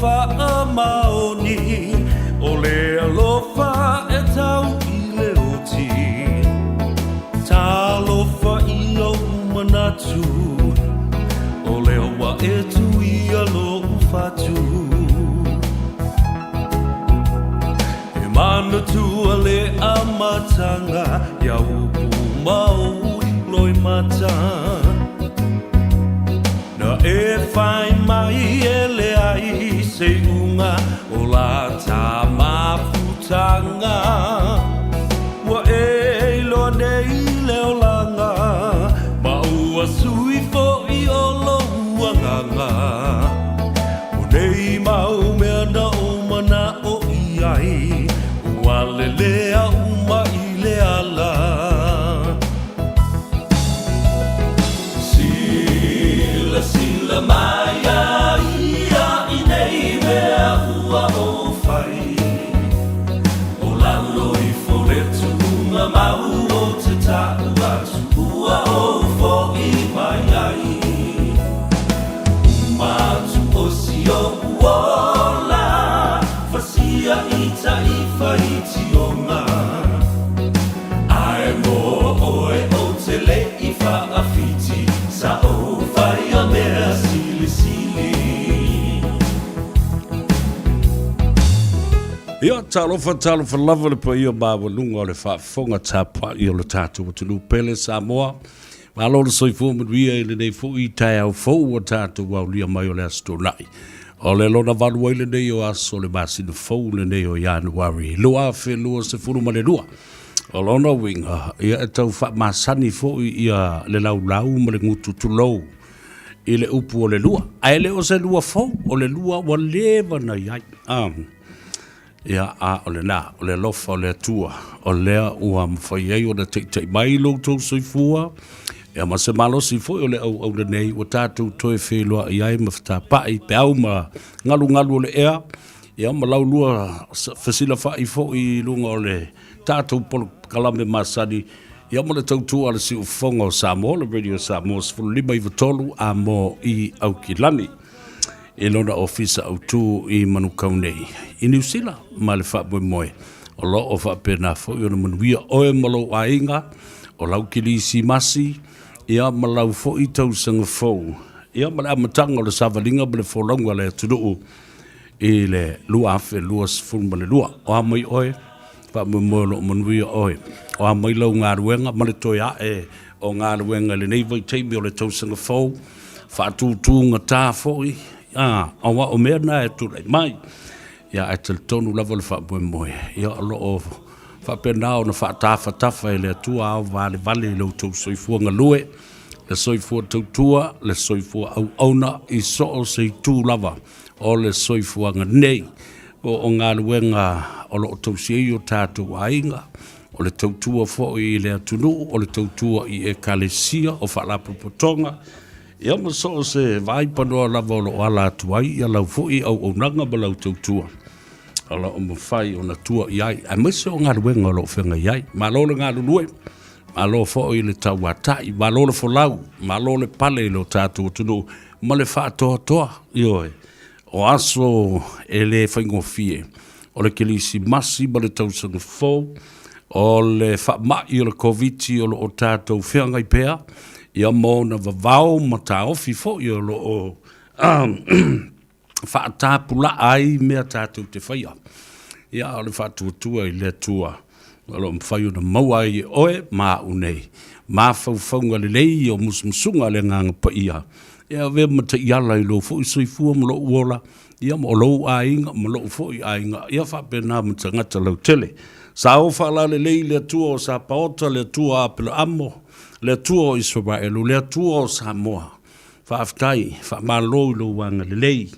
faamaoni, o le alofa e tau i le oti. Talofa i ou manatu, o lea ua e tuia lou fatu. E manatua le amataga ia upu ma ou loimata. Na e fai mai e leai se iuga o la ta mafutaga. Ua e iloa nei le olaga ma ua sui foi o lou agaga. O nei mau mea na ou mana'o i ai, ua lelea uma i le ala. Silasila mai a ia i nei mea ua ou fai, o lalo ifo le tuuga mau ou te ta'u atu ua ou fo'i mai ai. Uma atu o si o'u ola, fasia i ta'i faitioga. Ae mo oe ou te le i fa'afiti, sa ou faia mea silisili. Ia, talofa, talofa lava le paia maualuga o le faafofoga tapuai o le tatou atunuu pele Samoa. Malo le soifua manuia i lenei foi taeao fou ua tatou aulia mai o le Aso Toonai. O le lona valu ai lenei o aso o le masina fou lenei o Ianuari 2022. O lona uiga, ia e tau faamasani foi ia le laulau ma le gutu tulou i le upu o le lua. Ae le o se lua fou, o le lua ua leva na i ai. Ia, a o lena, o le alofa o le Atua, o lea ua mafai ai ona taita'i mai lo outou soifua, ia ma se malosi foi o le auauna nei ua tatou toe feiloai ai ma fetapa'i peau ma galugalu o le ea, ia ma laulua fesilafa'i foi i luga o le tatou polokalame masani, ia ma le tautua a le Siufofoga o Samoa, le Radio Samoa 15 93 a mo i Aukilani. I lona ofisa autu i Manukau nei, i Niu Sila, ma le faamoemoe o lo o faapena foi ona manuia oe ma lou aiga, o lau Kilisimasi, ia ma lau foi tausaga fou, ia ma le amataga o le savaliga ma le folauga a le atunuu i le 2022. O a mai oe, faamoemoe o lo o manuia oe. O a mai lau galuega ma le toe ae o galuega i lenei vaitaimi o le tausaga fou, faatutugata foi, a, aua o mea na e tulai mai. Ia, ae talitonu lava le faamoemoe, ia, o lo o faapena ona faatafatafa e le Atua ao valevale i lo outou soifua galue, le soifua tautua, le soifua auauna i so o se itu lava o le soifuaga nei. O o galuega o lo o tausi ai o tatou aiga, o le tautua foi i le atunuu, o le tautua i Ekalesia, o faalapotopotoga, ia ma so o se vaai panoa lava o lo o ala atu ai ia lau foi auaunaga ma lau tautua o lo o mafai ona tua i ai, aemaise o galuega o lo o feagai ai. Malo le galulue, malo foi le tauatai, malo le folau, malo le pale i lo tatou atunuu ma le faatoatoa, ioe. O aso e le faigofie, o le Kerisimasi ma le Tausaga Fou, o le faamai o le Koviti o lo o tatou feagai pea, ia ma ona vavao ma taofi foi o lo o faatapulaa ai mea tatou te faia. Ia, o le faatuatua i le Atua o lo o mafai ona maua ai e oe ma au nei mafaufauga lelei o musumusuga a le Agaga Paia e avea ma taiala i lou foi soifua ma lou ola, ia ma o lou aiga ma lou foi aiga, ia faapena ma tagata lautele. Sa o faalalelei le Atua o Sapaota, le Atua o Apelaamo, le Atua o Isaraelu, le Atua o Samoa. Faafetai, faamalo i lou agalelei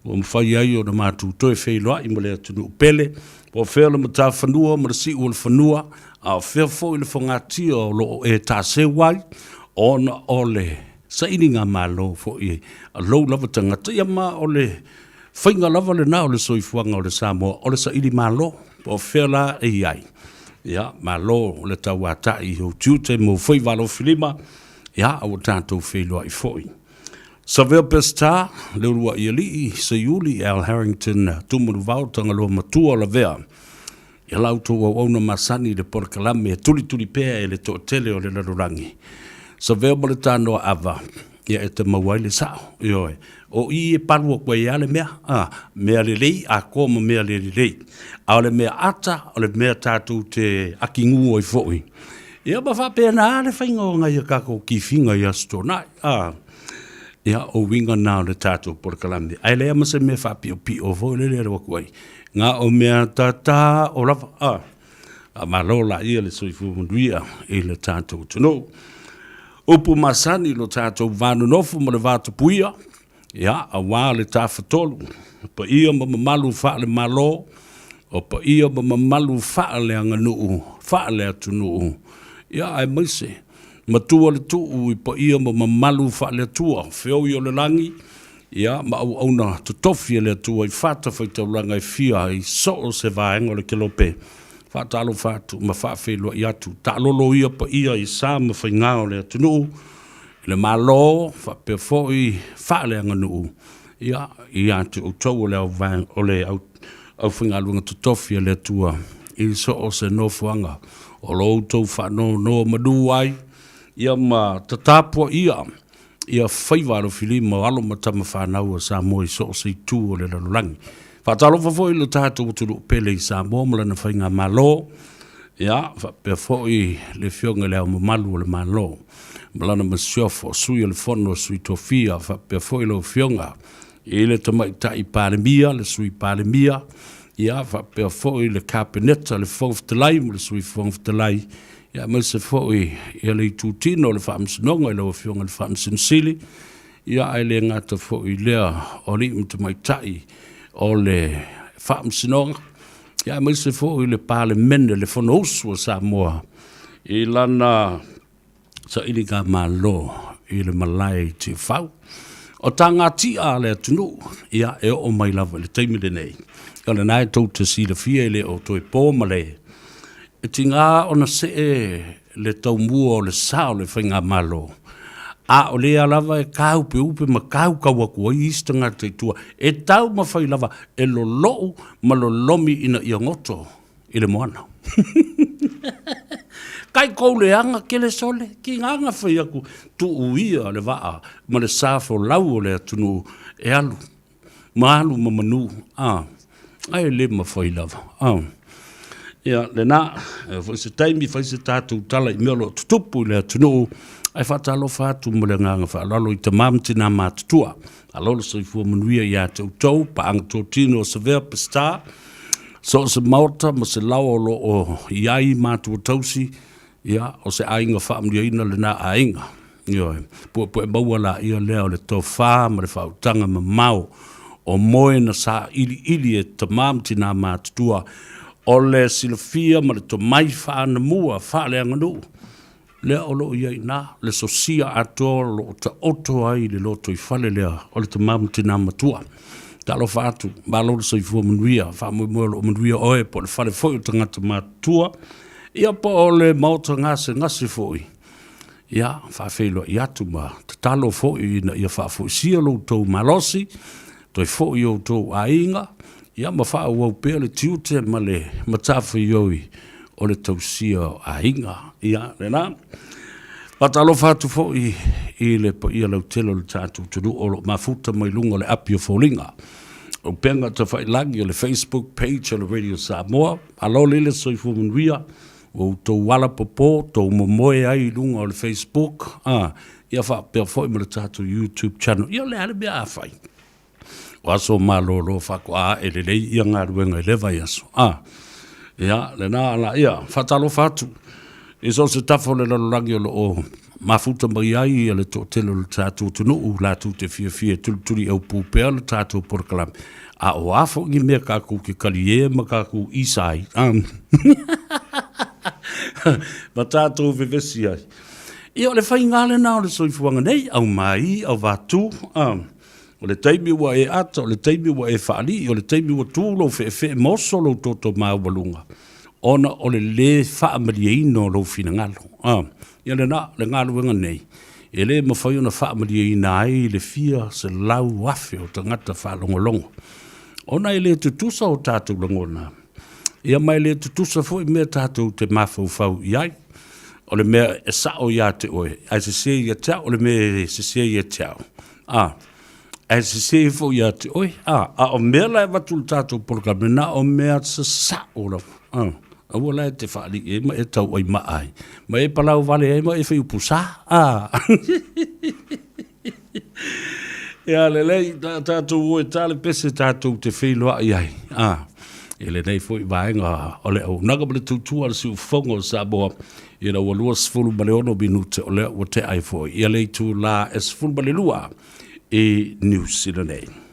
ua mafai ai ona matou toe feiloai ma le atunuu pele, po o fea le matafanua ma le siu o le fanua, a o fea foi le fogatia o lo o e taseu ai, ona o le sailiga malo foi a lou lava tagata, ia ma o le faiga lava lena o le soifuaga o le Samoa, o le saili malo, po o fea la e i ai. Ia, malo le tauata'i i ou tiute ma ou faiva alofilima, ia, a ua tatou feiloai foi. Savea Peseta, Leuluaialii, Seiuli, Al Harrington, Tumanuvao, Tagaloa Matua, Lavea. Ia la outou auauna masani i le polokalame e tulituli pea e le toatele o le lalolagi. Savea ma le tanoa ava, ia e te maua ai le sao. Ioe. O i e palu atu ai lava le mea, a, mea lelei atoa ma mea le lelei. A o le mea ata, o le mea tatou te akigū ai foi. Ia ma faapena le faiga o nai a tatou kifiga i Aso Toonai. A, ia, o uiga na o le tatou polokalame. Ae leai ma se mea faapiopio foi lele e alu atu ai. Na o mea tata o lava. A, faamalo laia le soifua manuia i le tatou atunuu. Upu masani lo tatou va nonofo ma le va tapuia, ia, aua le Tafatolu, paia ma mamalu faale-Malo, o paia ma mamalu faaleaganuu, faaleatunuu, ia, aemaise matua le tuu i paia ma mamalu faale-Atua, feoi o le lagi, ia, ma auauna totofi a le Atua i fatafaitaulaga e fia i so o se vaega o le kelope. Faatalofa atu ma faafeiloai atu, taalolo ia paia i sa ma faigā o le atunuu, i le Malo faapea foi faaleaganuu, ia, ia te outou o le o le aufaigaluega totofi a le Atua i so o se nofoaga o lo outou faanonomanu ai, ia ma tatapuaia ia faiva alofilima o alo ma tama fanau a Samoa i so o se itu o le lalolagi. Faatalofa foi i lo tatou atunuu pele i Samoa ma lana faigamalo, ia, faapea foi le Afioga i Le Ao Mamalu o le Malo ma lana Masiofo, Sui o le Fono a Sui Tofia, faapea foi lau Afioga i le Tamaitai Palemia, le Sui Palemia, ia, faapea foi le Kapeneta, le Fofoga Fetalai ma le Sui Fofoga Fetalai, ia, aemaise foi ia le itutino o le Faamasinoga i lau Afioga i le Faamasino Sili, ia, ae le gata foi i lea o alii ma tamaitai o le Faamasinoga, ia, aemaise foi le Palemene, le Fonousu a Samoa i lana sailigamalo i le malae i Tiafau. O tagatia a le atunuu, ia, e oo mai lava i le taimi lenei, o lena e tou te silafia e le o toe po ma le e tiga ona see le taumua o le sa o le faigamalo, a o lea lava e tāupeupe ma tautau atu ai isi tagata i tua, e taumafai lava e lolou ma lolomi ina ia goto i le moana. Kai kou leaga kele sole, ki ngā fai aku, tuu ia le vaa ma le sa folau o le atunuu e alu, ma alu ma manu, a, ae le mafai lava, a. Ia, lena, e foi se taimi, fai se tatou tala i mea o lo o tutupu i le atunuu, ae faatalofa atu ma le agaga faaaloalo i tama ma tinā matutua. Malo le soifua manuia ia te outou, paaga totino o Savea Peseta, so o se maota ma se laoa o lo o i ai matua tausi, ia, o se aiga faamanuiaina lena aiga. Ioe, puepue maua laia lea o le tofa ma le faautaga mamao o moe na sailiili e tama ma tinā matutua, o le silafia ma le tomai faanamua faaleaganuu, lea o lo o i ai i ina le sosia atoa o lo o taoto ai le lotoifale lea o le tama ma tinā matua. Talofa atu, malo le soifua manuia, faamoemoe o lo o manuia oe po o le fale foi o tagata matutua, ia po o le maota gasegase foi, ia faafeiloai atu ma tatalo foi ina ia faafoisia lo outou malosi, toe foi i outou aiga, ia ma faaauau pea le tiute ma le matafaioi o le tausia o aiga. Ia, lena. Faatalofa atu foi i le paia lautele o le tatou atunuu o lo o mafuta mai luga o le api o foliga. O upega tafailagi o le Facebook page o le Radio Samoa. Malo lele soifua manuia. Ua outou ala popo, tou momoe ai i luga o le Facebook, a, ia faapea foi ma le tatou YouTube channel. Ia o le a le mea a fai? O aso malolo faatoa ae lelei ia galuega i lea vaiaso. A, ia, lena ala, ia, faatalofa atu i so o se tafa o le lalolagi o lo o mafuta mai ai ia le toatele o le tatou atunuu latou te fiafia e tulituli aupū pea le tatou polokalame. A o a foi ni mea kākou te kaliē ma kākou isa ai, a, ma tātou vevesi ai. Ia, o le faiga lena o le soifuaga nei, au mai, au vātū, a, O le taimi ua e ata, o le taimi ua e faalii, o le taimi ua tu lou feefee ma oso lou toto maualuga, ona o le lē faamalieina o lou finagalo. A, ia lena, le galuega nei, E le mafai ona faamalieina ai le fia 100,000 o tagata faalogologo, ona e le tutusa o tatou lagona, ia ma e le tutusa foi mea tatou te mafaufau i ai. O le mea e sao ia te oe, ae sese ia te au, o le mea e sese ia te au, a, ae sese foi ia te oe, a, a o mea la e avatu i le tatou polokalame, na o mea sasao lava, a. Aua la e te faalii ai ma e tauai maa ai, ma e palau vale ai ma e fai upu sa. A. Ia lelei, tatou o e ta le pese tatou te feiloai ai. A. I lenei foi vaega o le auaunaga ma le tautua a le siufofoga o Samoa, ina ua 26 minute o lea ua tea ai foi ia le itula e 12 i Niu Sila nei.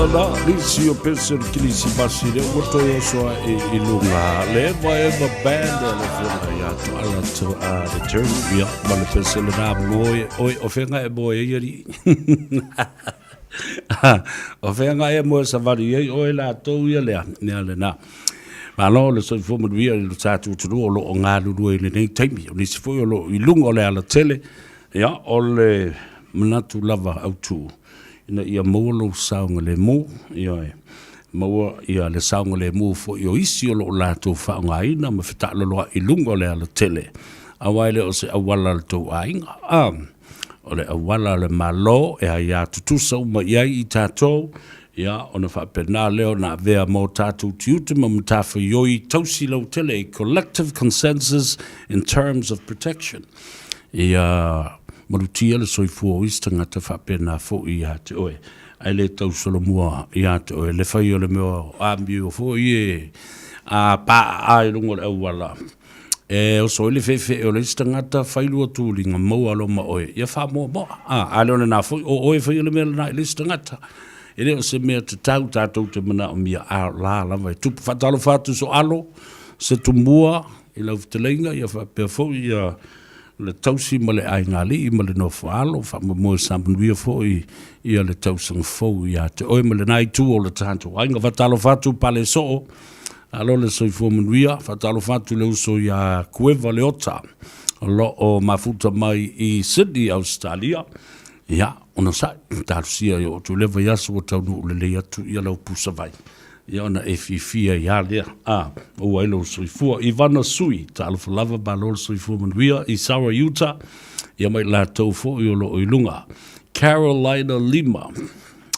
la nisi o pese o le Kilisimasi lea ua toe oso ae i luga le Eva Eva Band le afioga ia Toala to a le Terry ia ma le pese lena moe oi o fea e moe ai alii o fea e moe savali ai oe latou ia lea mea lena. Malo le soifua manuia i lo tatou atunuu o lo o galulue i lenei taimi. O nisi foi o lo o i luga o le alatele, ia, o le manatu lava autu ina ia maua lou saogalemu, ioe, maua ia le saogalemu foi o isi o lo o latou faaaogaina ma fetaaloloai i luga o le alatele, aua e le o se auala a le tou aiga. A, o le auala a le Malo e aia tutusa uma i ai i tatou, ia, ona faapena lea ona avea ma o tatou tiute ma matafaioi tausi lautele, a collective consensus in terms of protection. Ia malutia le soifua o isi tagata faapena foi ia te oe, ae le tausolomua ia te oe le fai o le mea o amio foi e a paaā i luga o le auala. E oso ai le feefee o le isi tagata, fai lua tuliga, maua loa ma oe, ia faamoamoa. A, a le o lena foi, o oe e faia le mea lena i le isi tagata. E le o se mea tatau tatou te manaomia, a o la lava e tupu. Faatalofa atu Soalo, se tumua i lau fetalaiga, ia faapea foi ia le tausi ma le aigaalii ma le nofoaalo, faamoemoe sa manuia foi ia le tausaga fou ia te oe ma lena itu o le tatou aiga. Faatalofa atu Palesoo, alo le soifua manuia. Faatalofa atu le uso ia Kueva Leota, o lo o mafuta mai i Sydney, Ausetalia. Ia, onosai, talosia i o outou lea vaiaso ua taunuu lelei atu ia lau pusavai. Ia ona e fiafia ai lava lea, a, maua ai lou soifua. Ivana Sui, talofa lava, malo le soifua manuia i Sarah, Utah, ia ma i latou foi o lo o i luga. Carolina Lima,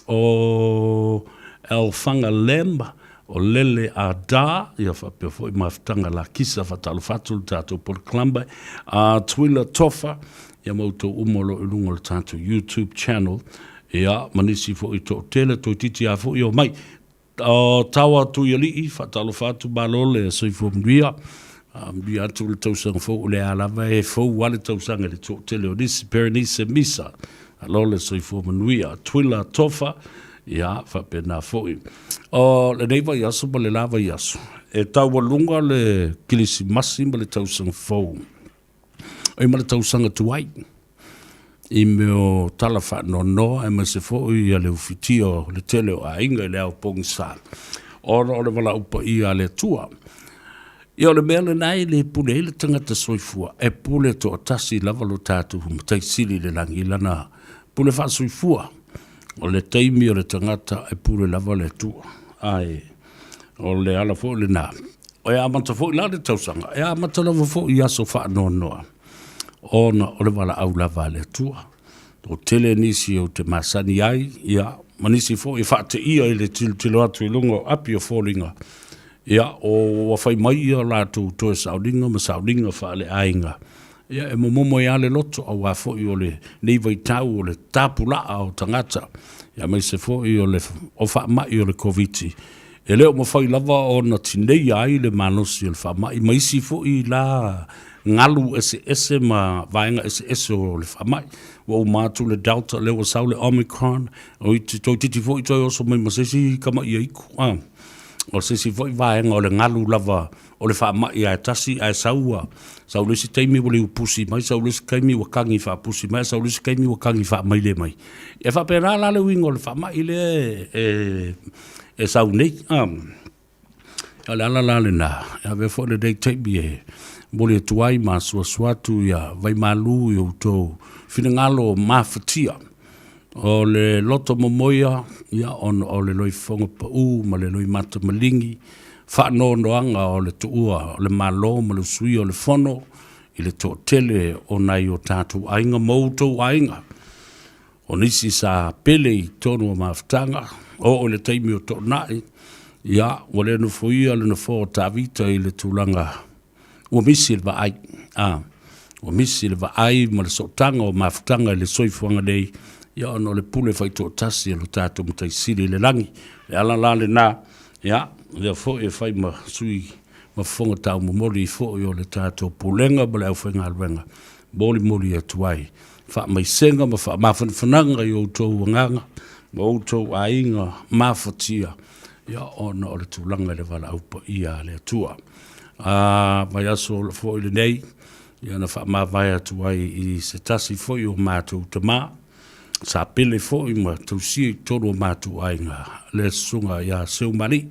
o Alfanga Lamb, o Lele Ada, ia faapea foi Mafutaga Lakisa, faatalofa atu le tatou Port Columba, a Twila Tofa, ia ma outou uma o lo o i luga o le tatou YouTube channel, ia, ma nisi foi toatele, toeitiiti lava foi o mai. O Tawa Tuialii, faatalofa atu, malo le soifua manuia. Manuia atu le tausaga fou, o lea lava e fou lava le tausaga i le toatele o nisi. Berenice Misa, malo le soifua manuia. Twila Tofa, ia, faapena foi. O lenei vaiaso ma le la vaiaso, e taualuga le Kilisimasi ma le tausaga fou. Oi ma le tausaga tuai i mea o tala faanoanoa aemaise foi ia le ufitia o le tele o aiga i le ao pogisa ona o le valaau paia a le Atua. Ia o le mea lena e le pule ai le tagata soifua, e pule toatasi lava lo tatou Matai Sili i le lagi i lana pule faasoifua. O le taimi o le tagata e pule lava le Atua. Ae o le ala foi lena, e amata foi la le tausaga, e amata lava foi i aso faanoanoa, ona o le valaau lava a le Atua. O tele nisi ou te masani ai, ia, ma nisi foi e faateia i le tilotilo atu i luga o api o foliga, ia, o ua fai mai ia latou toe sauniga ma sauniga faaleaiga, Ia, e momomo ai lava le loto, aua foi o lenei vaitau o le tapulaa o tagata, aemaise foi o le o faamai o le Koviti, e le o mafai lava ona tineia ai le malosi o le faamai ma isi foi la galu eseese ma vaega eseese o le faamai. Ua uma atu le Delta, lea ua sau le Omicron, toeitiiti foi toe oso mai ma se isi tamaia iku. O se isi foi vaega o le galu lava o le faamai lava e tasi ae sau ua sau le isi taimi ua liu pusi mai, sau le isi taimi ua kagi faapusi mai, sau le isi taimi ua kagi faamaile mai. E faapena la le uiga o le faamai lea e, e sau nei. O le ala la lena, e avea foi lenei taimi e momoli atu ai ma asuasu atu ia vaimalu i outou finagalo mafatia. O le loto momoia, ia, ona o le loifofoga pau ma le loimata maligi, faanoanoaga o le tuua o le Malo ma le usuia o le Fono i le toatele o nai o tatou aiga ma outou aiga. O nisi sa pele i totonu o mafutaga, oo i le taimi o toonai, ia, ua le nofoia le nofoa o Tavita i le tulaga Ua misi le vaai, a, ua misi le vaai ma le sootaga o mafutaga i le soifuaga nei, ia ona o le pule faitoatasi a lo tatou Matai Sili i le lagi. O le ala la lena, ia, lea foi e fai ma sui ma fofoga taumomoli foi o le tatou Pulega ma le aufaigaluega, molimoli atu ai faamaisega ma faamafanafanaga i outou agaga. ma outou aiga mafatia, ia, ona o le tulaga i le valaau paia a le Atua. A vaiaso foi lenei, ia na faamavae atu ai i se tasi foi o matou tama, sa pele foi ma tausia i totonu o matou aiga, le susuga ia Seumalii,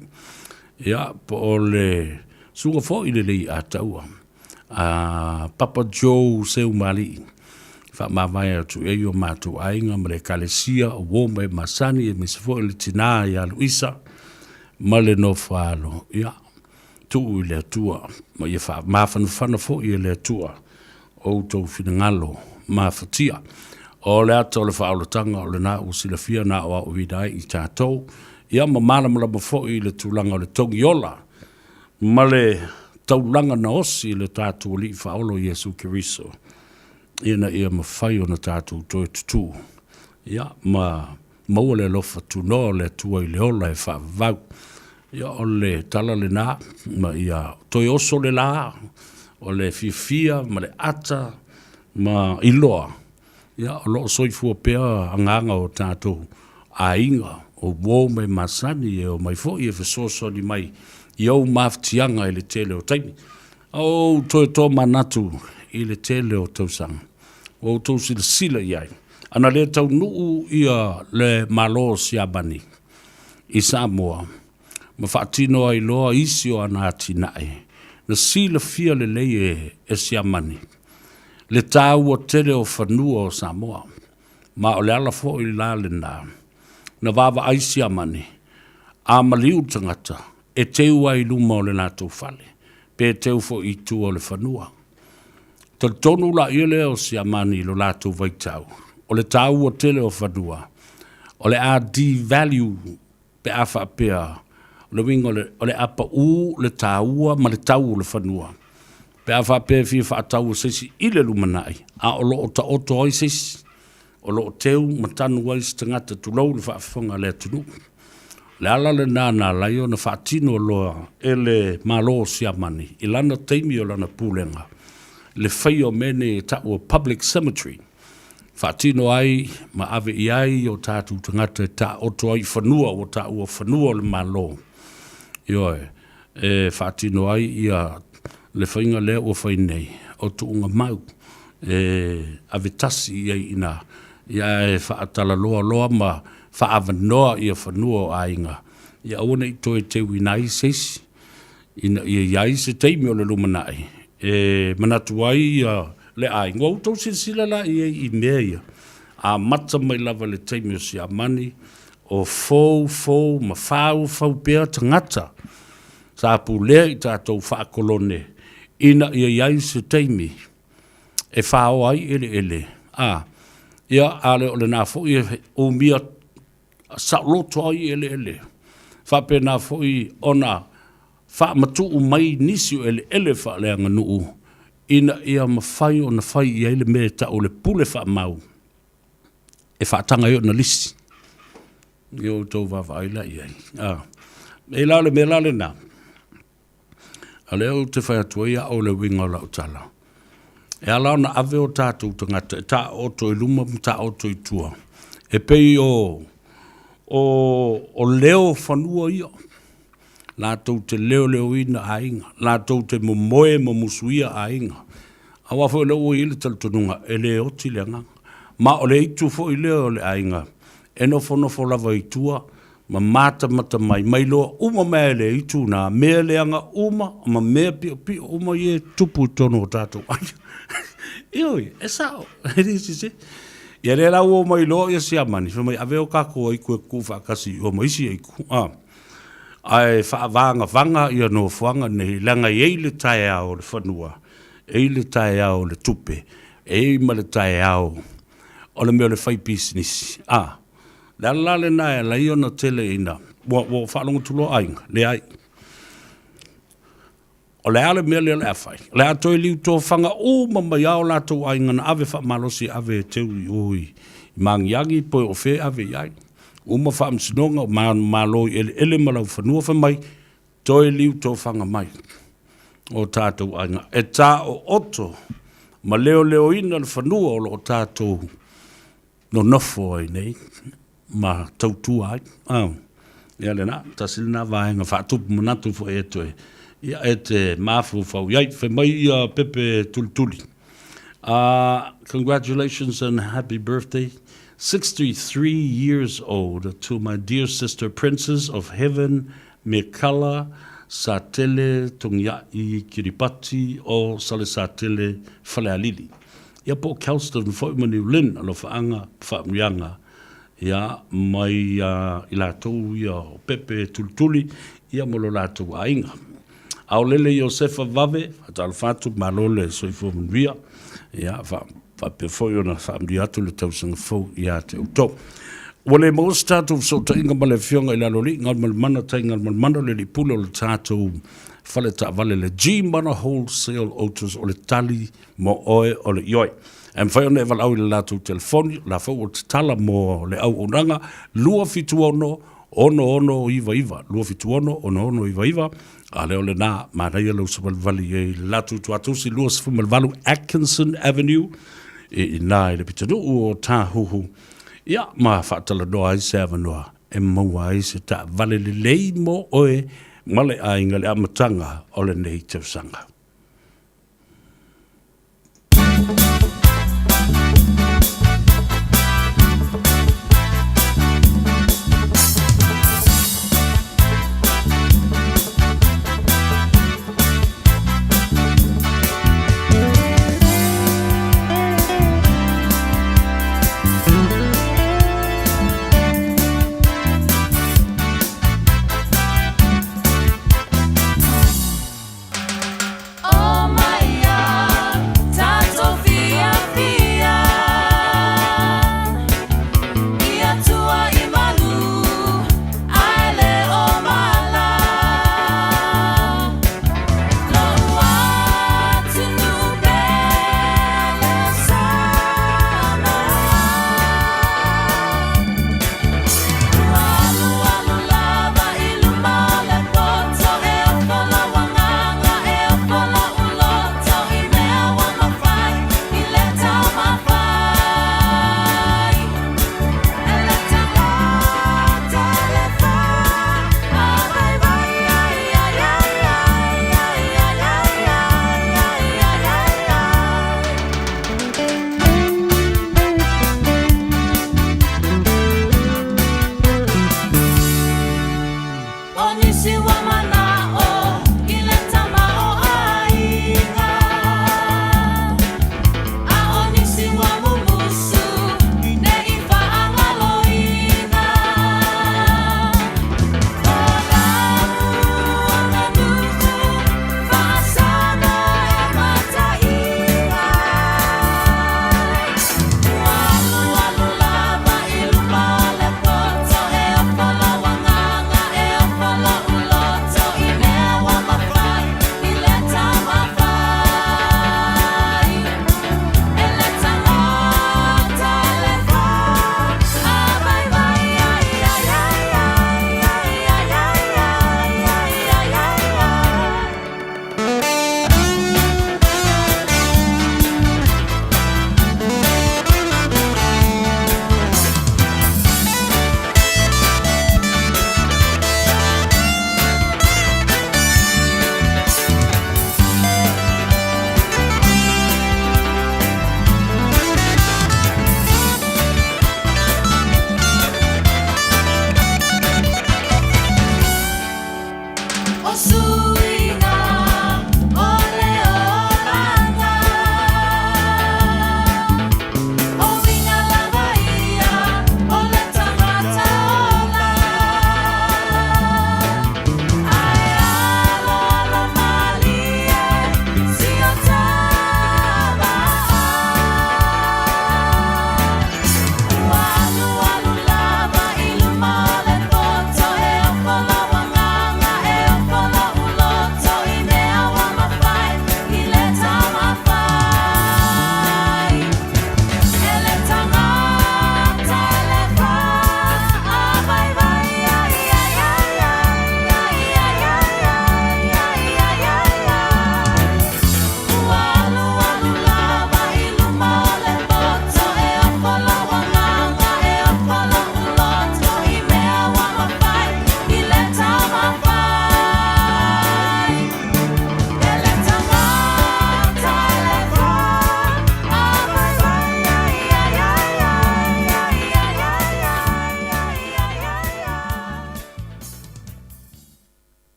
ia, po o le susuga foi i le Leiataua, a Papa Joe Seumalii, faamavae atu i ai o matou aiga ma le Ekalesia o uo ma e masani, aemaise foi le tina ia Luisa ma le nofo a alo, ia, tuu i le Atua ma ia faamafanafana foi e le Atua outou finagalo mafatia. O le ata o le faaolataga o lena ua silafia na aoaoina ai i tatou, ia ma malamalama foi i le tulaga o le togiola ma le taulaga na osi i le tatou Alii Faaola o Iesu Keriso, ina ia mafai ona tatou toe tutū, ia, ma maua le alofa tunoa o le Atua i le ola e faavavau. Ia, o le tala lena, ma ia toe oso le la o le fiafia ma le ata ma iloa, ia, o lo o soifua pea agaga o tatou aiga, o uo ma e masani e omai foi e fesoasoani mai i ou mafatiaga i le tele o taimi. A o ou toe tomanatu i le tele o tausaga, ua outou silasila i ai, ana le taunuu ia le Malo o Siamani i Samoa ma faatino ai loa isi o ana atinae, na silafia lelei e Siamani le taua tele o fanua o Samoa, ma o le ala foi la lena na vaavaai Siamani a maliu le tagata e teu ai i luma o le latou fale, pe teu foi i tua o le fanua. Talitonu laia lea o Siamani i lo latou vaitau, o le taua tele o fanua, o le a devalue pe a faapea, o le uiga o le a pau le taua ma le tau o le fanua pe a faapea e fia faatau e se isi i le lumanai, a o lo o taoto ai se isi, o lo o teu ma tanu ai se tagata, tulou le faafofoga a le atunuu. O le ala lena na ala ai ona faatino loa e le Malo o Siamani i lana taimi o lana pulega le faia o mea nei e tau o public cemetery, faatino ai ma ave i ai o tatou tagata e taoto ai i fanua ua taua o fanua o le Malo, ioe, e faatino ai ia le faiga lea ua fai nei o tuuga mau e ave tasi i ai i ina, ia ae faatalaloa loa ma faaavanoa ia fanua o aiga, ia aua ne i toe teuina ai se isi, ina ia i ai se taimi o le lumanai e manatu ai ia le aiga. Ua outou silasila la i ai i mea ia, amata mai lava i le taimi o Siamani, o fou fou ma faufau pea tagata sa pulea i tatou faakolone ina ia i ai se taimi e faoa ai eleele, a, ia, a le o lena foi e umia saoloto ai eleele, faapena foi ona faamatuu mai nisi o eleele faaleaganuu ina ia mafai ona fai i ai le mea e tau o le pule faamau e faataga ai ona lisi. Ia outou vaavaai la i ai. A, e la o le mea la lena, a lea ou te fai atu ai au le uiga o lau tala, e ala ona ave o tatou tagata e taooto i luma ma taooto i tua, e pei o, o, o leo fanua ia, latou te leoleoina aiga, latou te momoe ma musuia aiga. Aua foi o lea ua i ai le talitonuga e le oti le agaga. Ma o le itu foi lea o le aiga e nofonofo lava i tua ma matamata mai, ma iloa uma mai e le itu nā mea leaga uma ma mea piopio uma ia e tupu i totonu o tatou aiga. Ioe, e sao, e le sese. Ia lea la ua omai loa ia Siamani, fai mai ave o tatou aitu e tutu faatasi i o ma isi aitu. Ah. Ae faavagavaga ia nofoaga nei, leaga e i ai le taeao o le fanua, e i ai le taeao o le tupe, e i ai ma le taeao o le mea o le fai pisinisi. A, le ala la lena e ala ai ona tele ina ua, ua faalogo atu loa aiga, leai. O le a le mea lea o le a fai? O le a toe liutofaga uma mai lava o latou aiga na ave faamalosi e ave e teu i o i Magiagi po o fea e ave i ai. Uma faamasinoga, malo i eleele ma laufanua, fai mai, toe liutofaga mai o tatou aiga e taooto ma leoleoina le fanua o lo o tatou nonofo ai nei. ma tautua ai. A, ia lena, tasi lena vaega faatupu manatu foi e toe, ia e te mafaufau i ai. Fai mai ia Pepe Tulituli, Congratulations and happy birthday, 63 years old to my dear sister Princess of Heaven Mekala Satele Togia'i Kiripati o Salesatele Falealili. Ia po o Kelston foi ma New Lynn, alofaaga, faamanuiaga, ia, mai i latou ia o Pepe Tulituli, ia ma lo latou aiga. Aolele Iosefa Vave, faatalofa atu, malo le soifua manuia, ia, faapea foi ona faamanuia atu le tausaga fou ia te outou. Ua le maua se tatou fesootaiga ma le Afioga i le Aloalii Galumalemana Tai Galumalemana, le Alii Pule o le tatou fale taavale le G-Mana Wholesale Autos o le tali mo oe o le ioe. E mafai ona e valaau i le latou telefoni, o la foi ua tatala mo le auaunaga 276 6699, 276 6699, a lea o lena, manaia lou savalivali i ai i le latou tuatusi 28 Atkinson Avenue i ina i le pitonuu o Tāhuhu, ia, ma faatalanoa ai se avanoa e maua ai se taavale lelei mo oe ma le aiga i le amataga o lenei tausaga.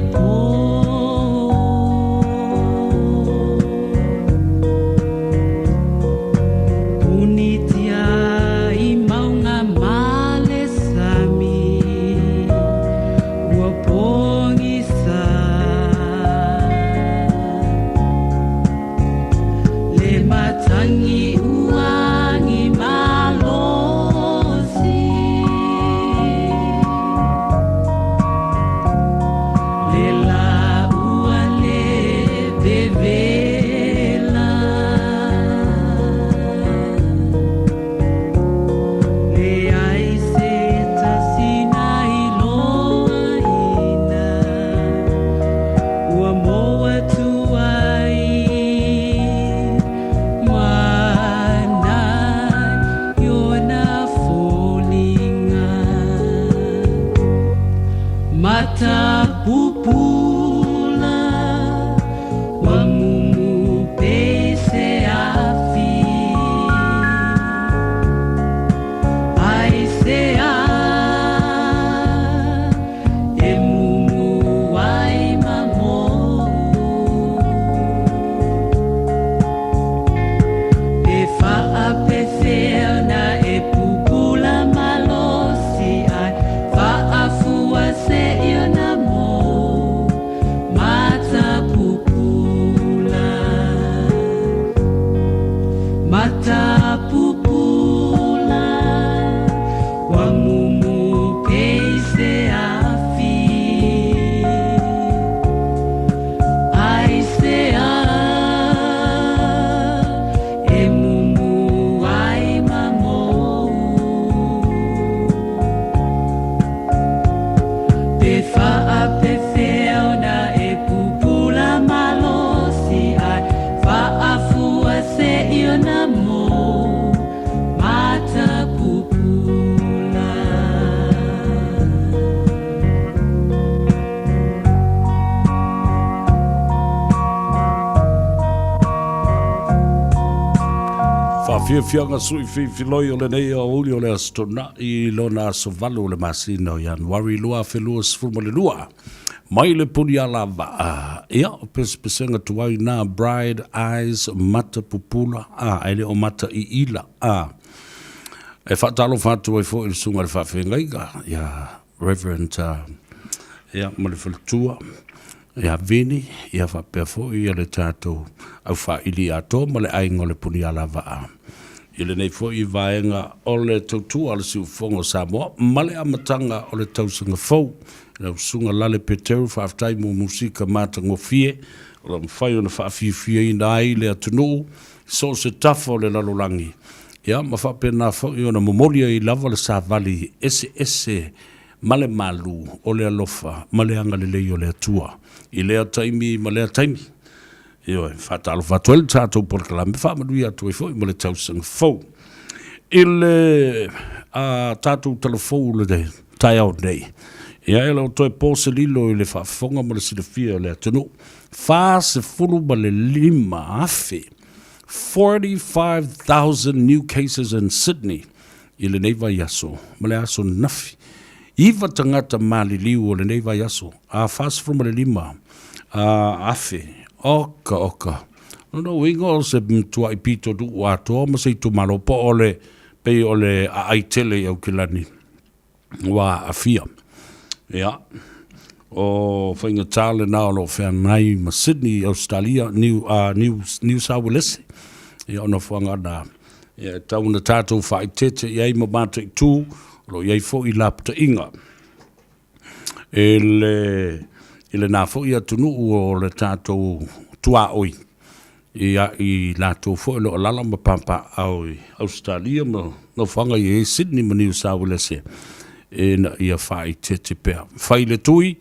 pō. Punitia i maunga ma le sami, ua pogisa. Le matangi uagi malosi. Le la ua le vevela. Leai se tasi na iloaina, ua mou atu ai ma nai ona foliga. Matapupula ua mumu pei se afi. Aisea e mumu ai ma mou? Pe faapefea ona e pupula malosi ai, faafua seia na mou matapupula. Matapupula ua mumu pei se afi. Aisea e mumu ai ma mou? Pe faapefea ona e pupula malosi ai, faafua seia na mou matapupula. Faafiafiaga sui filifiloi o lenei aoauli o le Aso Toonai i lona aso 8 o le masina o Ianuari 2022. Mai le Punialavaa, ia, o pesepesega tuai na Bride Eyes Mata Pupula, a, ae le o mata iila, a. E faatalofa atu ai foi i le susuga i le faafeagaiga, ia Reverend, ia, ma le faletua, ia Vini, ia faapea foi ia le tatou aufaili atoa ma le aiga o le Punialavaa. I lenei foi vaega o le tautua a le Siufofoga o Samoa ma le amataga o le tausaga fou. Lau Susuga Lale Peteru, faafetai mo musika matagofie o lo o mafai ona faafiafiaina ai le atunuu i so o se tafa o le lalolagi, ia ma faapena foi ona momoli ai lava le savali eseese ma le malu o le alofa ma le agalelei o le Atua i lea taimi ma lea taimi. Ioe, faatalofa atu ai le tatou polokalame, faamanuia atu ai foi mo le tausaga fou. I le a tatou talafou le taeao nei, ia e le o toe po se lilo i le faafofoga ma le silafia o le atunuu. 45,000, 45,000 new cases in Sydney i lenei vaiaso ma le aso ananafi. Iva tagata maliliu o lenei vaiaso, a 45 afe. Oka oka. O lona uiga o se matuai pitonuu atoa ma se itumalo po o le pei o le aai tele i Aukilani ua aafia. Ia, o faigata lena o lo o feagai ma Sydney i Ausetalia, New, uh, New, New South Wales, ia o nofoaga na, ia, e tau ona tatou faaeteete i ai ma mataitu, o lo o i ai foi lapataiga i le, i lena foi atunuu o le tatou tuaoi, ia i latou foi o lo o alaala ma papaaao i Ausetalia ma nofoaga i ai Sydney ma New South Wales ina ia faaeteete pea. Fai le tui,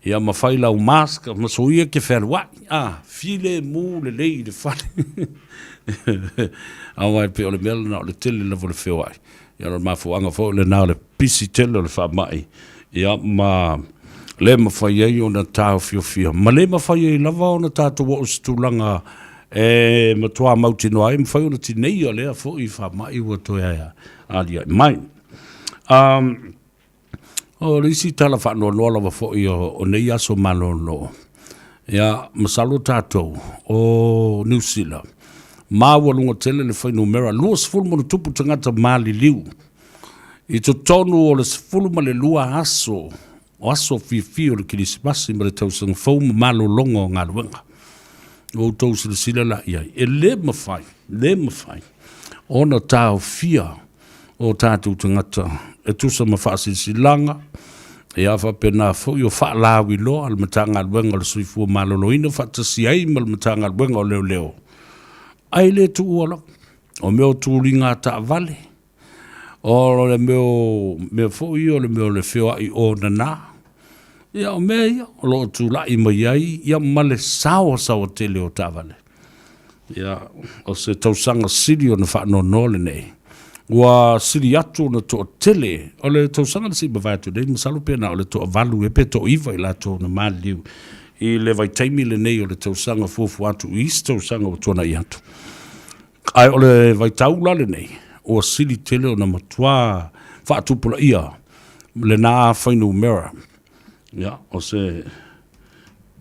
ia ma fai lau mask ma soia ke fealuai, a, filemu lelei i le fale. Aua e pei o le mea lena o le tele lava o le feoai. Ia o le mafuaaga foi lena o le pisi tele o le faamai, ia ma le mafai ai ona taofiofia, ma le mafai ai lava ona tatou oo i se tulaga e matua mautinoa ai, mafai ona tineia lea foi faamai ua toe aliae mai. Um, O le isi tala faanoanoa lava foi o nei aso malolo, ia, masalo tatou o Niu Sila, maualuga tele le fuainumera 20+ tagata maliliu i totonu o le 12 aso, o aso fiafia o le Kerisimasi ma le Tausaga Fou ma malologa o galuega. Ua outou silasila la i ai, e le mafai, le mafai ona taofia o tatou tagata e tusa ma faasilasilaga, ia faapena foi o faalauiloa a le Matagaluega o le Soifua Maloloina faatasi ai ma le Matagaluega o Leoleo, ae le tuua lava. O mea o tuliga taavale, o le mea o mea foi ia o le mea o le feoai onana, ia o mea ia o lo o tulai mai ai ia ma le saoasaoa tele o taavale. Ia, o se tausaga sili ona faanoanoa lenei, ua sili atu ona toatele. O le tausaga na se i mavae atu nei, masalo pe na o le toavalu ea pe toaiva i latou na maliliu i le vaitaimi lenei o le tausaga fuafua atu i isi tausaga ua tuanai atu. Ae o le vaitau la lenei, ua sili tele ona matua faatupulaia lena fuainumera. Ia, o se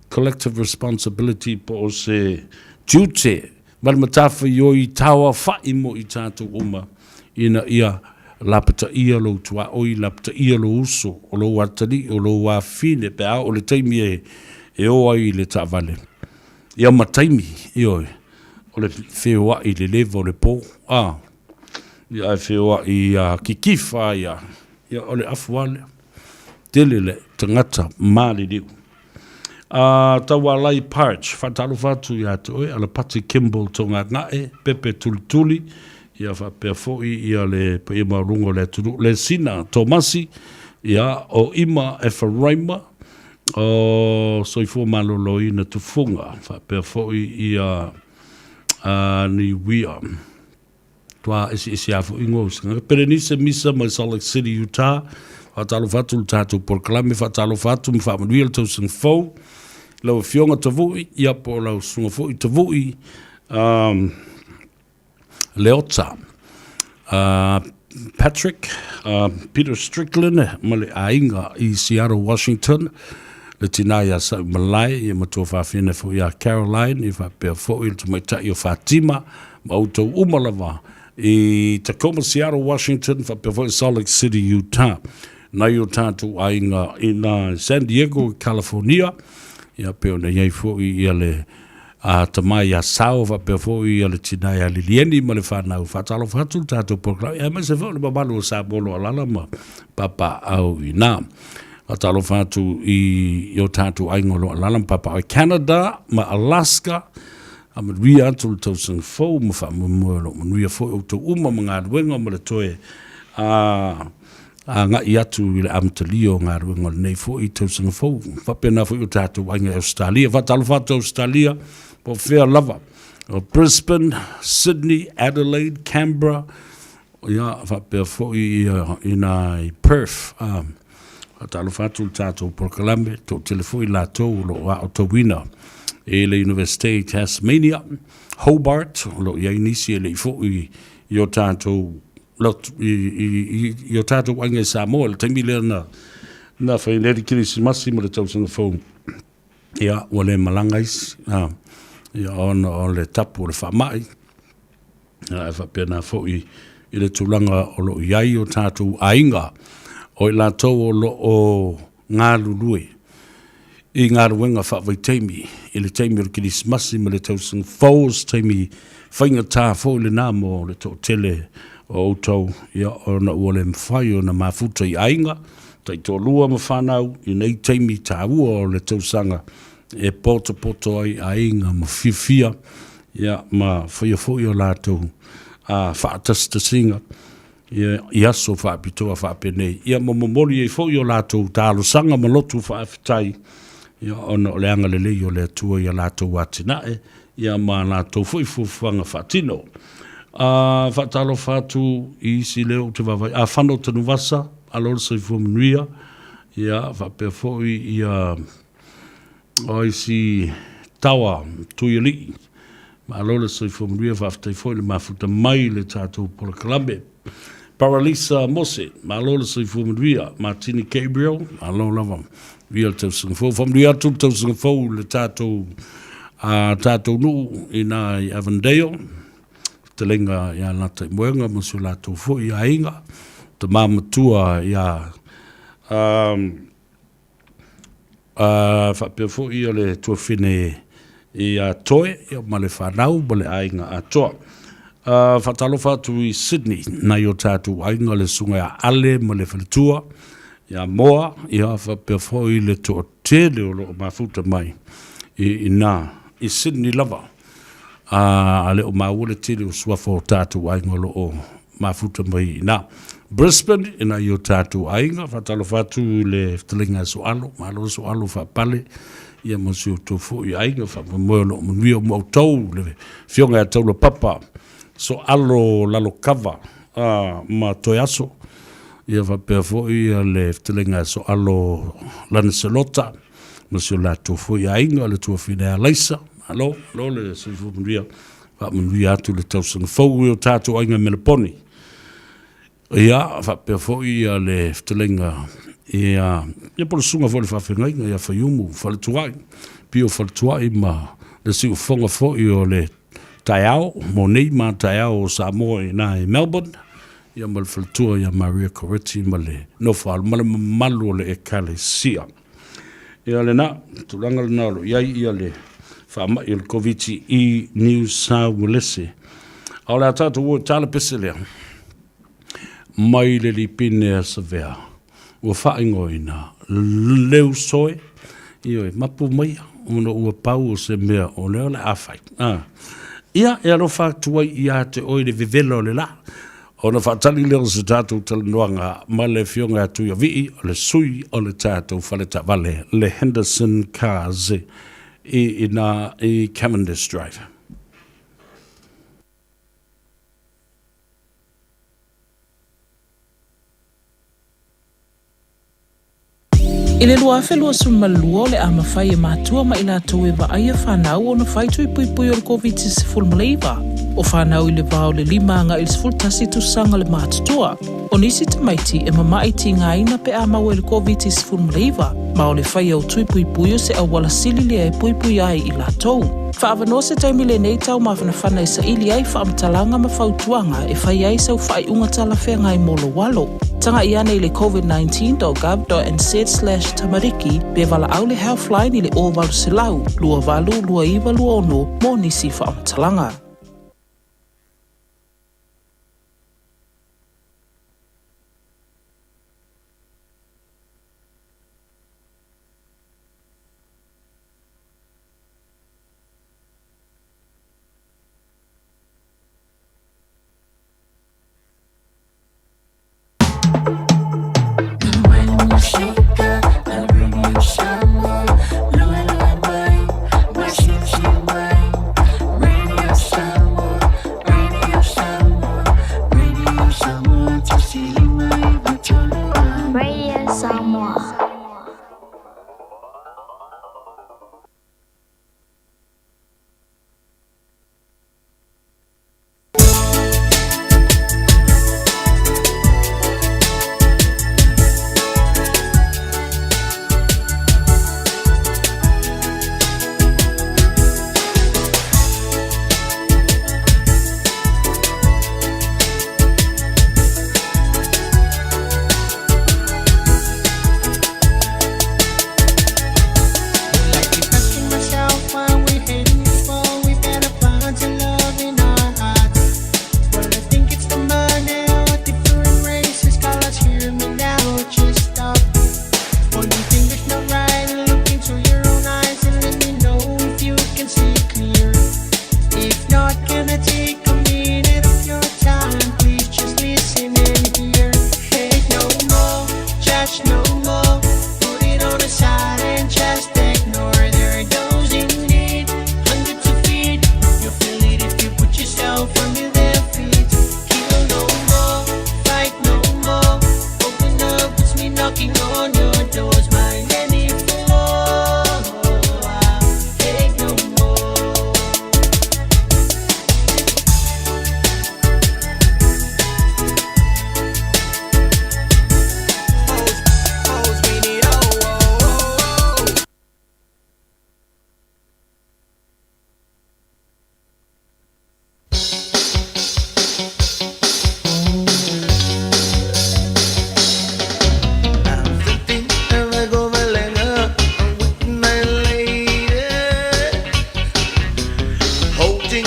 collective responsibility po o se tiute ma le matafaioi tauaofai mo i tatou uma ina ia lapataia lou tuaoi, lapataia lou uso, o lou atalii, o lou afafine pe a oo i le taimi e o ai i le taavale. Ia ma taimi, ioe, o le feoai i le leva o le po, a, ia ae feoai ia kikifa ia, ia o le afu lava lea. Tele le tagata maliliu. A Taualai Parch, faatalofa atu ia te oe, Alapati Kimball Togagae, Pepe Tulituli, ia faapea foi ia le paia maualuga o le atunuu, Lesina Tomasi, ia o Ima Efaraima, o Soifua Maloloina Tufuga, faapea foi ia Niuia. Tua eseese lava foi igoa o isi tagata. Perenise Misa mai Salt Lake City, Utah. Faatalofa atu i le tatou polokalame, faatalofa atu ma faamanuia le tausaga fou. Lau Afioga Tavui, ia po o lau susuga foi Tavui, um, Leota, uh, Patrick, uh, Peter Strickland ma le aiga i Seattle, Washington, le tina ia Sa'umalae, ia matua faafine foi ia Caroline, ia faapea foi le tamaitai o Fatima, ma outou uma lava i Tacoma, Seattle, Washington, faapea foi Salt Lake City, Utah. Nai o tātou aiga i nā San Diego, California, ia pei ona i ai foi ia le a tama ia Sao faapea foi ia le tina ia Lilieni ma le whanau. Faatalofa atu le tātou polokalame, aemaise foi o le mamalu o Samoa o lo o alaala ma papaau i nā. Faatalofa atu i o tātou aiga o lo o alaala ma papaau i Canada ma Alaska, A manuia atu le tausaga fou ma faamoemoe o lo o manuia foi outou uma ma galuega ma le toe agai atu i le amatalia o galuega o lenei foi tausaga fou. Faapena foi o tatou aiga i Ausetalia. Faatalofa atu Ausetalia, po o fea lava, o Brisbane, Sydney, Adelaide, Canberra, Ia, faapea foi ia i nā i Perth, ā, faatalofa atu i le tatou polokalame, toatele foi latou o lo o aotauina i le Universite i Tasmania, Hobart, o lo o i ai nisi e le i foi i o tatou lotu, i, i, i, i o tatou aiga i Samoa i le taimi lea na, na fai nei le Kerisimasi ma le tausaga fou. Ia, ua le malaga isi, ā, ia, ona o le tapu o le faamai, ae faapena foi i le tulaga o lo o i ai o tatou aiga, o i latou o lo o galulue i galuega faavaitaimi i le taimi o le Kerisimasi ma le tausaga fou, o se taimi faigata foi lena mo le toatele o outou, ia, ona ua le mafai ona mafuta i aiga, taitoalua ma fanau i nei taimi taua o le tausaga e potopoto ai aiga ma fiafia ia, ma faia foi o latou faatasitasiga ia, i aso faapitoa faapenei, ia, ma momoli ai foi o latou talosaga ma lotu faafetai, ia, ona o le agalelei o le Atua i a latou atinae, ia, ma a latou foi fuafuaga faatino. A faatalofa atu i isi leo ou te vaavaai, a Fano Tanuvasa, alo le soifua manuia, ia, faapea foi ia o isi tawa Tuialii. Malo le soifua manuia, faafetai foi le mafuta mai i le tatou polokalame. Paralisa Mose, malo le soifua manuia. Martini Gabriel, malo lava. Manuia le tausaga fou. Faamanuia atu le tausaga fou i le tatou, a tatou nuu i ina i Avondale. Fetalaiga ia Lataimoega ma si o latou foi aiga. Tama matua ia faapea foi le tuafine ia Toe ma le fanau ma le aiga atoa. Faatalofa atu i Sydney, nai o tatou aiga le susuga ia Ale ma le faletua ia Moa, ia faapea foi le toatele o lo o mafuta mai i ina i Sydney lava. A le o maua le tele o suafa o tatou aiga o lo o mafuta mai i ina. Brisbane, i nai o tatou aiga, faatalofa atu i le fetalaiga a Soalo, malo Soalo faapale, ia ma si outou foi aiga, faamoemoe o lo o manuia uma outou, le afioga ia Taulapapa, Soalo Lalokava ma Toeaso, ia faapea foi le fetalaiga a Soalo Laniselota, ma si o latou foi aiga, le tuafine ia Laisa, malo, malo le soifua manuia. Faamanuia atu le tausaga fou i o tatou aiga Meleponi. Ia, faapea foi ia le fetalaiga ia, ia po o le susuga foi i le faafeagaiga ia Faiumu Faletuai, Pio Faletuai ma le siufofoga foi o le taeao mo nei ma taeao o Samoa i ina i Melbourne, ia ma le faletua ia Maria Coretti ma le nofo alo ma le mamalu o le Ekalesia. Ia lena, tulaga lena o lo o i ai ia le faamai o le Koviti i New South Walese. A o le a tatou o i tala pese lea, mai le lipine a Savea, ua faaigoaina Leusoe, ioe, mapu maia, ona ua pau o se mea o lea o le a fai. Ia, e alofa atu ai ia te oe i le vevela o le la. Ona faatali lea o se tatou talanoaga ma le Afioga ia Tuiavii, o le sui o le tatou fale taavale, le Henderson Cars i ina i Cavendish Drive. I le 2022, o le a mafai e matua ma i latou e vaaia fanau ona fai tui puipui o le Koviti-19. O fanau i le va o le 5 agai i le 11 tusaga le matutua. O nisi tamaiti e mama'i tigaina pe a maua i le Koviti-19, ma o le faia o tui puipui o se auala sili lea e puipui ai i latou. Faaavanoa se taimi lenei tau mafanafana e saili ai faamatalaga ma fautuaga e fai ai sau faaiuga talafeagai mo lou alo. Taga'i ane i le covid19.gov.nz/tamariki pe valaau le Healthline i le 0800 28 2926 mo nisi faamatalaga.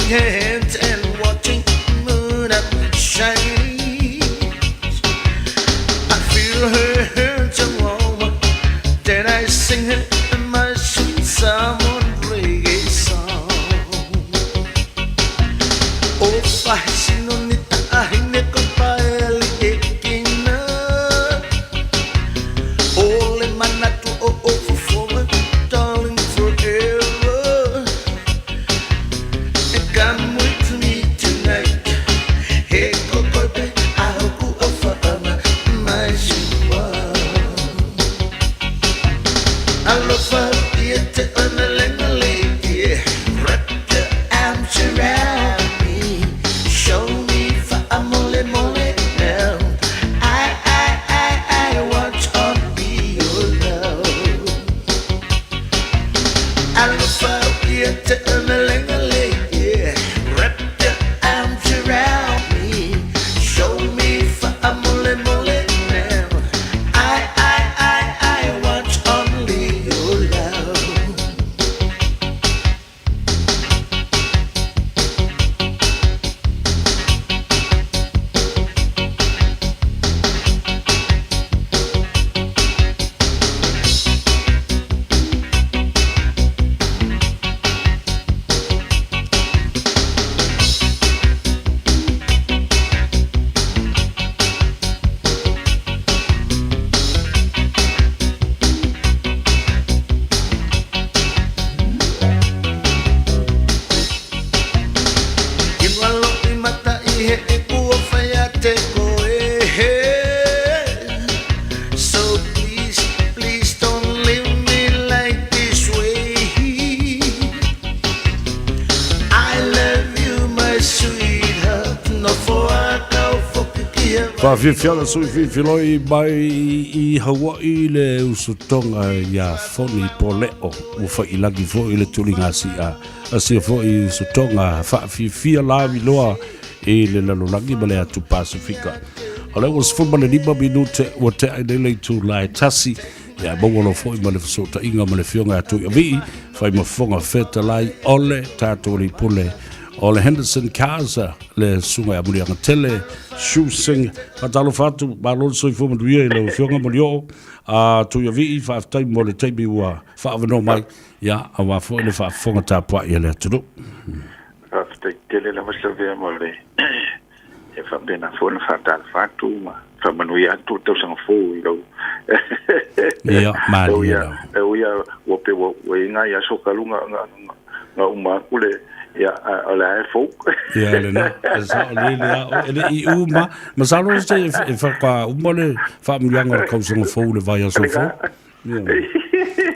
hands and watching the moon up shine. I feel her hands warm. Then I sing her my sweet Samoan reggae song. O fahasino ni ta'ahine ko paeli e kina. O le manatu o o fofoga, darling forever. And come with me tonight. He kokope ahoku o whaanga mai sua. Alofa ia te ona lenga lady. Wrap your arms around me. Show me whaamole mole now. I, I, I, I want only your love. Alofa ia te ona lenga lady. Wrap your arms around me. Show me whaamole mole now. I, I, I, I want only your love. Inwalo i mata i he e kua whaia te koe. So please, please don't leave me like this way. I love you my sweetheart. No foa kau fokikia. Faafiafiaga sui filifiloi mai i Hawaii le usutoga iā Foni Pole'o ua fa'ilagi fo'i le tuligasi'a asia fo'i usutoga fa'afiafia laviloa i le lalolagi ma le atu Pasifika. O le ua 15 minute ua te'a i nei le itulā e tasi ia maua loa fo'i ma le feso'ota'iga ma le afioga ia Tui'avi'i faimafofoga fetalai o le tatou alii pule o le Henderson Casa le susuga ia Muliagatele Shu Singh. Faatalofa atu, malo le soifua manuia i lau Afioga Malioo a Tuiavii, faafetai mo le taimi ua faaavanoa mai, ia, aua foi le faafofoga tapuai a le atunuu. Faafetai tele lava Savea mo le e faapena foi ona faatalofa atu ma faamanuia atu le tausaga fou i lau Ia, malie ia lava. Ia ua pe ua ua i ngai aso talu na na na uma atu le ia o le a e fou. Ia lena, e sao lele a oe, e le'i uma, masalo se e faatoa uma le faamanuiaga o le tausaga fou i le vaiaso fou. Ia,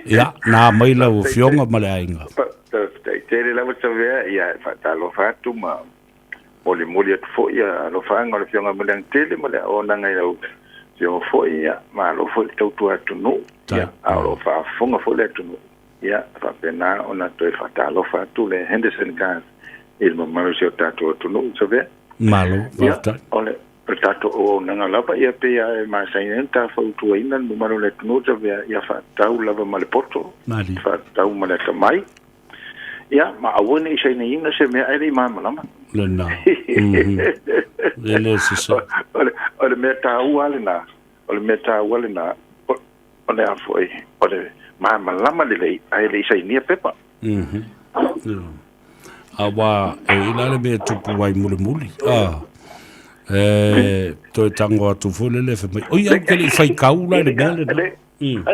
ia na mai lau afioga ma le aiga. Faafetai tele lava Savea, ia e faatalofa atu ma molimoli atu foi ia alofaaga o le Afioga Maliagatele ma le auaunaga i lau Afioga foi, ia malo foi le tautua atunuu, ia a o lo o faafofoga foi le atunuu, ia faapena ona toe faatalofa atu le Henderson Cars i le mamalu o si o tatou atunuu Savea. Malo, Ia faafetai. o le o le tatou auaunaga lava ia pei lava e masani ai ona ta fautuaina le mamalu o le atunuu Savea, ia faatatau lava ma le poto, Malie. faatatau ma le atamai. Ia, ma aua ne i sainiina se mea ae le i malamalama. Lena. Mhm. E le sese. O le, o le mea taua lena, o le mea taua lena, o, o le a foi, o le malamalama lelei ae le i sainia pepa. Mhm. Ia. Aua e i la le mea e tupu ai mulimuli. Ah. E toe tango atu foi lele fai mai. Oi au ke le i faitau la i le mea lena. Mm.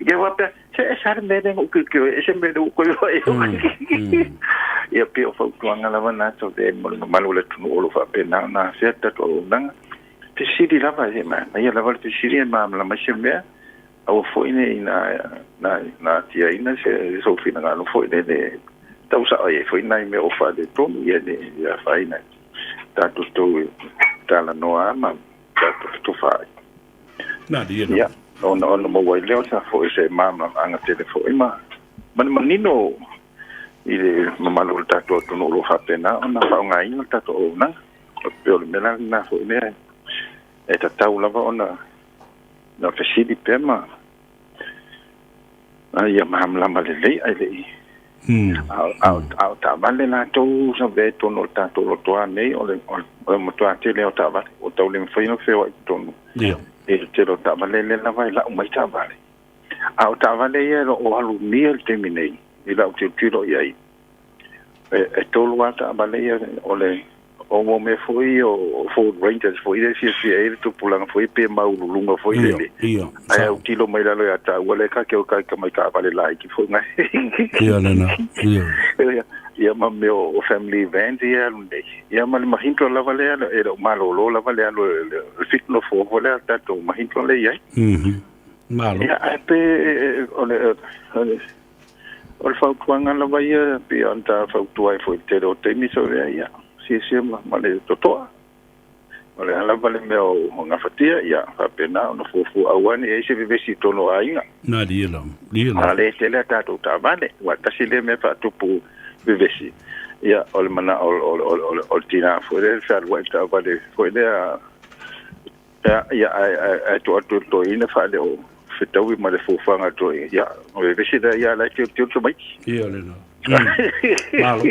Ia faapea, se e sa le mea lea na ou tilotilo ai, e se mea lea ua toe fai ai. Ia pei o fautuaga lava na atu e mo le mamalu o le atunuu o lo o faapena ona afea le tatou auaunaga. Fesili lava, e manaia lava le fesili e malamalama ai se mea, aua foi ne i na na atiaina se sou finagalo foi lele tau sao ai foi nai mea o faaletonu, ia ne i afaina ai. Tatou tou talanoa ma tatou fetofaai. Ia, ona ona maua ai lea o sa foi se malamalamaaga tele foi ma ma le manino i le mamalu o le tatou atunuu o lo o faapena ona faaaogaina le tatou auaunaga. E pei o le mea la lena foi lea e tatau lava ona na fesili pea ma ia malamalama lelei ae le i A o taavale latou sa avea i totonu o le tatou lotoa nei, o le matua tele lava o taavale, ua tau le mafai ona feoai i totonu i le tele o taavale, lea lava e lau mai taavale. A o taavale ia e le o alumia i le taimi nei i lau tilotilo i ai, e tolu lava taavale ia, o le o mo mea foi o Ford Rangers foi lea e fiafia ai le tupulaga foi pe maualuluga foi lele. Ae autilo mai lalo ia taua lea ka ke o kai ka mai taavale laiti foi ngai. Ia lena. Ia. Ia ma mea o family van ia alu nei. Ia ma le Mahindra lava lea e le o malolo lava le alu le 7 no 4 foi lea tatou Mahindra lea i ai. Malo. Ia ae pe o le o le fautuaga lava ia pei ona ta fautua ai foi i le tele o taimi sa avea ia siasia ma le totoa. O le a lava le mea o gafatia ia faapena ona fuafua aua ne i ai se vevesi i totonu o aiga. Na lia la. Lia la. A le tele a tatou taavale, ua tasi lea mea faatupu vevesi. Ia o le manao o le tinā foi lea fealuai i le taavale foi lea ia ae tuu atu i le toeaina faaleo fetaui ma le fuafuaga a le toeaina. Ia o le vevesi lea ia la e tilotilo tamaiti. Ia lena. Malo.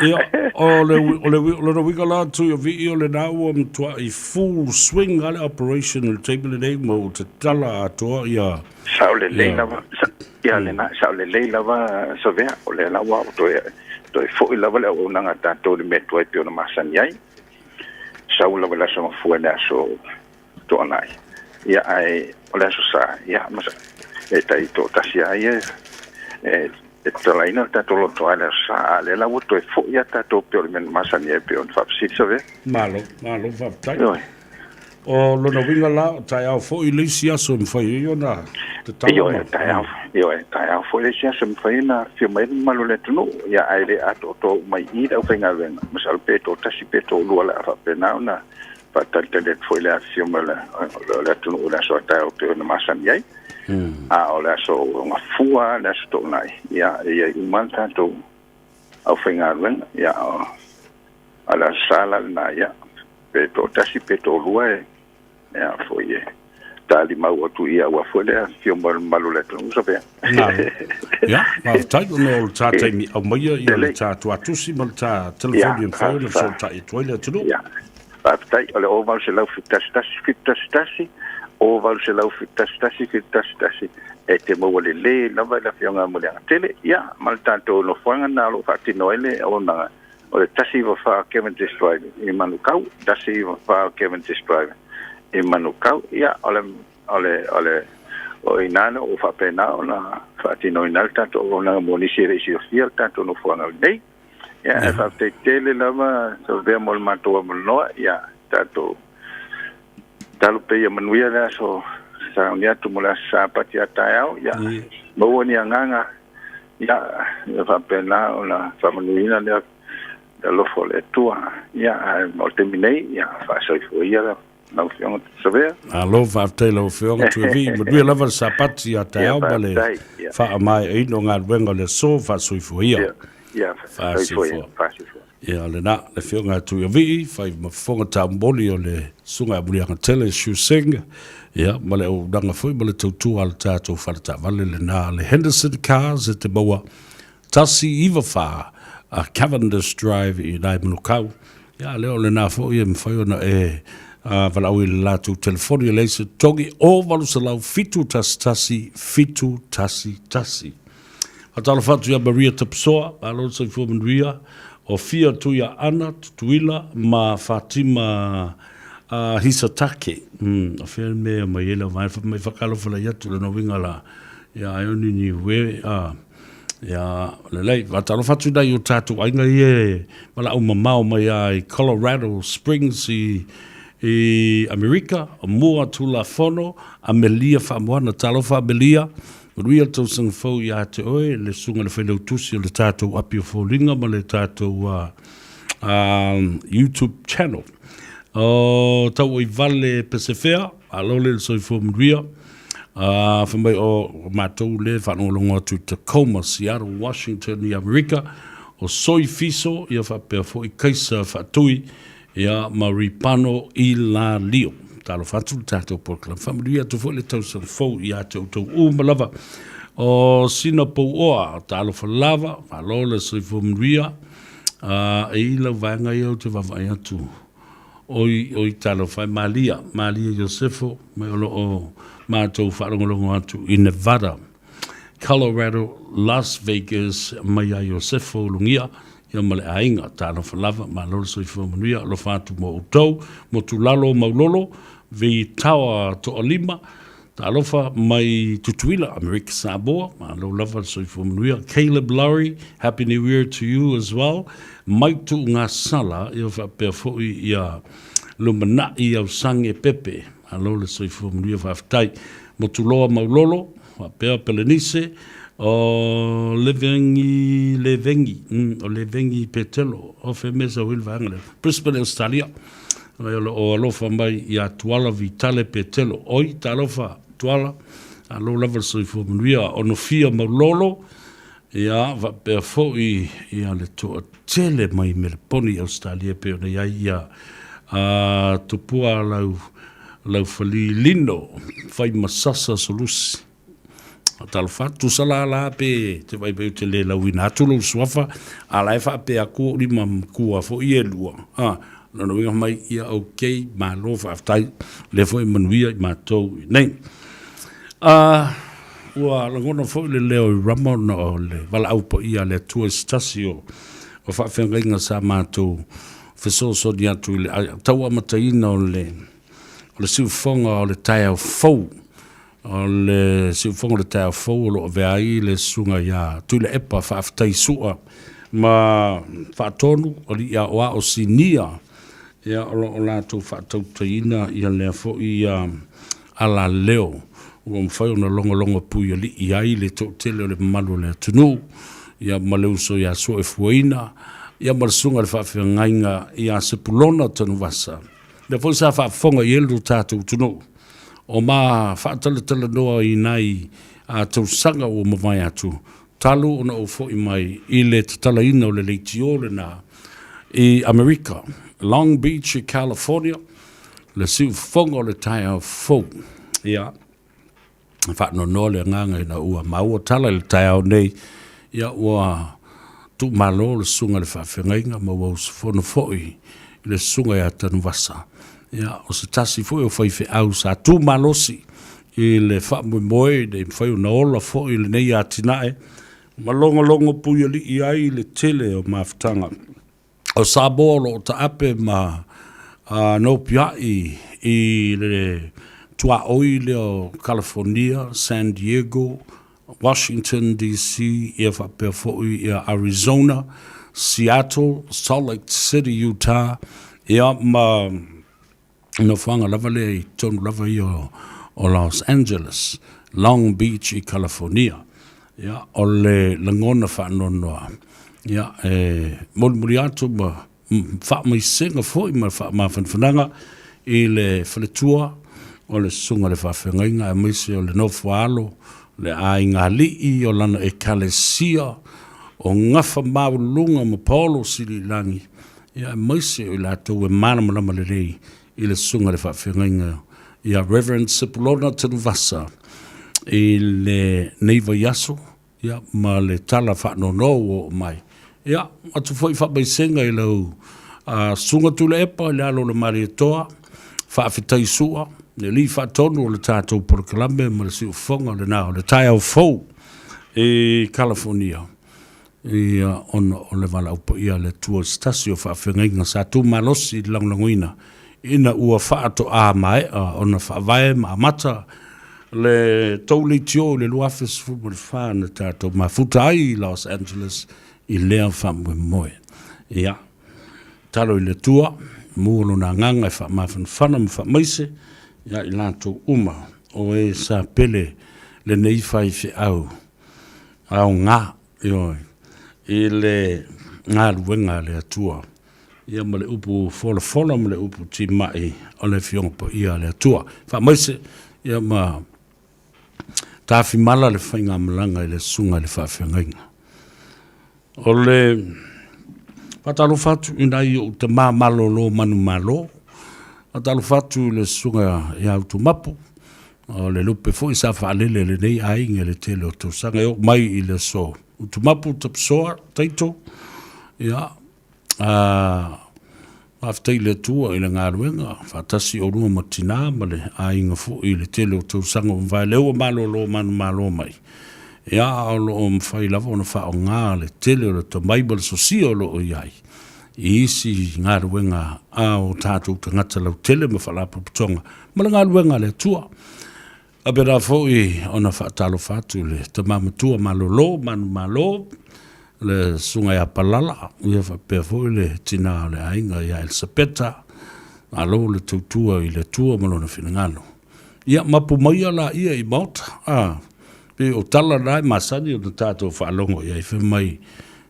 Ia, o le o le o lona uiga la Tuiavii o lena ua matuai full swing a le operation i le taimi lenei ma ua tatala atoa ia Sao lelei lava ia lena, sao lelei lava Savea, o lea la ua toe toe foi lava le auaunaga a tatou i le mea tuai pei ona masani ai. Sau lava le Aso Gafua i le aso Toanai, ia ae o le Aso Sa, ia e tai toatasi lava ia e tatalaina le tatou lotoa i le Aso Sa, a o lea la ua toe foi lava tatou pei o le mea na masani ai pei ona faafesili Savea. Malo, malo faafetai. Ioe. O lona uiga la, o taeao foi le isi aso e mafai ai ona tatala. Ioe, taeao, ioe, taeao foi le isi aso e mafai ona afio mai ai le mamalu o le atunuu, ia ae le atoatoa uma i i le aufaigaluega, masalo pe toatasi pe toalua o le a faapena ona faatalitali atu foi i le afifio mai o le atunuu i le aso a taeao pei ona masani ai. A o le aso Gafua, le aso Toonai, ia e i ai uma le tatou aufaigaluega, ia o le Aso Sa la lena, ia pe toatasi pe toalua e a foi e talimau atu ia aua foi le afifio mai o le mamalu o le atunuu Savea. Ia, faafetai ona o le ta taimi aumaia ia le ta tuatusi ma le ta telefoni e mafai ona fesootai atu ai le atunuu. Ia, faafetai, o le 0871 71 0871 71 e te maua lelei lava i le Afioga ia Muliagatele, ia ma le tatou nofoaga lena o lo o faatino ai le auaunaga o le 194 Cavendish Drive i Manukau, 194 Cavendish Drive i Manukau. Ia, o le o le o le o i ina ua faapena ona faatinoina ai le tatou auaunaga mo nisi e le i silafia le tatou nofoaga lenei. Ia, e faafetai tele lava Savea mo le matou avanoa. Ia, tatou talo pea ia manuia le aso sauni atu mo le aso Sapati a taeao. Ia, maua ni agaga, ia, ia faapena ona faamanuiina le alofa o le Atua. Ia, ae mo le taimi nei, ia, faasoifua ia lau Afioga Savea. Malo faafetai lau Afioga Tuiavii, manuia lava le Sapati a taeao ma le faamaeaina o galuega o le aso, faasoifua ia. Ia, faasoifua. Faasoifua. Ia, lena, le Afioga Tuiavii, fai ma fofoga taumoli o le Susuga ia Muliagatele Shu Singh, ia, ma le auaunaga foi ma le tautua a le tatou fale taavale lena, le Henderson Cars e te maua 194 a Cavendish Drive i Nai Manukau. Ia, lea o lena foi e mafai ona e valaau i le latou telefoni e leai se totogi o 800 711 711. Faatalofa atu ia Maria Tapusoa, malo le soifua manuia, o Fia Tuiaana Tutuila ma Fatima Hisatake. O fea le mea e aumai ai lau vaega, fai mai faatalofa lai atu lona uiga la ia Ione Niue, Ia, lelei, faatalofa atu i nai o tatou aiga ia e valaau mamao mai lava i Colorado Springs i, i Amerika, o Mua Tulafono, Amelia Faamoana. Talofa Amelia, manuia le tausaga fou ia te oe, le susuga i le Failautusi o le tatou Api o Foliga ma le tatou YouTube channel. O Tauoivale Pesefea, malo le soifua manuia. Ā, fai mai, o matou lea e faalogologo atu i Tacoma, Seattle, Washington i Amerika, o Soi Fiso, ia faapea foi Kaisa Faatui, ia ma Ripano i Lalio. Talofa atu le tatou polokalame. Faamanuia atu foi le tausaga fou ia te outou uma lava. O sina pouoa, talofa lava, malo le soifua manuia. E i lau vaega ia ou te vaavaai atu. Oi, oi talofa e Malia, Malia Iosefo, mai o lo o matou faalogologo atu i Nevada, Colorado, Las Vegas, mai ia Iosefo Ulugia, ia ma le aiga. Talofa lava, malo le soifua manuia, alofa atu mo outou, Motulalo Maulolo, Vitaoa Toalima, Talofa mai Tutuila, Amerika Samoa, malo lava le soifua manuia. Caleb Lowry, Happy New Year to you as well. Mai Tuugasala, ia faapea foi ia Lumanai Ausange Pepe, malo le soifua manuia, faafetai. Motuloa Maulolo, faapea Pelenise, o Levengi, Levengi, o Levengi Petelo, o fea mea sau ai le vaega lea? Brisbane, Australia. Mai o lo o alofa mai ia Tuala Vitale Petelo. Oi, talofa, Tuala, alo lava le soifua manuia, onofia maulolo, ia, faapea foi ia le toatele mai Meleponi, Australia, pei ona i ai ia Tupua lau, Laufali Lino, Faimasasa Solusi. Talofa atu, tusa la la pe te vaai mai ou te le lauina atu lou suafa, a la e faapea atu ou lima matua foi e lua. A, lona uiga mai, ia okay, malo faafetai, lea foi e manuia i matou i nei. A, ua lagona foi le leo i Rama ona o le valaau paia a le Atua i se tasi o faafeagaiga sa matou fesoasoani atu i le tau amataina o le siufofoga o le taeao fou. O le siufofoga o le taeao fou o lo o avea ai le susuga ia Tuilaepa Faafetai Sua ma Faatonu Alii Aoao Sinia, ia o lo o latou faatautaiina ia lea foi alaleo ua mafai ona logologo puialii ai le toatele o le mamalu o le atunuu, ia ma le uso ia Suaefuaina, ia ma le susuga i le faafeagaiga ia Sepulona Tanuvasa. Lea foi sa faafofoga i ai lo tatou atunuu o ma faatalatalanoa i nai tausaga ua mavae atu, talu ona ou foi mai i le tatalaina o le leitio lena i Amerika, Long Beach i California, le siufofoga o le taeao fou. Ia, faanoanoa le agaga ina ua maua tala i le taeao nei, ia ua tuumalo le susuga i le faafeagaiga ma ua usufono foi i le susuga ia Tanuvasa. Ia, o se tasi foi o faifeau sa tu malosi i le faamoemoe ina ia mafai ona ola foi lenei atinae ma logologo puialii ai le tele o mafutaga o Samoa o lo o taape ma nopiai i le tuaoi lea o California, San Diego, Washington DC, ia faapea foi ia Arizona, Seattle, Salt Lake City, Utah, ia ma nofoaga lava lea i totonu lava ia o Los Angeles, Long Beach i California. Ia, o le lagona faanoanoa, ia, e molimoli atu ma faamaisega foi ma faamafanafanaga i le faletua o le Susuga i le Faafeagaiga aemaise o le nofoaalo, le aiga alii o lana ekalesia o Gafa Maualuluga ma Paolo Siliilagi, ia aemaise o i latou e malamalama lelei i le Susuga i le Faafeagaiga ia Reverend Sepulona Tanuvasa i lenei vaiaso, ia, ma le tala faanoanoa ua oo mai. Ia, atu foi faamaisega i lau Susuga Tuilaepa i le alo o le Malietoa, faafetai Sua, le alii faatonu o le tatou polokalame ma le siufofoga lena o le taeao fou i Kalafonia. Ia, ona o le valaau paia a le Atua i se tasi o faafeagaiga sa tu malosi i le lagolagoina ina ua faatoa maea ona faavae ma amata le tou leitio i le 2014 na tatou mafuta ai i Los Angeles i lea faamoemoe. Ia, tatalo i le Atua, mua lona agaga e faamafanafana ma faamaise ia i latou uma o e sa pele lenei faifeau aoga, ioe, i le galuega a le Atua, ia ma le upu folafola ma le upu timai o le Afioga Paia a le Atua. Faamaise, ia ma tafimala le faigamalaga i le Susuga i le Faafeagaiga. O le faatalofa atu i nai ou tama malolo manumalo, faatalofa atu i le Susuga ia Utumapu, O le lupe foi sa faalele e lenei aiga i le tele o tausaga e oo mai i le aso. Utumapu Tapisoa Taito, ia, faafetai i le Atua i le galuega faatasi oulua ma tina ma le aiga foi i le tele o tausaga ua mavae. Lea ua malolo manumalo mai, ia, a o lo o mafai lava ona faaaoga le tele o le tomai ma le sosia o lo o i ai i isi galuega a o tatou tagata lautele ma faalapotopotoga ma le galuega a le Atua. Faapena foi ona faatalofa atu i le tama matua malolo manumalo, le susuga ia Palala, ia faapea foi le tina o le aiga ia Elisapeta, malo le tautua i le Atua ma lona finagalo. Ia mapu maia laia i maota, a, pei o tala na e masani ona tatou faalogo i ai, fai mai,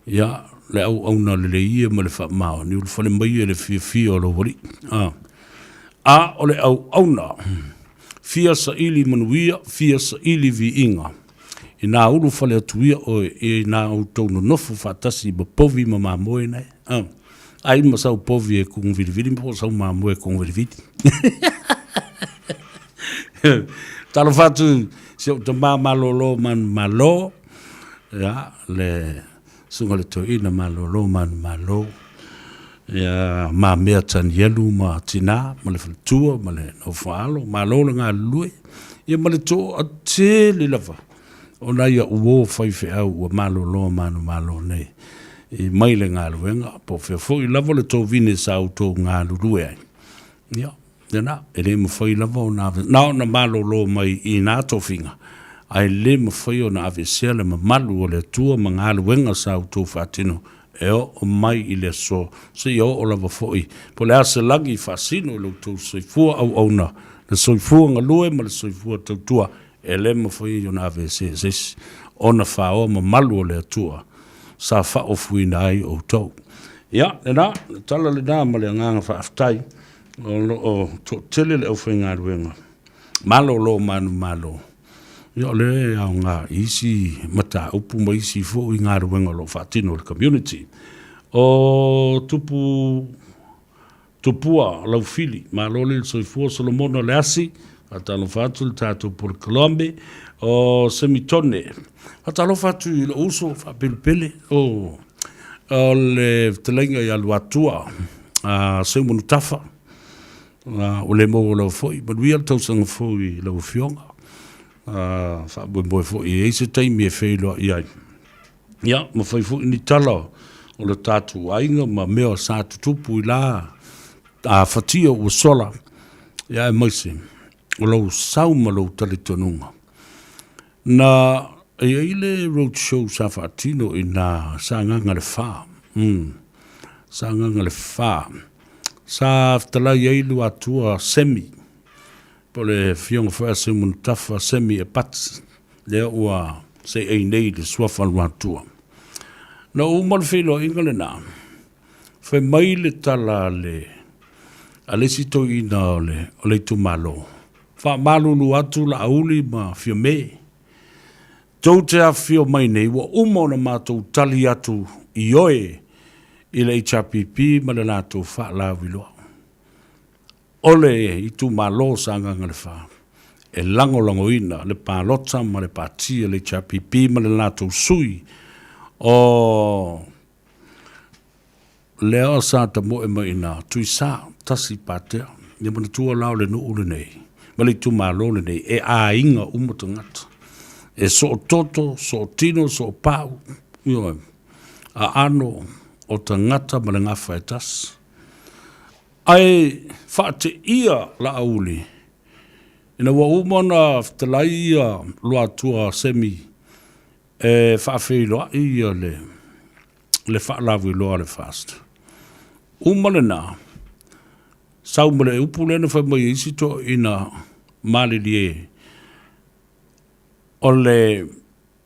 ia, le auauna lelei ia ma le faamaoni, ulufale maia i le fiafia o lou alii. A, a o le auauna fia saili manuia, fia saili viiga, inā ulufale atu ia oe inā outou nonofo faatasi ma povi ma mamoe nae. A, ai ma sau povi e kuguvilivili po o sau mamoe e kuguvilivili. Talofa atu i si ou tama malolo manumalo, ia, le Susuga i le Toeaina malolo manumalo, ia Mamea Tanielu ma Tina ma le faletua ma le nofoaalo, malo le galulue, ia ma le toatele lava o nai a'u uo faifeau ua malolo manumalo nei i mai le galuega, po o fea foi lava le tovine sa outou galulue ai. Ia, lena, e le mafai lava ona ave, na ona malolo mai i nā tofiga, ae le mafai ona aveesea le mamalu o le Atua ma galuega sa outou faatino e oo mai i le aso, seia oo lava foi po o le a se lagi i faasino i lo outou soifua auauna, le soifua galue ma le soifua tautua, e le mafai ona aveesea e se isi, ona faoa mamalu o le Atua sa faaofuina ai outou. Ia, lena, le tala lena ma le agaga faafetai, o lo o toatele le aufaigaluega malolo manumalo, ia o lea e aoga i isi mataupu ma isi foi galuega o lo o faatino e le community. O tupu Tupua Laufili, malo le soifua Solomona Leasi, faatalofa atu le tatou polokalame o Semitone. Faatalofa atu i lou uso faapelupele o o le fetalaiga ia Luatua a Seumanutafa, ua le maua lava foi. Manuia le tausaga fou i lau Afioga. Faamoemoe foi e i ai se taimi e feiloai ai, ia, ma fai foi ni tala o le tatou aiga ma mea sa tutupu i la fatia ua sola, ia aemaise o lou sau ma lou talitonuga. Na i ai le road show sa faatino i na Sagaga le Fa, Sagaga le Fa, sa fetalai ai Luatua Semi, po o le Afioga foi ia Seumanutafa Semi Epati, lea ua seei nei i le suafa Luatua. Na uma le feiloaiga lena, fai mai le tala a le a le isi toeaina o le o le itumalo, faamalulu atu Laauli ma Fiame, tou te afifio mai nei ua uma ona matou tali atu ioe i le HRPP ma le latou faalauiloa. O le itumalo o Sagaga Le Fa e lagolagoina le palota ma le pati a le HRPP ma le latou sui o lea sa tamoe mai ina Tuisa Tasi Patea. Ia manatua la o le nuu lenei ma le itumalo lenei e aiga uma tagata, e soototo, sootino, soopau, ioe, aano o tagata ma le gafa e tasi. Ae faateia Laauli ina ua uma ona fetalai ia Luatua Semi e faafeiloai ia le le faalauiloa a le FAST. Uma lena, sau ma le upu lea na fai mai e isi toeaiina malilie o le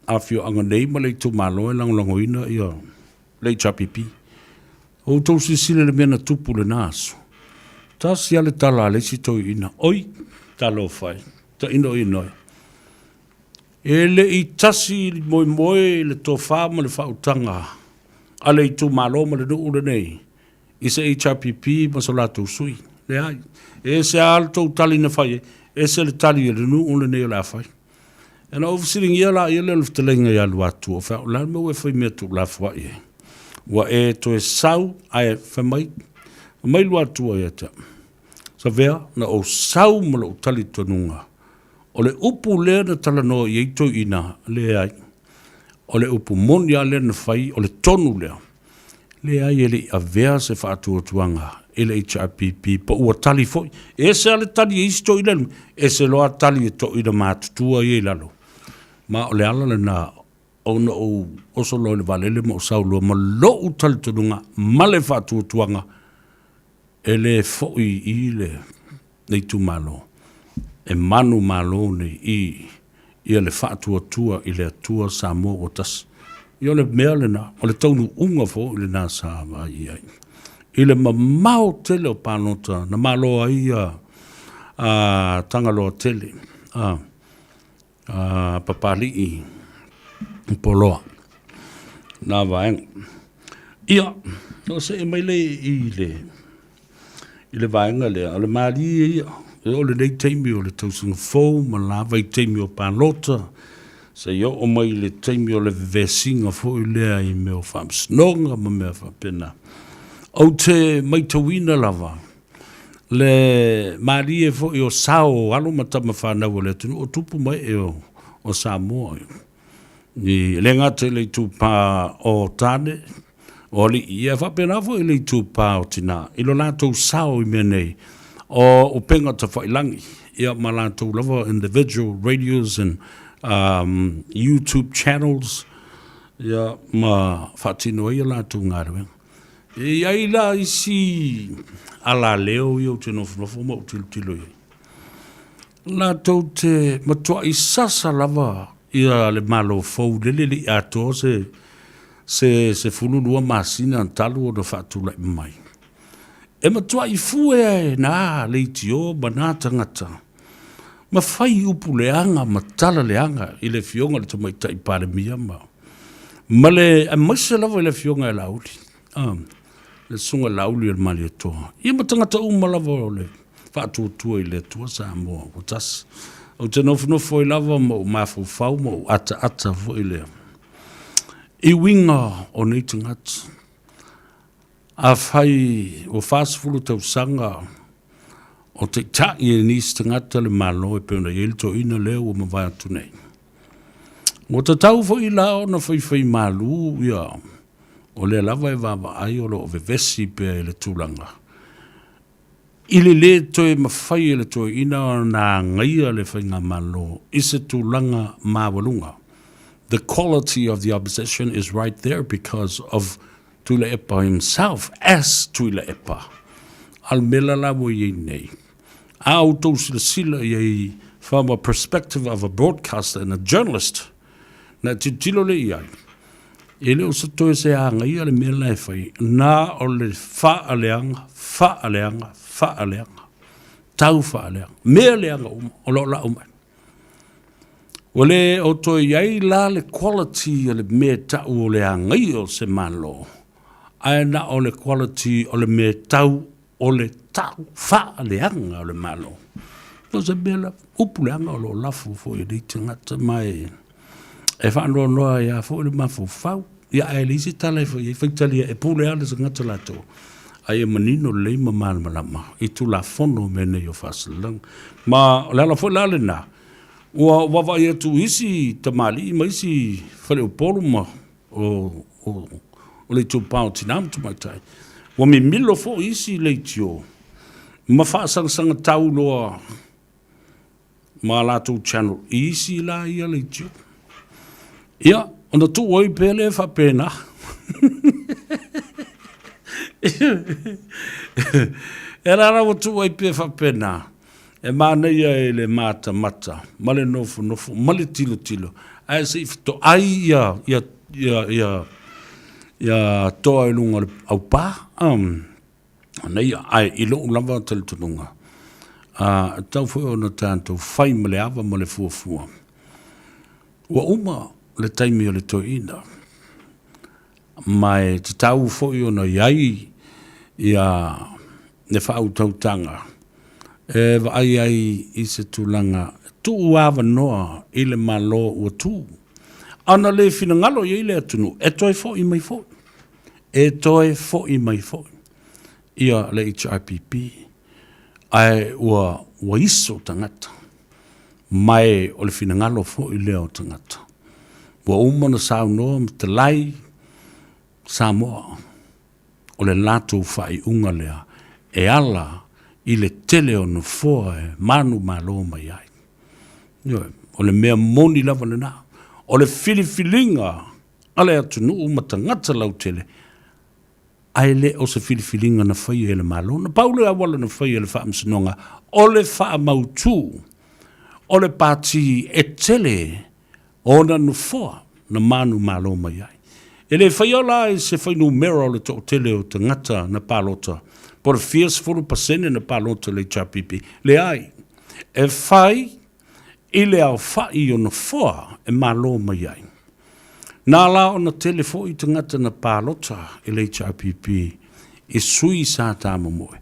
afioaga nei ma le itumalo e lagolagoina ia le HRPP. O outou silasila i le mea na tupu i lena aso. Tasi lava le tala a le isi toeaina, oi, talofa e, tainoino e. E le i tasi i moemoe le tofa ma le faautaga a le itumalo ma le nuu lenei i se HRPP ma so latou sui. Leai. E ese lava le tou tali na fai ai. Ese le tali a le nuu lenei o le a fai. Ona ou fesiligia laia lea o le fetalaiga ia Luatua, o fai, o le a le mea ua e fai mea tuulafoai ai? Ua e toe sau ae fai mai, fai mai Luatua ia te au, Savea, na ou sau ma lou talitonuga, o le upu lea na talanoa i ai toeaiina, leai, o le upu moni lava lea na fai, o le tonu lea. Leai e le i avea se faatuatuaga i le HRPP po ua tali foi. E ese lava le tali a isi toeaina i luga, ese loa tali a toeaina matutua ia i lalo. Ma o le ala lena ona ou oso loa i le vaalele ma ou sau loa ma lou talitonuga ma le faatuatuaga e le foi i le le itumalo e manumalo nei i ia le faatuatua i le Atua Samoa ua tasi. Ia o le mea lena, o le taunuuga foi lena sa vaai i ai. I le mamao tele o palota na malo ai ia a Tagaloa tele, a a Papalii Poloa, na vaega. Ia, ona see mai lea i le i le vaega lea, o le malie ia, e oo i lenei taimi o le tausaga fou ma la vaitaimi o palota, seia oo mai i le taimi o le vevesiga foi lea i mea o faamasinoga ma mea faapena. Ou te matauina lava le malie foi o sao o alo ma tama fanau a le atunuu o tupu ma ee o Samoa. E le gata i le itupa o tane, o alii, ia faapena foi i le itupa o tina, i lo latou sao i mea nei o upega tafailagi, ia ma latou lava individual radios and YouTube channels, ia ma faatino ai a latou galuega. E i ai la isi alaleo ia ou te nofonofo ma ou tilotilo i ai, latou te matuai sasa lava ia le Malo fou lele le i atoa se se 12 masina talu ona faatulai mai. E matuai fue e nā leitio ma nā tagata ma fai upu leaga ma tala leaga i le Afioga i le Tamaitai Palemia ma ma le aemaise lava i le Afioga ia Laauli. Le Susuga Laauli o le Malietoa, ia ma tagata uma lava o le faatuatua i le Atua Samoa ua tasi. Ou te nofonofo ai lava ma ou mafaufau ma ou ataata foi lea i uiga o nei tagata. Afai ua 40 tausaga o taitai e nisi tagata le Malo e pei ona i ai le toeaina lea ua mavae atu nei, ua tatau foi la ona faifaimalu ia o lea lava e vaavaai o lo o vevesi pea i le tulaga i le lē toe mafai e le toeaina ona agaia le faigamalo i se tulaga maualuga. The quality of the opposition is right there because of Tuilaepa himself as Tuilaepa. A o le mea la la ua i ai nei, a outou silasila i ai from a perspective of a broadcaster and a journalist, na e tilotilo lea i ai, E le o se toe se agaia le mea la e fai, na o le faaleaga, faaleaga, faaleaga, tau faaleaga, mea leaga uma o lo o lau mai. Ua le o toe i ai la le quality o le mea tau o le agaia o se Malo, ae na o le quality o le mea tau o le tau faaleaga o le Malo. O se mea la, upu leaga o lo o lafo foi e nei tagata ma e, e faanoanoa ai lava foi le mafaufau. Ia ae leai se tala e fai ai, faitalia e pule lava le tagata latou, a ia manino lelei ma malamalama i Tulafono o mea nei o faasalalauga. Ma o le ala foi la lena, ua vaavaai atu i isi tamalii ma isi faleupolu ma o, o, o le itupa o tinā ma tamaitai. Ua mimilo foi isi leitio ma faasagasag tau loa ma latou channel i isi la ia leitio. Ia, ona tuu ai pea lea faapena. E la la ua tuu ai pea faapena. E manaia e le matamata ma le nofonofo ma le tilotilo ae se i fetoai ia ia ia ia ia toa i luga o le aupā manaia. Ae i lou lava talitonuga, e tatau foi ona tatou fai ma le ava ma le fuafua. Ua uma le taimi o le toeaina, ma e tatau foi ona i ai ia le faautautaga E vaai ai i se tulaga tuu avanoa i le Malo ua tu. Ana le finagalo i ai le atunuu, e toe foi mai foi. E toe foi mai foi ia le HRPP, ae ua, ua iso tagata, ma e o le finagalo foi lea o tagata. Ua uma ona saunoa ma talai Samoa, o le latou faaiuga lea e ala i le tele o nofoa e manumalo mai ai. Ioe, o le mea moni lava lena. O le filifiliga a le atunuu ma tagata lautele, ae le o se filifiliga na faia e le Malo. Na pau le auala na faia e le Faamasinoga, o le faamautu o le pati e tele ona nofoa na manumalo mai ai. E le faia la i se fuainumera o le toatele o tagata na palota, po o le fia 10% na palota i le HRPP. Leai, e fai i le aofai o nofoa e malo mai ai. Na ala ona tele foi tagata na palota i le HRPP i sui sa tamomoe,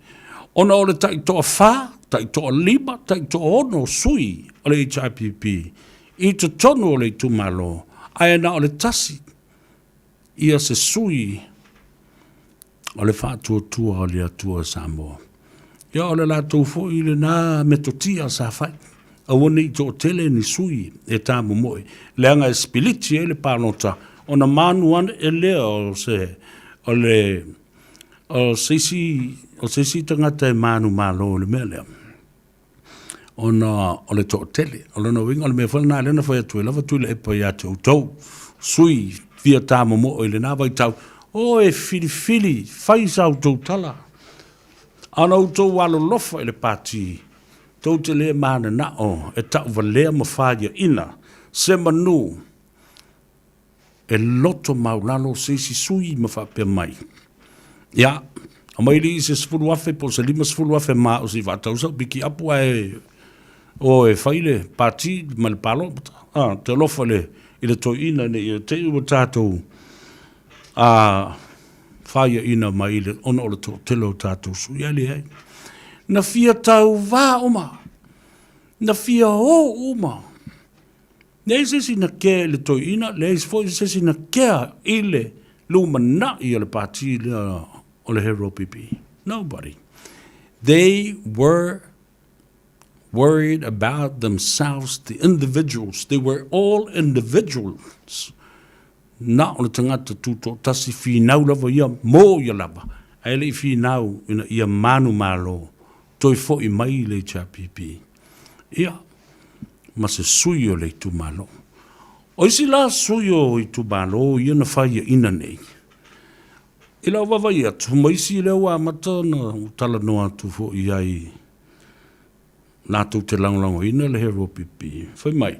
ona o le taitoafa, taitoalima, taitoaono sui o le HRPP i totonu o le itumalo, ae na o le tasi ia se sui o le Faatuatua o le Atua Samoa. Ia o le latou foi lena metotia sa fai, aua ne i toatele ni sui e tamomoe, leaga e sipiliti ai le palota ona manu ane lea o se, o le, o se isi, o se isi tagata e manumalo i le mea lea. ona o le toatele. O lona uiga o le mea foi lena lea na fai atu ai lava Tuilaepa ia te outou, sui fia tamomoe i lena vaitau, o e filifili, fai sa outou tala. A na outou alolofa i le pati, tou te le mananao e tauvalea ma faiaina se manu e loto maulalo se isi sui ma faapea mai, Ia, aumai alii se 10,000 po o se 50,000 ma au se i faatau sau pikiapu ae o e fai le pati ma le palota. Ah, te alofa i le, i le toeaina ina ia te i ua tatou a faiaina mai i le, ona o le toatele o tatou sui, ae leai. Na fia tauvā uma, na fia o uma. Leai se isi na kea i le toeaina, leai foi se isi na kea i le lumanai o le pati lea o le Hero PP. Nobody. They were worried about themselves, the individuals. They were all individuals. Na o le tagata tutoatasi finau lava ia mō ia lava, ae le i finau ina ia manumalo toe foi mai i le HRPP. Ia, ma se sui o le itumalo. O isi la sui o itumalo ia na faiaina nei, i lau vaavaai atu, ma isi lea ua amata ona talanoa atu foi i ai latou te lagolagoina le Hero PP, fai mai,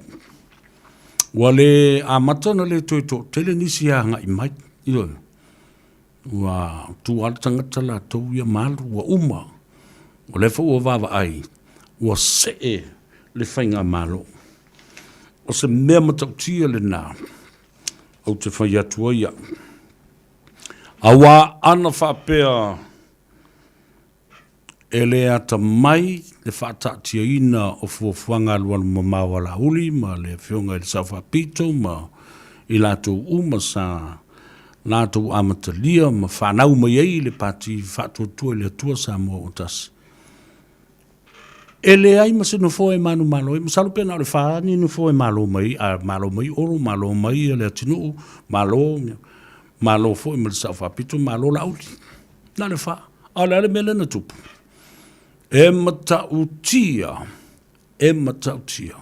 ua le amata ona le toe toatele nisi e agai mai. Ioe. Ua tu lava le tagata latou ia ma alu, ua uma. O lea foi ua vaavaai, ua see le faigamalo. O se mea matautia lena ou te fai atu ai au. Aua ana faapea E le atamai le faataatiaina o fuafuaga alualumamao a Laauli ma le Afioga i le Sao Faapito ma i latou uma sa latou amatalia ma fanau mai ai le Pati Faatuatua i le Atua Samoa ua Tasi. E leai ma se nofoa e manumalo ai. Masalo pe na o le fa ni nofoa e malo mai, a malo mai Olo, malo mai Leatinuu, malo, malo foi ma le Sao Faapito, malo Laauli. Na o le fa. A o le a le mea lea na tupu? E matautia, e matautia.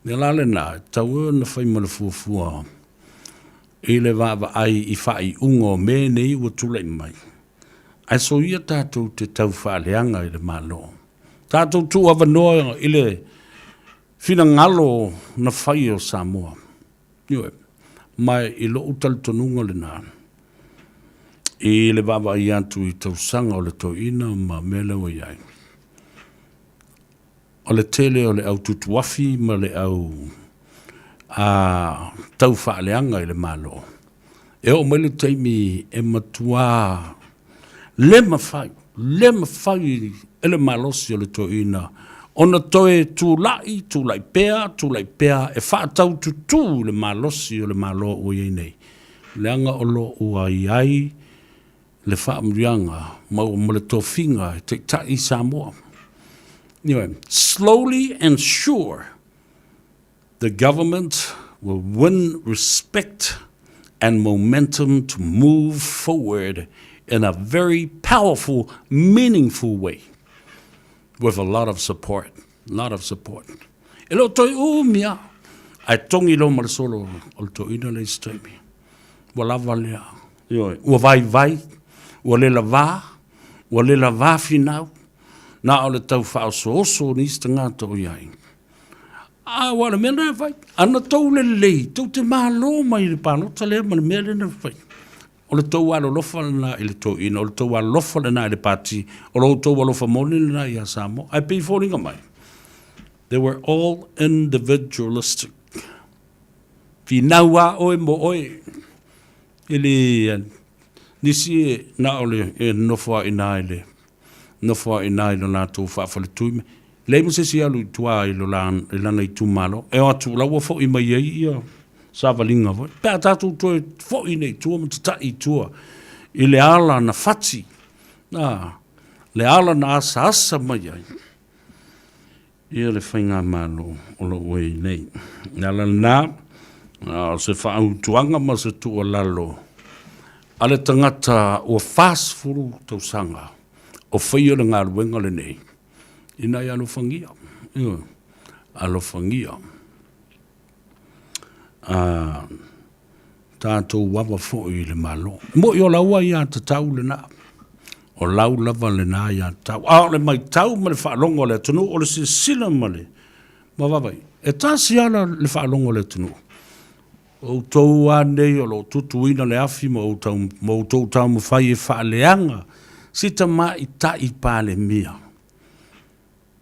Ia la lena, e tatau ai ona fai ma le fuafua i le vaavaai i faaiuga o mea nei ua tulai mai. Ae soia tatou te tau faaleaga i le Malo. Tatou tuuavanoa i le finagalo na fai o Samoa. Ioe. Ma i lou talitonuga lena, i le vaavaai atu i tausaga o le toeaina ma mea lea ua i ai, o le tele o le au tutuafi ma le au a tau faaleaga i le Malo, e oo mai le taimi e matuā le mafai, le mafai. e le malosi o le toeaina ona toe tulai, tulai pea, tulai pea e faataututū le malosi o le Malo ua i ai nei, leaga o lo o ua i ai le faamanuiaga ma ma le tofiga e taitai i Samoa. Ioe, slowly and sure the government will win respect and momentum to move forward in a very powerful, meaningful way with a lot of support, lot of support. E le o toe umi lava, ae togi loa ma le solo o le toeaina le isi taimi. Ua lava lea. Ioe, ua vaivai, ua le lavā, ua le lavā finau, na o le tau faaosooso o nisi tagata o i ai. A ua o le mea lena e fai. Ana tou lelei, tou te malo mai i le palota lea ma le mea lea na fai. O le tou alolofa lena i le toeaina, o le tou alofa lena i le pati, o lo outou alofa moni lena ia Samoa. Ae pei e foliga mai, they were all individualistic. Finau lava oe mo oe. E le, nisi e na o le e nofo lava i ina i le nofo lava i ina i lo latou faafaletui me leai ma se isi e alu i tua i lo la i lana itumalo e o atu la ua foi mai ai ia savaliga foi pe a tatou toe foi nei i tua ma tatai i tua i le ala na fati a le ala na asaasa mai ai ia le faigamalo o lo o i ai nei. O le ala lena, o se faautuaga ma se tuualalo a le tagata ua 40 tausaga o faia le galuega lenei, ina ia alofagia, ioe, alofagia. Tatou ava foi i le Malo. E moni o lau aiatatau lena, o lau lava lena aiatatau. A o le matau ma le faalogo a le atunuu, o le silasila ma le vaavaai, e tasi lava le faalogo a le atunuu. O outou lava nei o lo o tutuina le afi ma outou taumafai e faaleaga si tamaitai Palemia.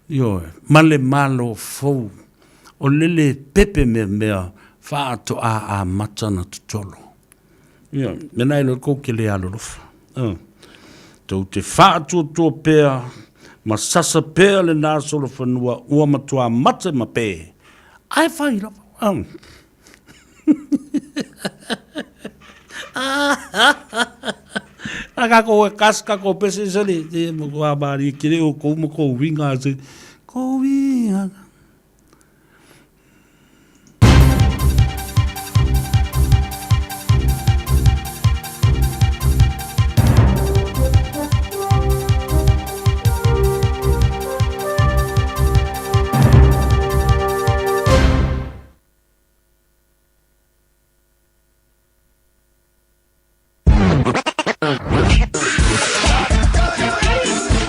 Ioe, ma le Malo fou, o le le pepe meamea faatoa amata ona totolo. Ioe, mea na e iloa ai kou te le alolofa. Ioe, tou te faatuatua pea ma sasa pea lena solofanua ua matua mate ma pe, ae fai lava. Ioe. A kākou e kas kākou pese sele te mo ko amari kere o kou mo kou winga se kou winga.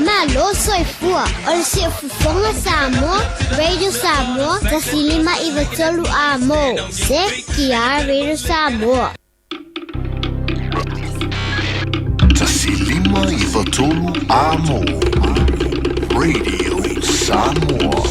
Malo soifua o le Siufofoga Samoa, Radio Samoa, 105 93 A mo, CKR Radio Samoa. 105 93 A mo, Radio Samoa.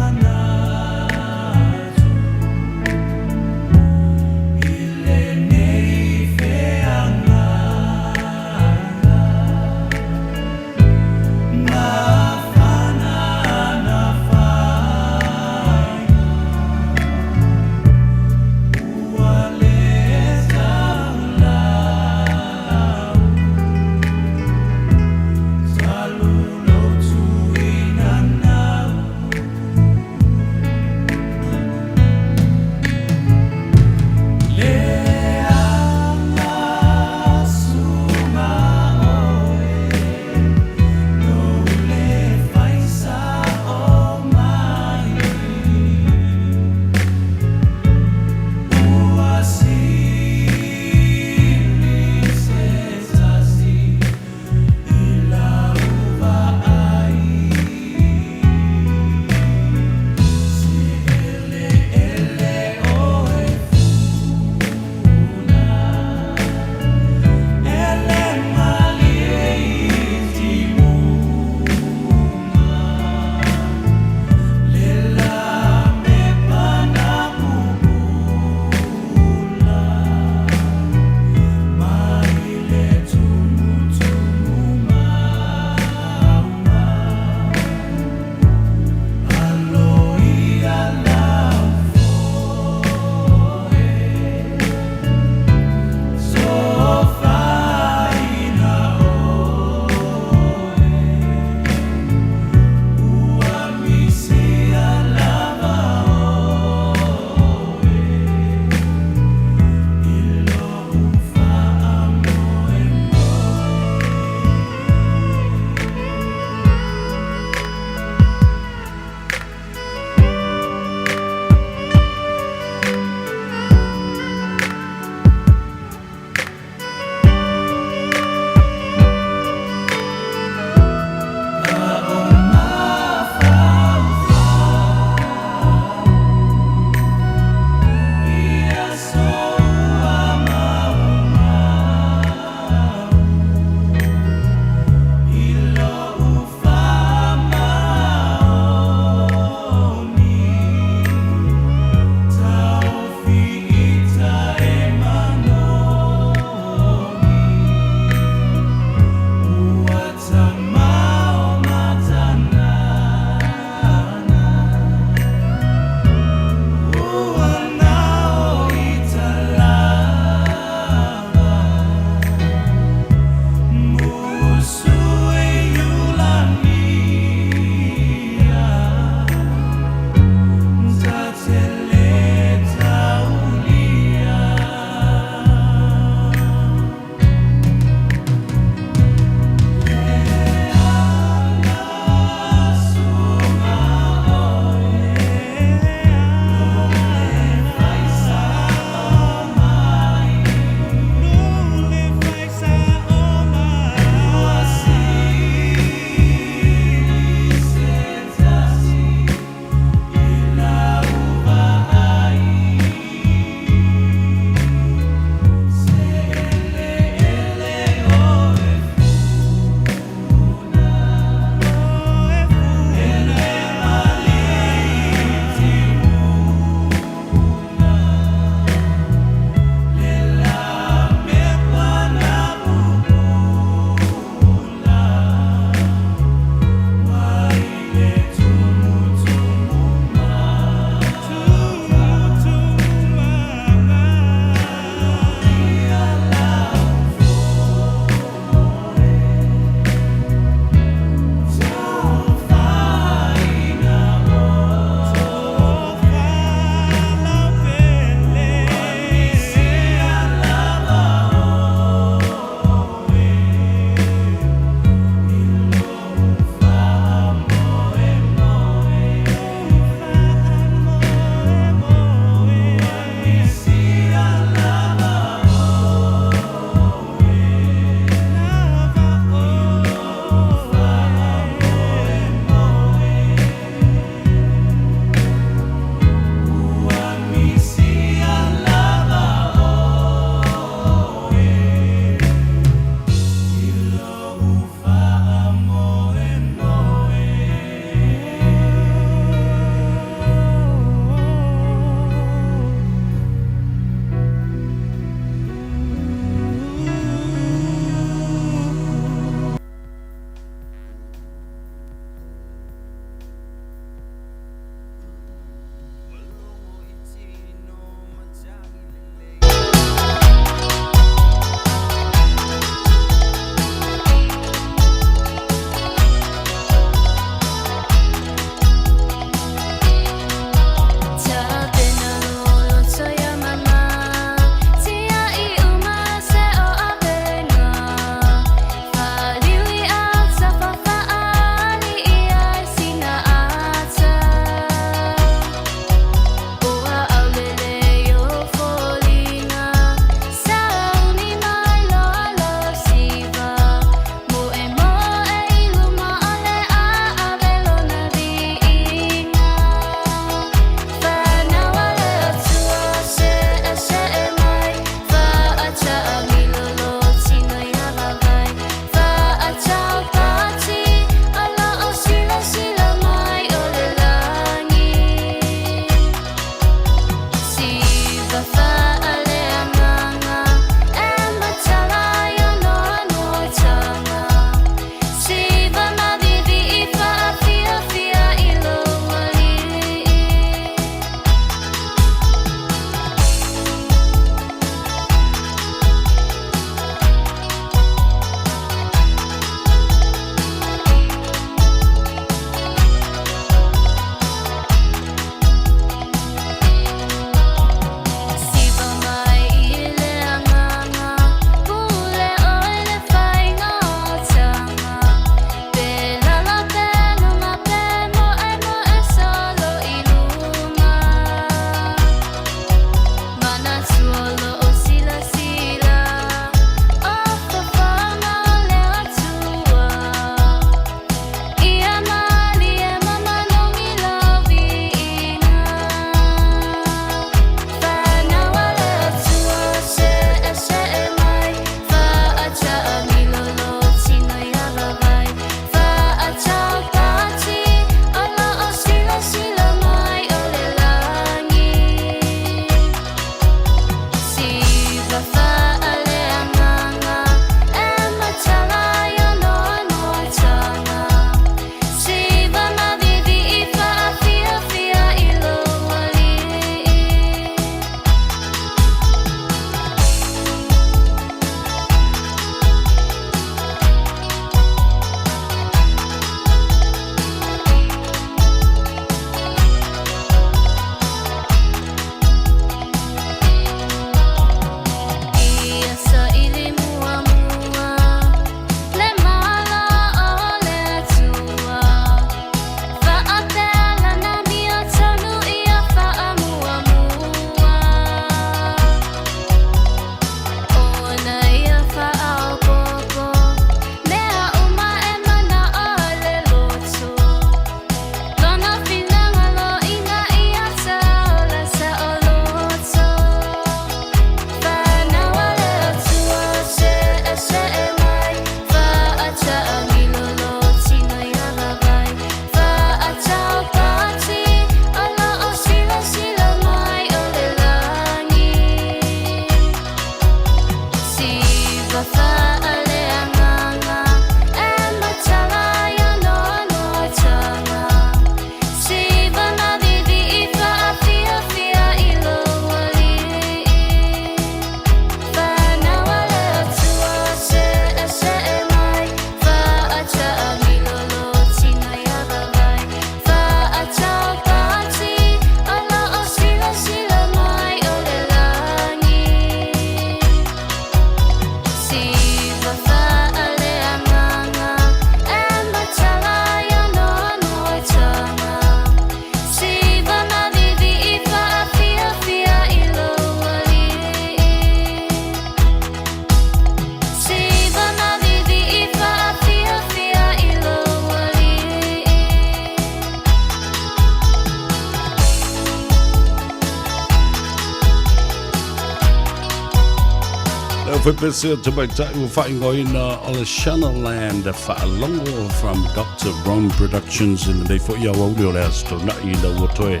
Faipese o Tamaitai ua faaigoaina o le Shanaland Faalogo from Dr. Ron Productions i lenei foi aoauli o le Aso Toonai ina ua toe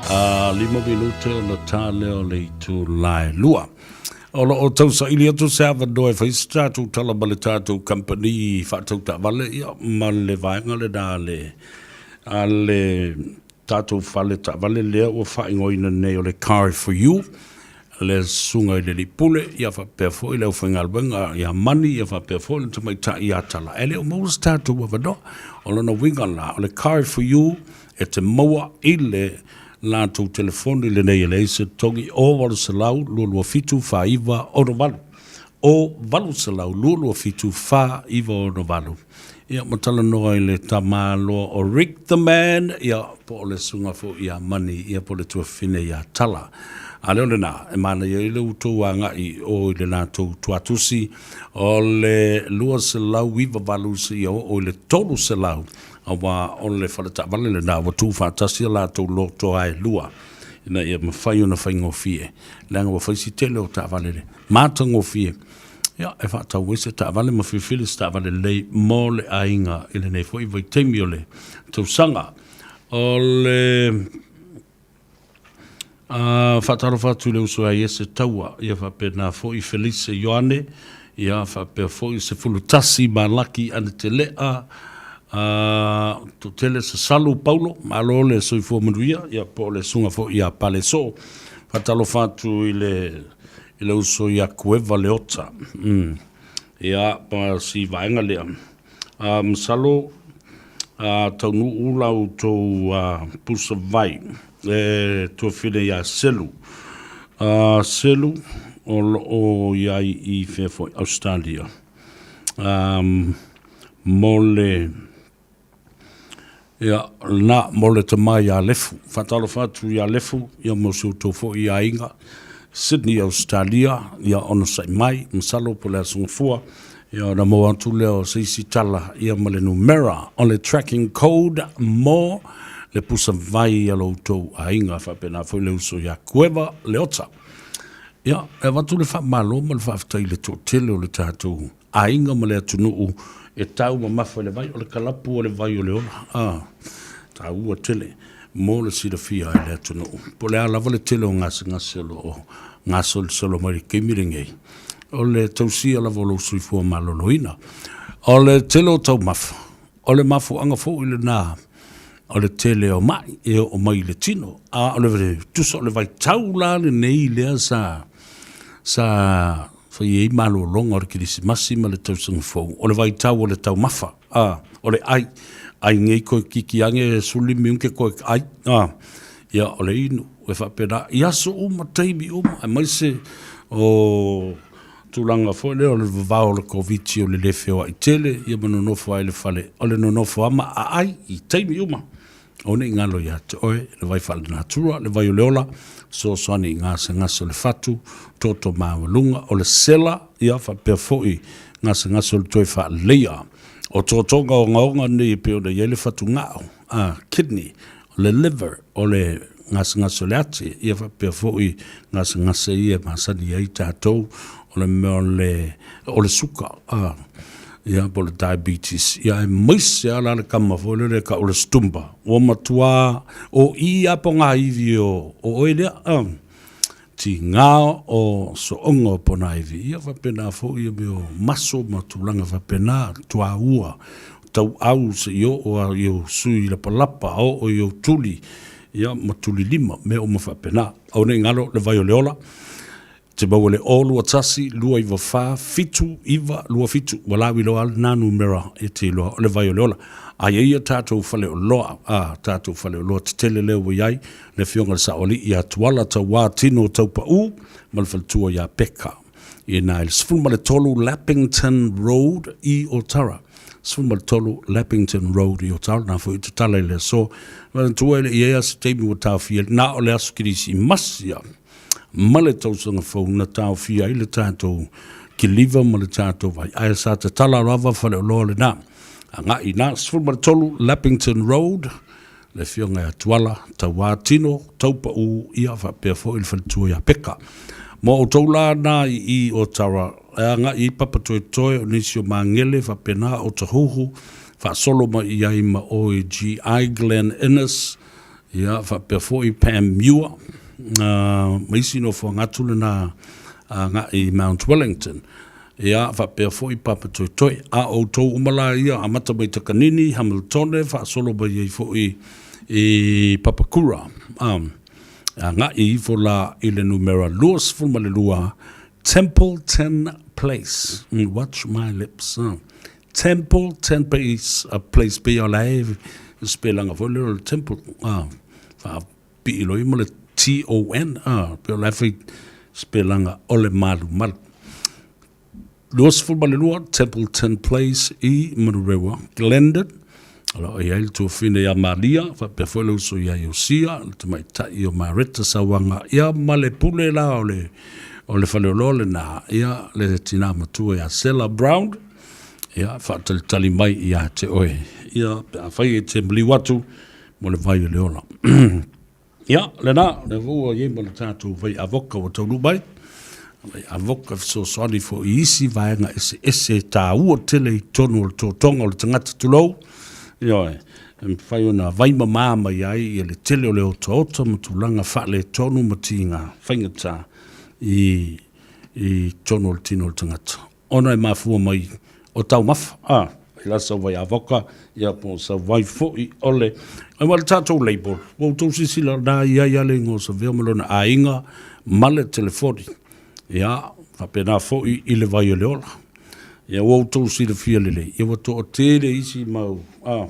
5 minute ona ta lea o le itula e 2. O lo o tausaili atu se avanoa e fai se tatou tala ma le tatou kamupani faatau taavale ia, ma le vaega lena a le, a le tatou fale taavale lea ua faaigoaina nei o le Car for You, le susuga i le alii pule, ia faapea foi le aufaigaluega ia Mani, ia faapea foi le tamaitai ia Tala. E le o maua se tatou avanoa. O lona uiga la, o le Car for You e te maua i le latou telefoni lenei e leai se totogi o 800 227 4968. O 800 227 4968. Ia ma talanoa i le tamaloa o Rick the Man, ia po o le susuga foi ia Mani, ia po o le tuafafine ia Tala. A lea o lena, e manaia ai le outou agai i o i le latou tuatusi o le 298 seia oo i le 300, aua o le faletaavale lena ua tuufaatasi a latou lotoa e lua ina ia mafai ona faigofie, leaga ua fai si tele o taavale le matagofie. Ia, e faatau ai se taavale ma filifili se taavale lelei mo le aiga i lenei foi vaitaimi o le tausaga. O le faatalofa atu i le uso ia Iese Taua, ia faapena foi Felise Ioane, ia faapea foi 11 Malaki Anetelea, Toatele Sasalu Paulo, malo le soifua manuia, ia po o le susuga foi ia Palesoo. Faatalofa atu i le i le uso ia Kueva Leota. Ia, ma si vaega lea. Masalo taunuu la outou pusa vai e tuafine ia Selu. Selu o lo o i ai i fea foi Australia. Mo le Ia, lena, mo le tama ia Lefu. Faatalofa atu ia Lefu, ia mo si outou foi aiga. Sydney, Ausetalia, ia onosai mai, masalo po o le Aso Gafua, ia ona maua atu lea o se isi tala, ia ma le numera o le tracking code mo le pusa vai a lo outou aiga. Faapena foi le uso ia Kueva Leota. Ia, e avatu le faamalo ma le faafetai i le toatele o le tatou aiga ma le atunuu e tau mamafa i le vai, o le kalapu o le vai o le ola, a, taua tele mo le silafia e le atunuu. Po o le a lava le tele o gasegase o lo o gasolosolo mai i le taimi lenei, o le tausia lava o lou soifua maloloina. O le tele o taumafa, o le mafuaaga foi lena o le tele o mai e oo mai i le tino. A o le tusa o le vaitau la lenei lea sa sa fai ai malologa o le Kerisimasi ma le tausaga fou, o le vaitau o le taumafa, a, o le ai, ai nei koe kiki ange 15 minute koe ai, a, ia o le inu, e faapena, i aso uma, taimi uma, aemaise o tulaga foi lea o le vavao o le Koviti o le le feoai tele, ia ma nonofo ai i le fale, o le nonofo lava ma aai i taimi uma. Aua ne i galo ia te oe le vai faalenatura, le vai o le ola, fesoasoani i gasegase o le fatu, toto maualuga, o le sela, ia faapea foi gasegase o le toe faaleleia. O totoga ogaoga nei e pei ona i ai le fatugao, a, kidney, o le liver, o le gasegase o le ati, ia faapea foi gasegase ia e masani ai tatou, o le mea o le, o le suka, a, ia po o le diabetes, ia aemaise lava la le kama foi lele e tau o le stumba, ua matua o i lava pogaivi o oe lea, a, tiga o sooga o ponaivi, ia faapena foi ia mea o maso ma tulaga faapena, tuaua, tauau se i oo lava i ou sui lapalapa, oo i ou tuli, ia ma tuli lima, mea uma faapena. Aua ne i galo le vai o le ola, te maua le 0 2 1 2 9 4 7 9 2 7. Ua lauiloa lava lena numera e te iloa o le vai o le ola. A i ai a tatou faleoloa, a tatou faleoloa tetele lea ua i ai, le Afioga i le Saoalii ia Tuala Tauā Tino Taupau ma le faletua ia Peka i ina i le 13 Lappington Road i Otara. 13 Lappington Road i Otara, na foi tatala i le aso. Manatua e le i ai a se taimi ua taofia, na o le aso Kerisimasi ia ma le tausaga fou na taofia ai le tatou kiliva ma le tatou vai. Ae sa tatala lava faleoloa lena. Agai i ina, 13 Lappington Road, le afioga ia Tuala, Tauā Tino, Taupau, ia faapea foi le faletua ia Peka. Mo outou la na i i Otara, e agai i Papatoetoe o nisi o Magele faapena Otahuhu, faasolo mai i ai ma oe GI Glen Innes, ia faapea foi Pam Muir, ma isi nofoaga atu lena agai i Mount Wellington. Ia faapea foi Papatoetoe. A o outou uma la ia amata mai Takanini, Hamiltone, faasolo mai ai foi i Papakura. Agai ifo la i le numera 22 Templeton Place. Watch my lips. Templeton Place, a place pei o la e spelanga foi lea o le temple. Faapii loa ma le T-O-N, pei o la e fai spelanga o le malumalu. 22 Templeton Place i Manurewa, Glendon. O lo o i ai le tuafine ia Maria, faapea foi le uso ia Iosia, le tamaitai o Mareta Sauaga, ia ma le pule la o le, o le faleoloa lena, ia le tinā matua ia Sela Brown, ia faatalitali mai ia te oe, ia pe afai e te maliu atu mo le vai o le ola. Ia, lena, lea foi ua i ai ma le tatou vai avoka ua taunuu mai. Vai avoka fesoasoani foi i isi vaega eseese taua tele i totonu o le totoga o le tagata tulou. Ioe, e mafai ona vai mamā mai ai ia le tele o le otaota ma tulaga faaletonu ma tiga faigata i i totonu o le tino o le tagata. Ona e mafua mai o taumafa, a, i la sau vai avoka, ia po o sau vai foi o le, aua le tatou label, ua outou silasila na i ai a le igoa o Savea ma lona aiga ma le telefoni, ia, faapena foi i le vai o le ola. Ia ua outou silafia lelei, ia ua toatele isi mau, a,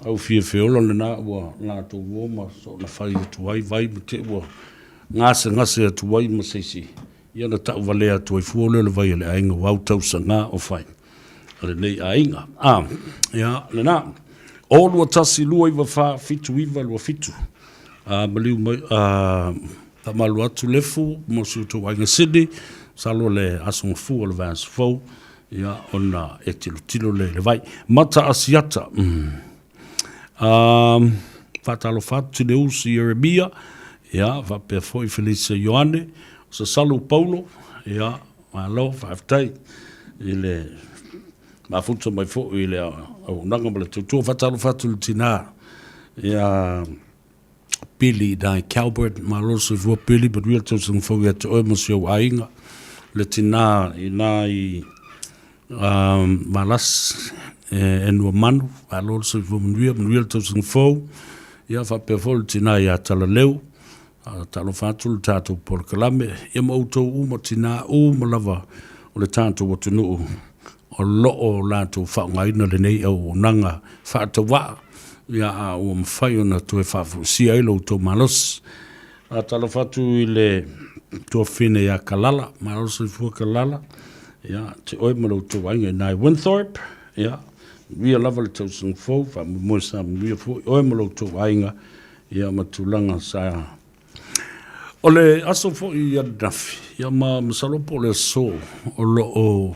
au fia feola lena ua latou o ma soona fai atu ai vai ma te ua gasegase atu ai ma se isi. Ia ona tauvalea atu ai fua lea o le vai a le aiga ua autausaga o fai a lenei aiga. A, ia, lena. O 2 1 2 9 4 7 9 2 7. A, maliu mai, a, faamalu atu Lefu mo si outou aiga Sydney, masalo le aso gafua o le vaiaso fou, ia, ona e tilotilo lea i le vai. Mata Asiata. Mm. A, faatalofa atu Tineusi Ieremia, ia, faapea foi Felisa Ioane, Sasalu Paulo, ia, malo, faafetai i le mafuta mai foi i le auaunaga ma le tautua. Faatalofa atu i le tinā ia Billy Dai Calbert, malo le soifua Billy, manuia le tausaga fou ia te oe ma si ou aiga. Le tinā i nā i Valasi e Enuamanu, malo le soifua manuia, manuia le tausaga fou. Ia faapea foi le tinā ia Talaleu, Talofa atu le tatou polokalame ia ma outou uma tinā uma lava o le tatou atunuu o lo o latou faaaogaina lenei auaunaga faatauvaa ia a ua mafai ona toe faafoisia ai lo outou malosi. Faatalofa atu i le tuafafine ia Kalala, malo le soifua Kalala, ia te oe ma lo outou aiga i ina i Winthorpe, ia manuia lava le tausaga fou, faamoemoe sa manuia foi oe ma lo outou aiga Ia ma tulaga sa O le aso foi ananafi, ia ma masalo po o le aso o lo o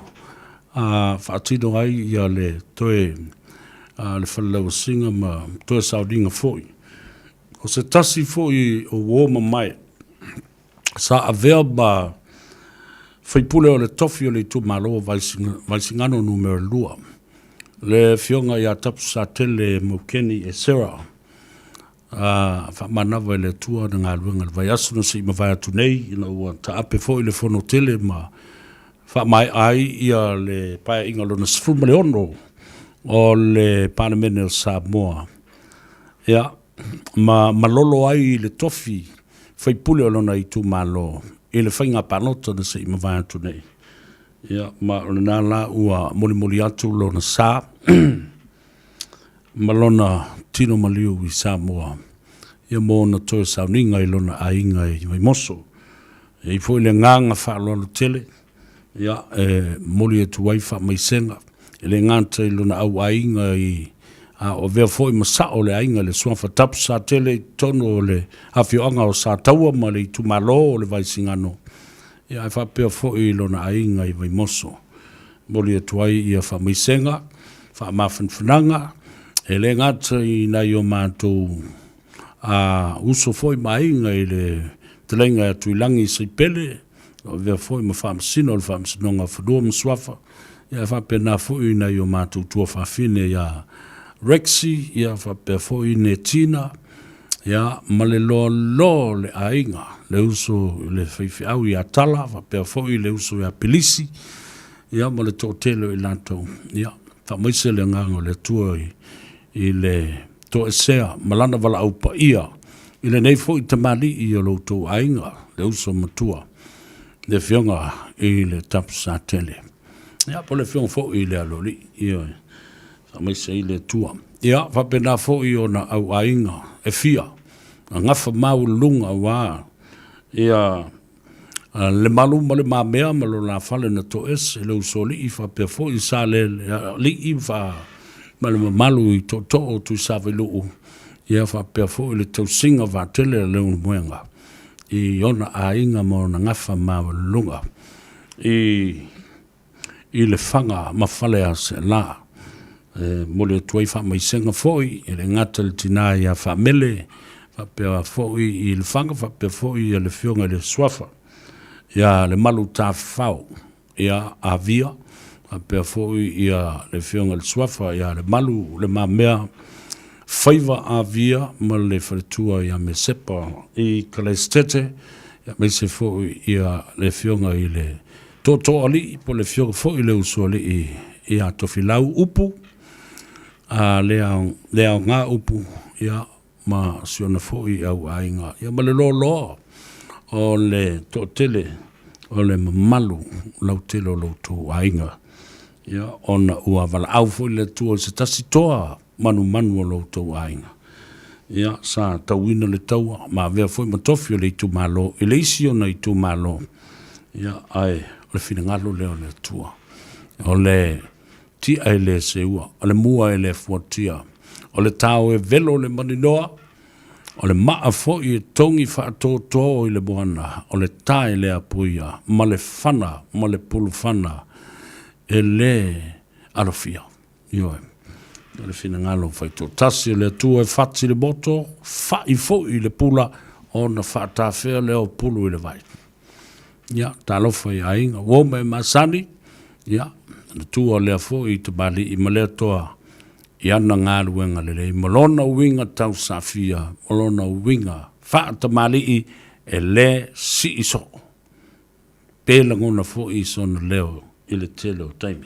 faatino ai ia le toe le falelauasiga ma toe sauniga foi. O se tasi foi o uo mamae sa avea ma faipule o le tofi o le itumalo o Vaisigano numera 2, le Afioga ia Tapusatele Maukeni Esera. A faamanava e le Atua ana galuega i le vaiaso na se i mavae atu nei, ina ua taape foi le fono tele ma faamaea ai ia le Paeaiga lona 16 o le Palemene o Samoa. Ia, ma malolo ai i le tofi faipule o lona itumalo i le faiga palota na se i mavae atu nei. Ia, ma o lena la ua molimoli atu lona sa ma lona tino maliu i Samoa, ia mo ona toe sauniga i lona aiga i Vaimoso. E i ai foi le agaga faaaloalo tele, ia, e momoli atu ai faamaisega, e le gata i lona au aiga i, a o avea foi ma sao o le aiga i le Suafa Tapusatele i totonu o le afioaga o Sataua ma le itumalo o le Vaisigano, ia, ae faapea foi i lona aiga i Vaimoso. Momoli atu ai ia faamaisega, faamafanafanaga, e le gata i nai o matou uso foi ma aiga i le fetalaiga ia Tuilagi Saipele, O avea foi ma Faamasino o le Faamasinoga o Fanua ma Suafa, ia e faapena foi nai o matou tuafafine ia Rexy, ia faapea foi Netina, ia ma le loaloa o le aiga, le uso i le faifeau ia Tala, faapea foi le uso ia Pilisi, ia ma le toatele o i latou, ia faamaise le agaga o le Atua i, i le toesea ma lana valaau paia i lenei foi tamalii o lo outou aiga, le uso matua, le afioga i le Tapusatele. Ia, po o le afioga foi i le Aloalii, ioe, faamaise ai le Atua. Ia, faapena foi ona au aiga e fia, na gafa maualuluga aua ia le malu ma le mamea ma lo la fale na toese le usoalii faapea foi Salealii fa ma le mamalu i tootoo o Tuisavailuu, ia faapea foi le tausiga vaatele a Leulumoega i ona aiga ma ona gafa maualuluga i i Lefaga ma Faleaseela. E momoli atu ai faamaisega foi e le gata i le tina ia Faamele, faapea foi i Lefaga, faapea foi le Afioga i le Suafa ia Lemalu Tafafao ia Avia, faapea foi ia le Afioga i le Suafa ia Lemalu Le Mamea Faiva Avia ma le faletua ia Mesepa i Kalaisitete, aemaise foi ia le Afioga i le Tootooalii po o le Afioga foi i le Usoalii ia Tofilau Upu, a le le aoga Upu, ia, ma si ona foi au aiga, ia ma le loaloa o le toatele o le mamalu lautele o lo outou aiga, ia, ona ua valaau foi le Atua i se tasi toa manumanu o lo outou aiga. Ia, sa tauina le taua ma avea foi ma tofi o le itumalo i le isi ona itumalo, ia, ae o le finagalo lea o le Atua. O le tia e le seua, o le mua e le fuatia, o le tao e velo le maninoa, o le maa foi e togi faatoto i le moana, o le tae le apuia, ma le fana ma le pulufana e le alofia. Ioe. O le finagalo faitoatasi o le Atua e fati le moto, fa'i foi le pula, ona faatafea lea o pulu i le vai. Ia, talofa i aiga, uo ma e masani, ia, na tua lea foi i tamalii ma lea toa i ana galuega lelei ma lona uiga tausafia, ma lona uiga faatamalii e le sii soo. Pe lagona foi sona leo i le tele o taimi.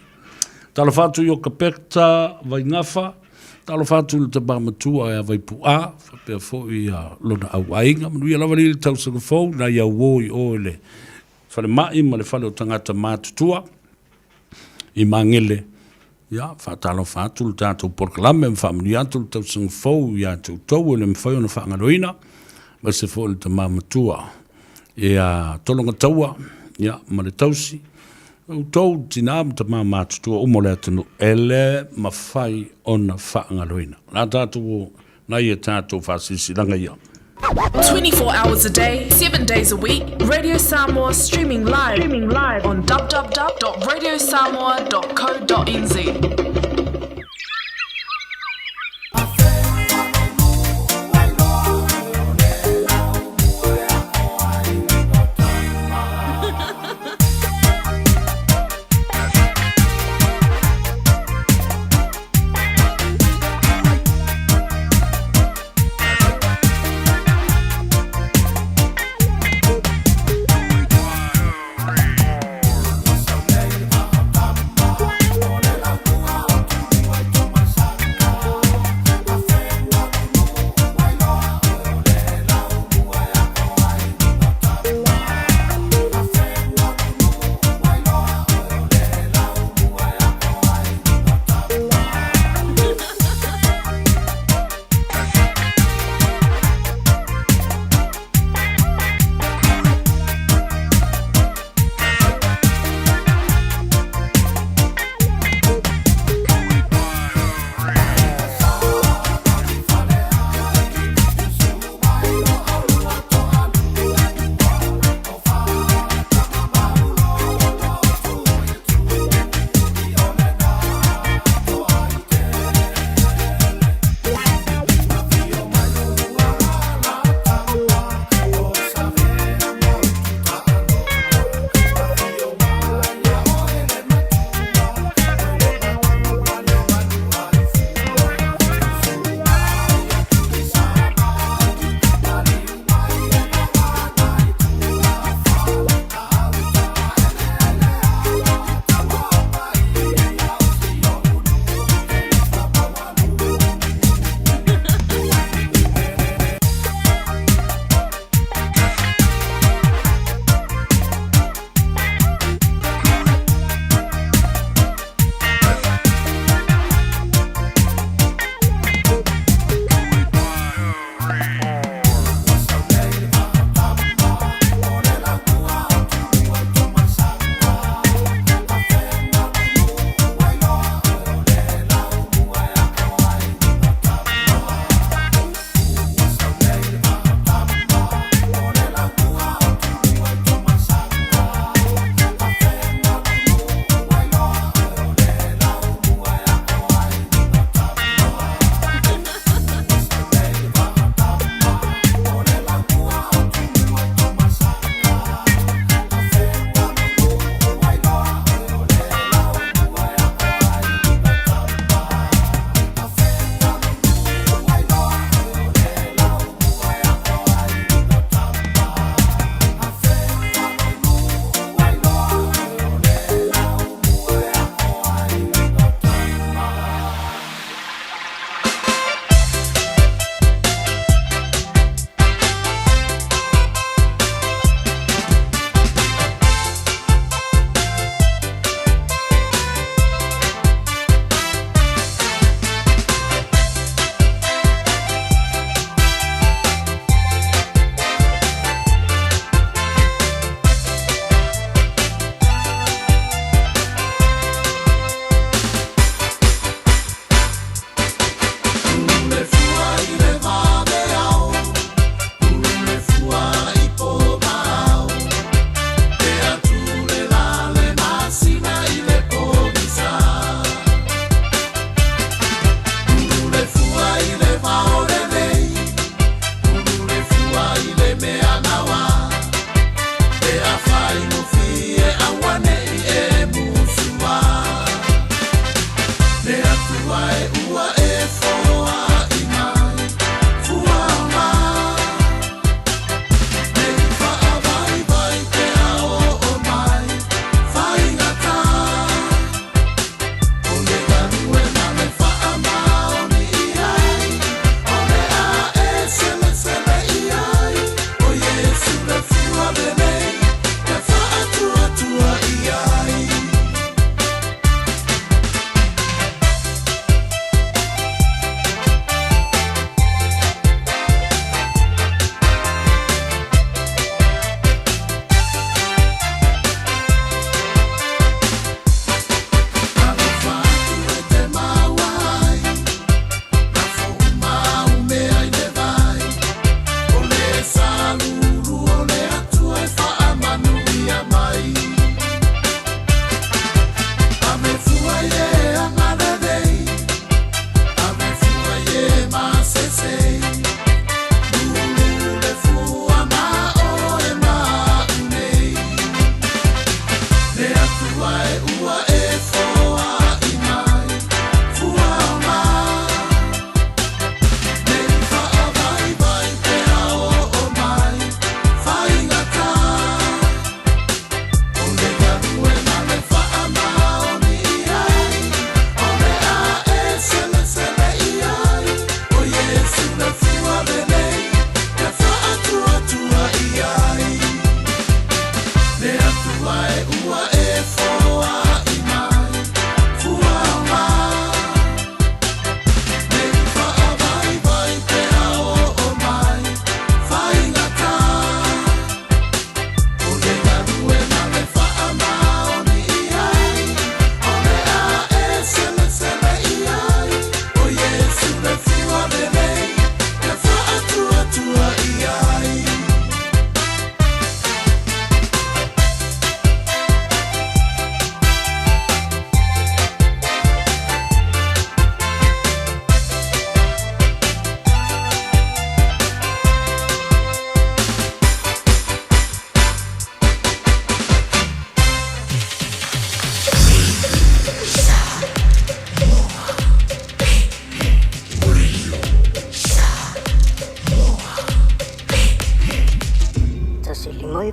Talofa atu i Okapeta Vaigafa, talofa atu i le tama matua ia Vaipu'a, faapea foi ia lona auaiga. Manuia lava le tausaga fou, nai au uo i o i le falemai ma le fale o tagata matutua i Magele. Ia, faatalofa atu le tatou polokalame ma faamanuia atu le tausaga fou ia te outou e le mafai ona faagaloina, aemaise foi le tama matua ia Tologataua, ia, ma le tausi, outou tina ma tama matutua uma o le atunuu, e le mafai ona faagaloina. O le a tatou nai a tatou faasilasilaga ia. 24 hours a day, 7 days a week, Radio Samoa streaming live, streaming live on www.radiosamoa.co.nz.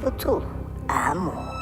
93 Amo.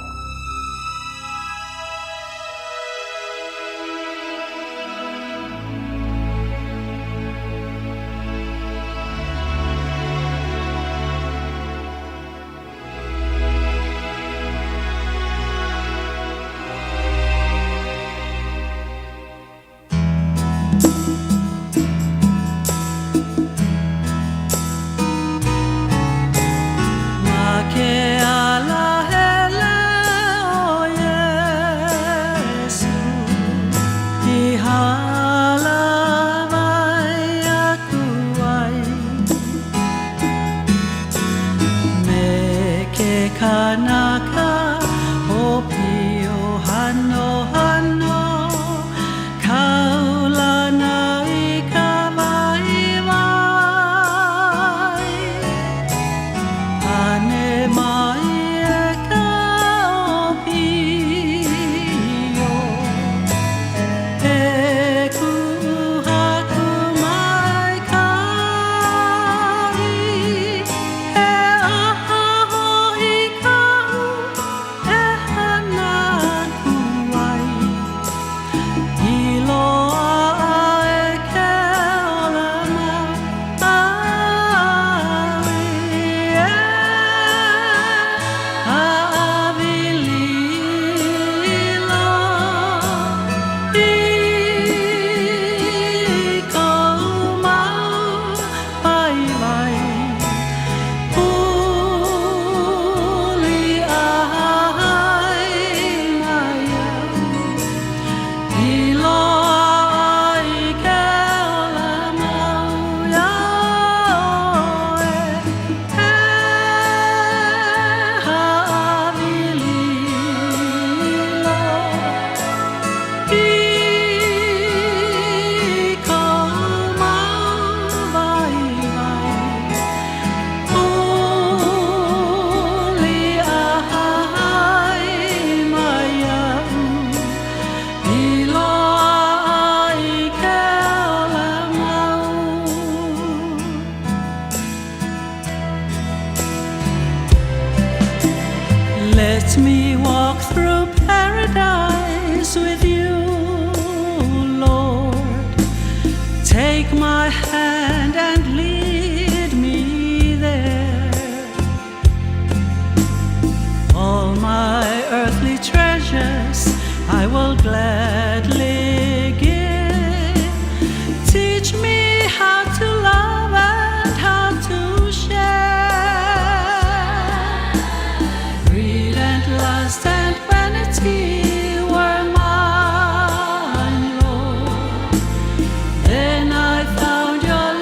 Then I found your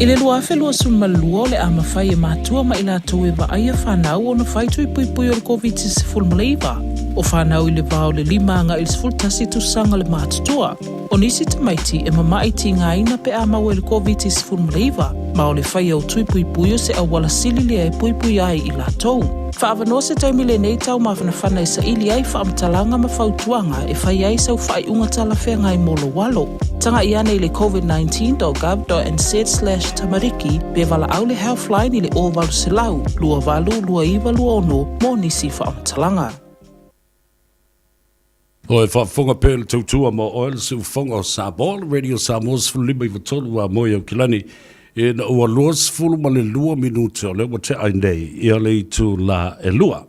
I le 2022 o le a mafai e matua ma i latou e vaaia fanau ona fai tui puipui o le Koviti-19. O fanau i le va o le 5 agai i le 11 tusaga le matutua. O nisi tamaiti e mama'i tigaina pe a maua i le Koviti-19, ma o le faia o tui puipui o se auala sili lea e puipui ai i latou. Faaavanoa se taimi lenei tau mafanafana e saili ai faamatalaga ma fautuaga e fai ai sau faaiuga talafeagai mo lou alo. Tagai ane i le covid19.gov.nz/tamariki pe valaau le Healthline i le 0800 28 29 26 mo nisi faamatalaga. O e faafofoga pea i le tautua ma oe le siufofoga o Samoa, le Radio Samoa 15 i 3 a moe Aukilani, ina ua 22 minute o lea ua tea ai nei ia le itula e lua.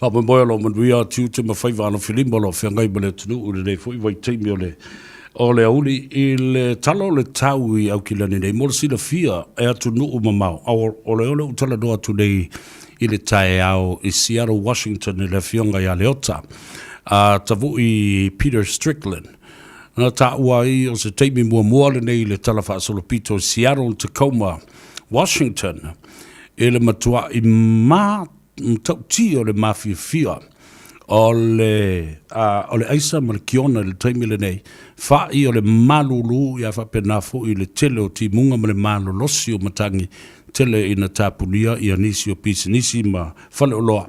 Faamoemoe o lo o manuia tiute ma faiva alofilima o lo o feagai ma le atunuu i lenei foi vaitaimi o le o le aoauli i le tala o le tau i Aukilani nei mo le silafia e atunuu mamao. A o le ole ou talanoa atu nei i le taeao i Seattle, Washington i le afioga ia Leota a Tavui Peter Strickland. Na taua ai o se taimi muamua lenei i le tala faasolopito i Seattle, Tacoma, Washington i le matuaʻi matautia o le mafiafia o le, o le aisa ma le kiona i le taimi lenei, fa'i o le malulu ia faapena foi le tele o timuga ma le malolosi o matagi tele ina tapunia ia nisi o pisinisi ma faleoloa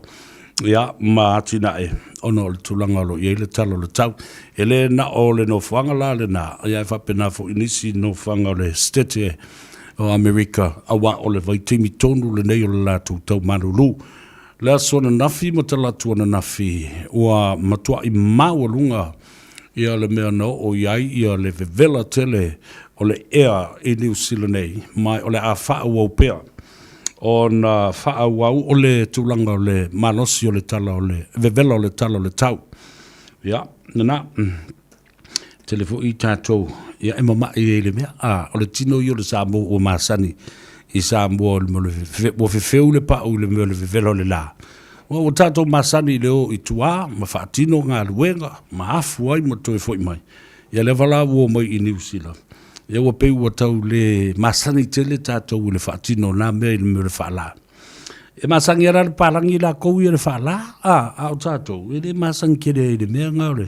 ia ma atinae ona o le tulaga o lo o i ai le tala o le tau. E le na o le nofoaga la lena, ia e faapena foi nisi nofoaga o le Setete o Amerika, auā o le vaitaimi tonu lenei o le latou tau malulu. Le aso ananafi ma talaatu ananafi, ua matuaʻi maualuga ia le mea na oo i ai ia le vevela tele o le ea i Niu Sila nei, ma o le a faaauau pea ona faaauau o le tulaga o le malosi o le tala o le vevela o le tala o le tau. Ia, lena. Tele foi tatou ia e mama'i ai i le mea, a, o le tino ia o le Samoa ua masani i Samoa o le mea o le ua fefeu le pa'u i le mea o le vevela o le la. Ua ua tatou masani i le o i tua ma faatino galuega ma afu ai ma toe foi mai. Ia lea la ua omai i Niu Sila, ia ua pei ua tau le masani tele tatou i le faatino o na mea i le mea o le faalā. E masani lava la le palagi latou ia i le faalā, a, a o tatou, e le masani tele ai i le mea lena o le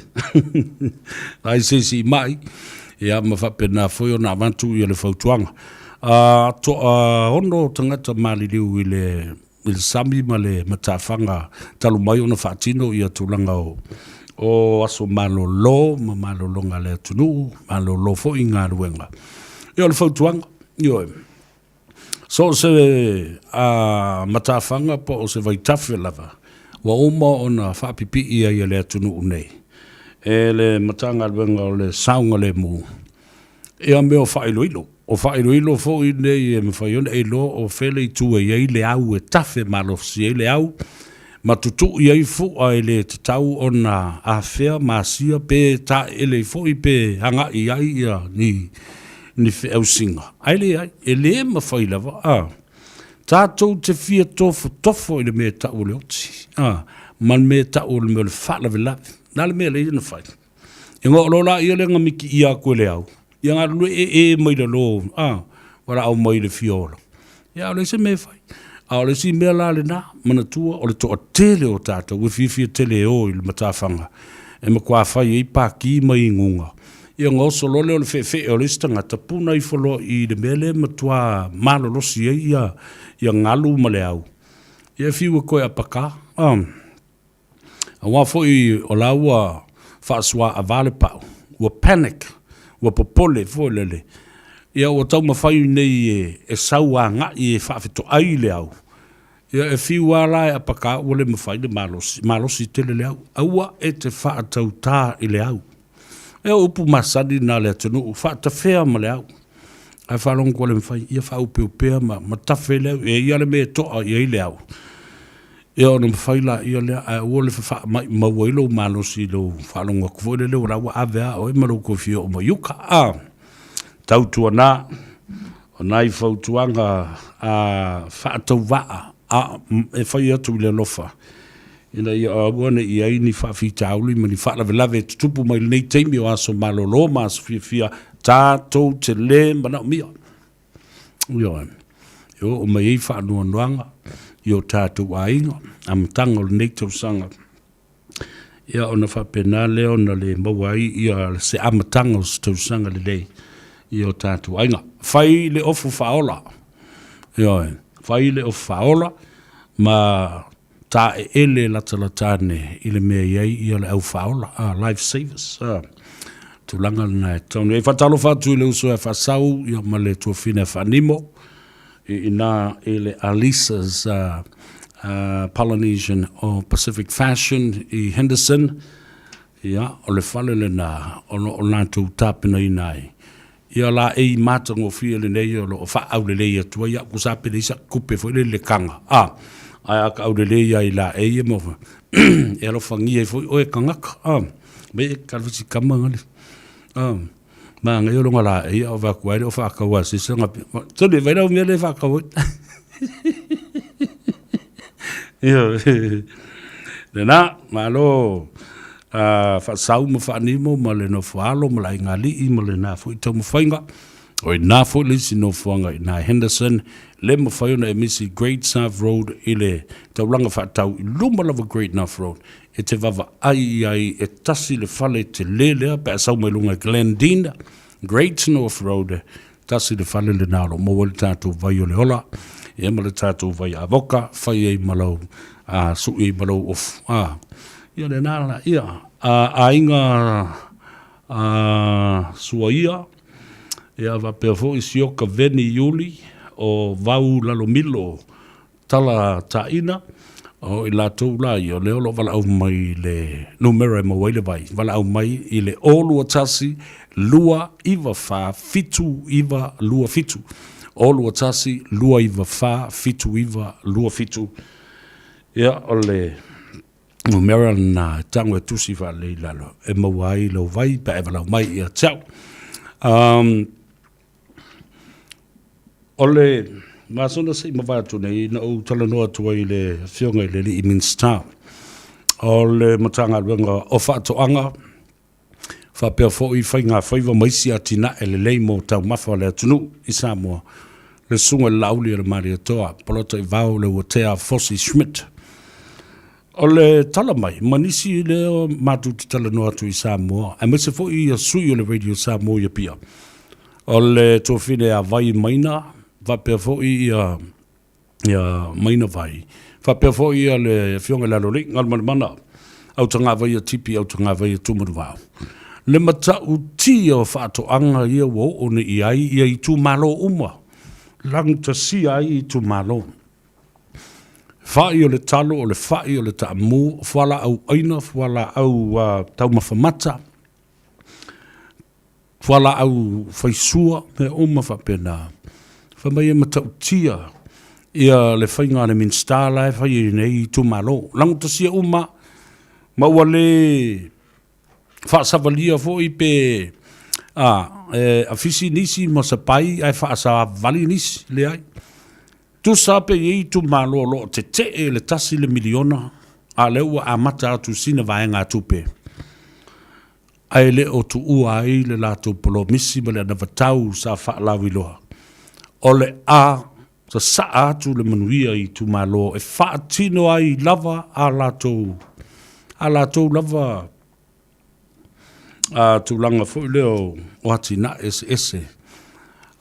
ai se isi i mai, ia ma faapena foi ona avatu ia le fautuaga. A, toaono tagata maliliu i le i le sami ma le matafaga talu mai ona faatino ia tulaga o o aso malolo ma malologa a le atunuu, malolo foi galuega. Ia o le fautuaga, ioe, So o se a matafaga po o se vaitafe lava ua uma ona faapipii ai e le atunuu nei e le Matagaluega o le Saogalemu ia mea o faailoilo. O faailoilo foi nei e mafai ona e iloa o fea le itu e i ai le au e tafe malosi ai le au ma tutui ai fua e le tatau ona afea ma asia pe taeele ai foi pe agai ai ia ni ni feausiga. Ae leai, e le mafai lava, a. Tatou te fia tofotofo i le mea e tau o le oti, a, ma le mea e tau o le mea o le faalavelave. O le a le mea lea na fai? Ia ona oo loa laia lea na mikiia atu e le au, ia galulue ee mai lalo, a, valaau mai i le fia ola. Ia a o leai se mea e fai. A o le isi mea la lena, manatua o le toatele o tatou e fiafia tele e o i le matafaga e matua fai ai paki ma inuga. Ia ona oso loa lea o le feefee o le isi tagata, puna ifo loa i le mea lea e matua malolosi ai ia, ia galu ma le au. Ia e fiu e toe apaka. A. Aua foi o la ua faasuaava le pau, ua panic, ua popole foi lele. Ia ua taumafai nei e sau agai e faafetoai le au. Ia e fiu lava la e apaka ua le mafai le malosi, malosi tele le au. Aua e te faatautā i le au. Ia o upu masani na a le atunuu, faatafea ma le au. Ae faalogo ua le mafai, ia faaopeopea ma tafe le au. E i ai lava le mea e toa i ai le au. Ia ona mafai laia lea, ae aua le faamaumau ai lou malosi i lou faalogo atu foi lele o la ua ave lava oe ma lou toe fia oo mai i uka. A, tautuana, o nai fautuaga a faatauvaa a e fai atu i le alofa ina ia aua ne i i ai ni faafitauli ma ni faalavelave e tutupu mai i lenei taimi o aso malolo ma aso fiafia. Tatou te lē manaomia. Ioe. E oo mai ai faanoanoaga i o tatou aiga, amataga o lenei tausaga. Ia ona faapena lea ona le maua ai ia se amataga o se tausaga lelei i o tatou aiga. Fai le ofu faaola. Ioe. Fai le ofu faaola ma taeele latalata ane i le mea e i ai ia le au faaola, life savers. Tulaga lena e tatau ona i ai. Faatalofa atu i le uso ia Faasau ia ma le tuafine a Faanimo i ina i le Alisa's Polynesian or Pacific Fashion i Henderson. Ia, o le fale lena o lo o latou tapenaina ai ia laei matagofie lenei o lo o faaaulelei atu ai au sa pe leai sau tupe foi lele i le taga a, ae a taaulelei lava i laei ia ma e alofagia ai foi oe e tagata a, mei e kalafisi kama ngale a, manaia o lona laei a ou vaai atu ai e le o faatau lava e se isi Sole vaai la au mea lea e faatau ai. Ioe. Lena, malo faasau ma faanimo ma le nofoalo ma le aiga alii ma lena foi taumafaiga. O i ina foi le isi nofoaga i ina i Henderson, le mafai ona e misi Great South Road i le taulaga faatau i luma lava Great North Road e te vaavaai i ai e tasi le fale tele lea pe a sau mai luga i Glendene, Great North Road, tasi le fale lena o lo o maua ai le tatou vai o le ola, ia ma le tatou vai avoka, fai ai ma lau, a, sui ai ma lau ofu, a, ia lena la, ia, a, aiga, a, Suaia, ia faapea foi Sioka Veni Iuli, o Vau Lalomilo, Tala taina, o i latou la ia, o lea o lo o valaau mai i le numera e maua ai le vai, valaau mai i le 021 294 7927, 021 294 7927. Ia, o le numera lena e tago e tusi faalelei i lalo e maua ai lou vai pe a e valaau mai ia te au. Um, O le masina se i mavae atu nei, na ou talanoa atu ai i le Afioga i le Alii Minisita o le Matagaluega o Faatoaga, faapea foi Faigafaiva ma isi atinae lelei mo taumafa a le atunuu i Samoa, le Susuga i le Laauli a le Malietoa, Polataivao Leuatea Fosi Schmidt. O le tala mai ma nisi lea matou te talanoa atu i Samoa, aemaise foi ia sui o le Radio Samoa i Apia, o le tuafine ia Vai Maina, faapea foi ia, ia Maina Vai, faapea foi ia le Afioga i le Aloalii, Galumalemana, Autagavaia Tipi, Autagavaia Tumanuvao. Le matautia o faatoaga ia ua oo nei i ai ia itumalo uma, lagatasia ai itumalo. Fa'i o le talo, o le fa'i o le taamu, o fualaau ʻaina, fualaau taumafa mata, fualaau faisua, mea uma faapena. Fai mai e matautia ia le faiga a le Minisita la e fai ai nei itumalo. Lagotasia uma ma ua le faasavalia foi pe a, e afisi nisi ma sapai ae faasavali nisi, leai. Tusa pe i ai itumalo o lo o tetee i le tasi le miliona, a o lea ua amata atu sina vaegatupe, ae le o tuua ai le latou polomisi ma le anavatau sa faalauiloa, o le a sasaa atu le manuia i itumalo e faatino ai lava a latou a latou lava a tulaga foi lea o atinae eseese.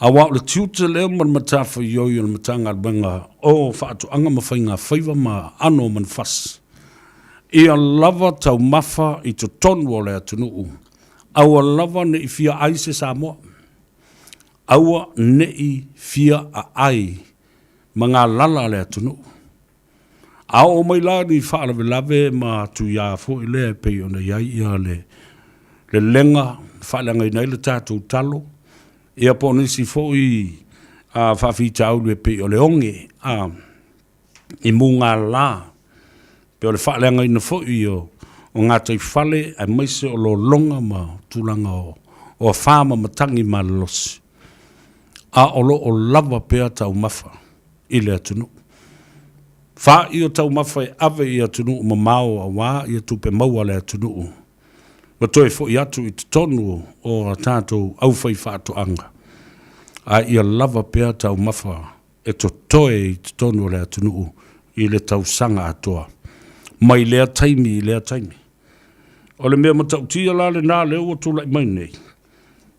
Aua o le tiute lea ma le matafaioi o le Matagaluega o Faatoaga ma Faigafaiva ma Aano o Manufasi, ia lava taumafa i totonu o le atunuu, aua lava ne i fia ai se Samoa, aua ne i fia aai ma galala le atunuu. A oo mai la ni faalavelave ma tuiā foi lea e pei ona i ai ia le lelega na faaleagaina ai le tatou talo, ia po o nisi foi faafitauli e pei o le oge i mugala, pe o le faaleagaina foi o gataifale aemaise o lologa ma tulaga o afa ma matagi malolosi, a o lo o lava pea taumafa i le atunuu. Fa'i o taumafa e ave i atunuu mamao auā ia tupe maua a le atunuu. ma toe fo'i atu i totonu o a tatou aufaifaatoaga, a ia lava pea taumafa e totoe i totonu o le atunuu i le tausaga atoa, mai lea taimi i lea taimi. O le mea matautia la lena lea ua tulai mai nei,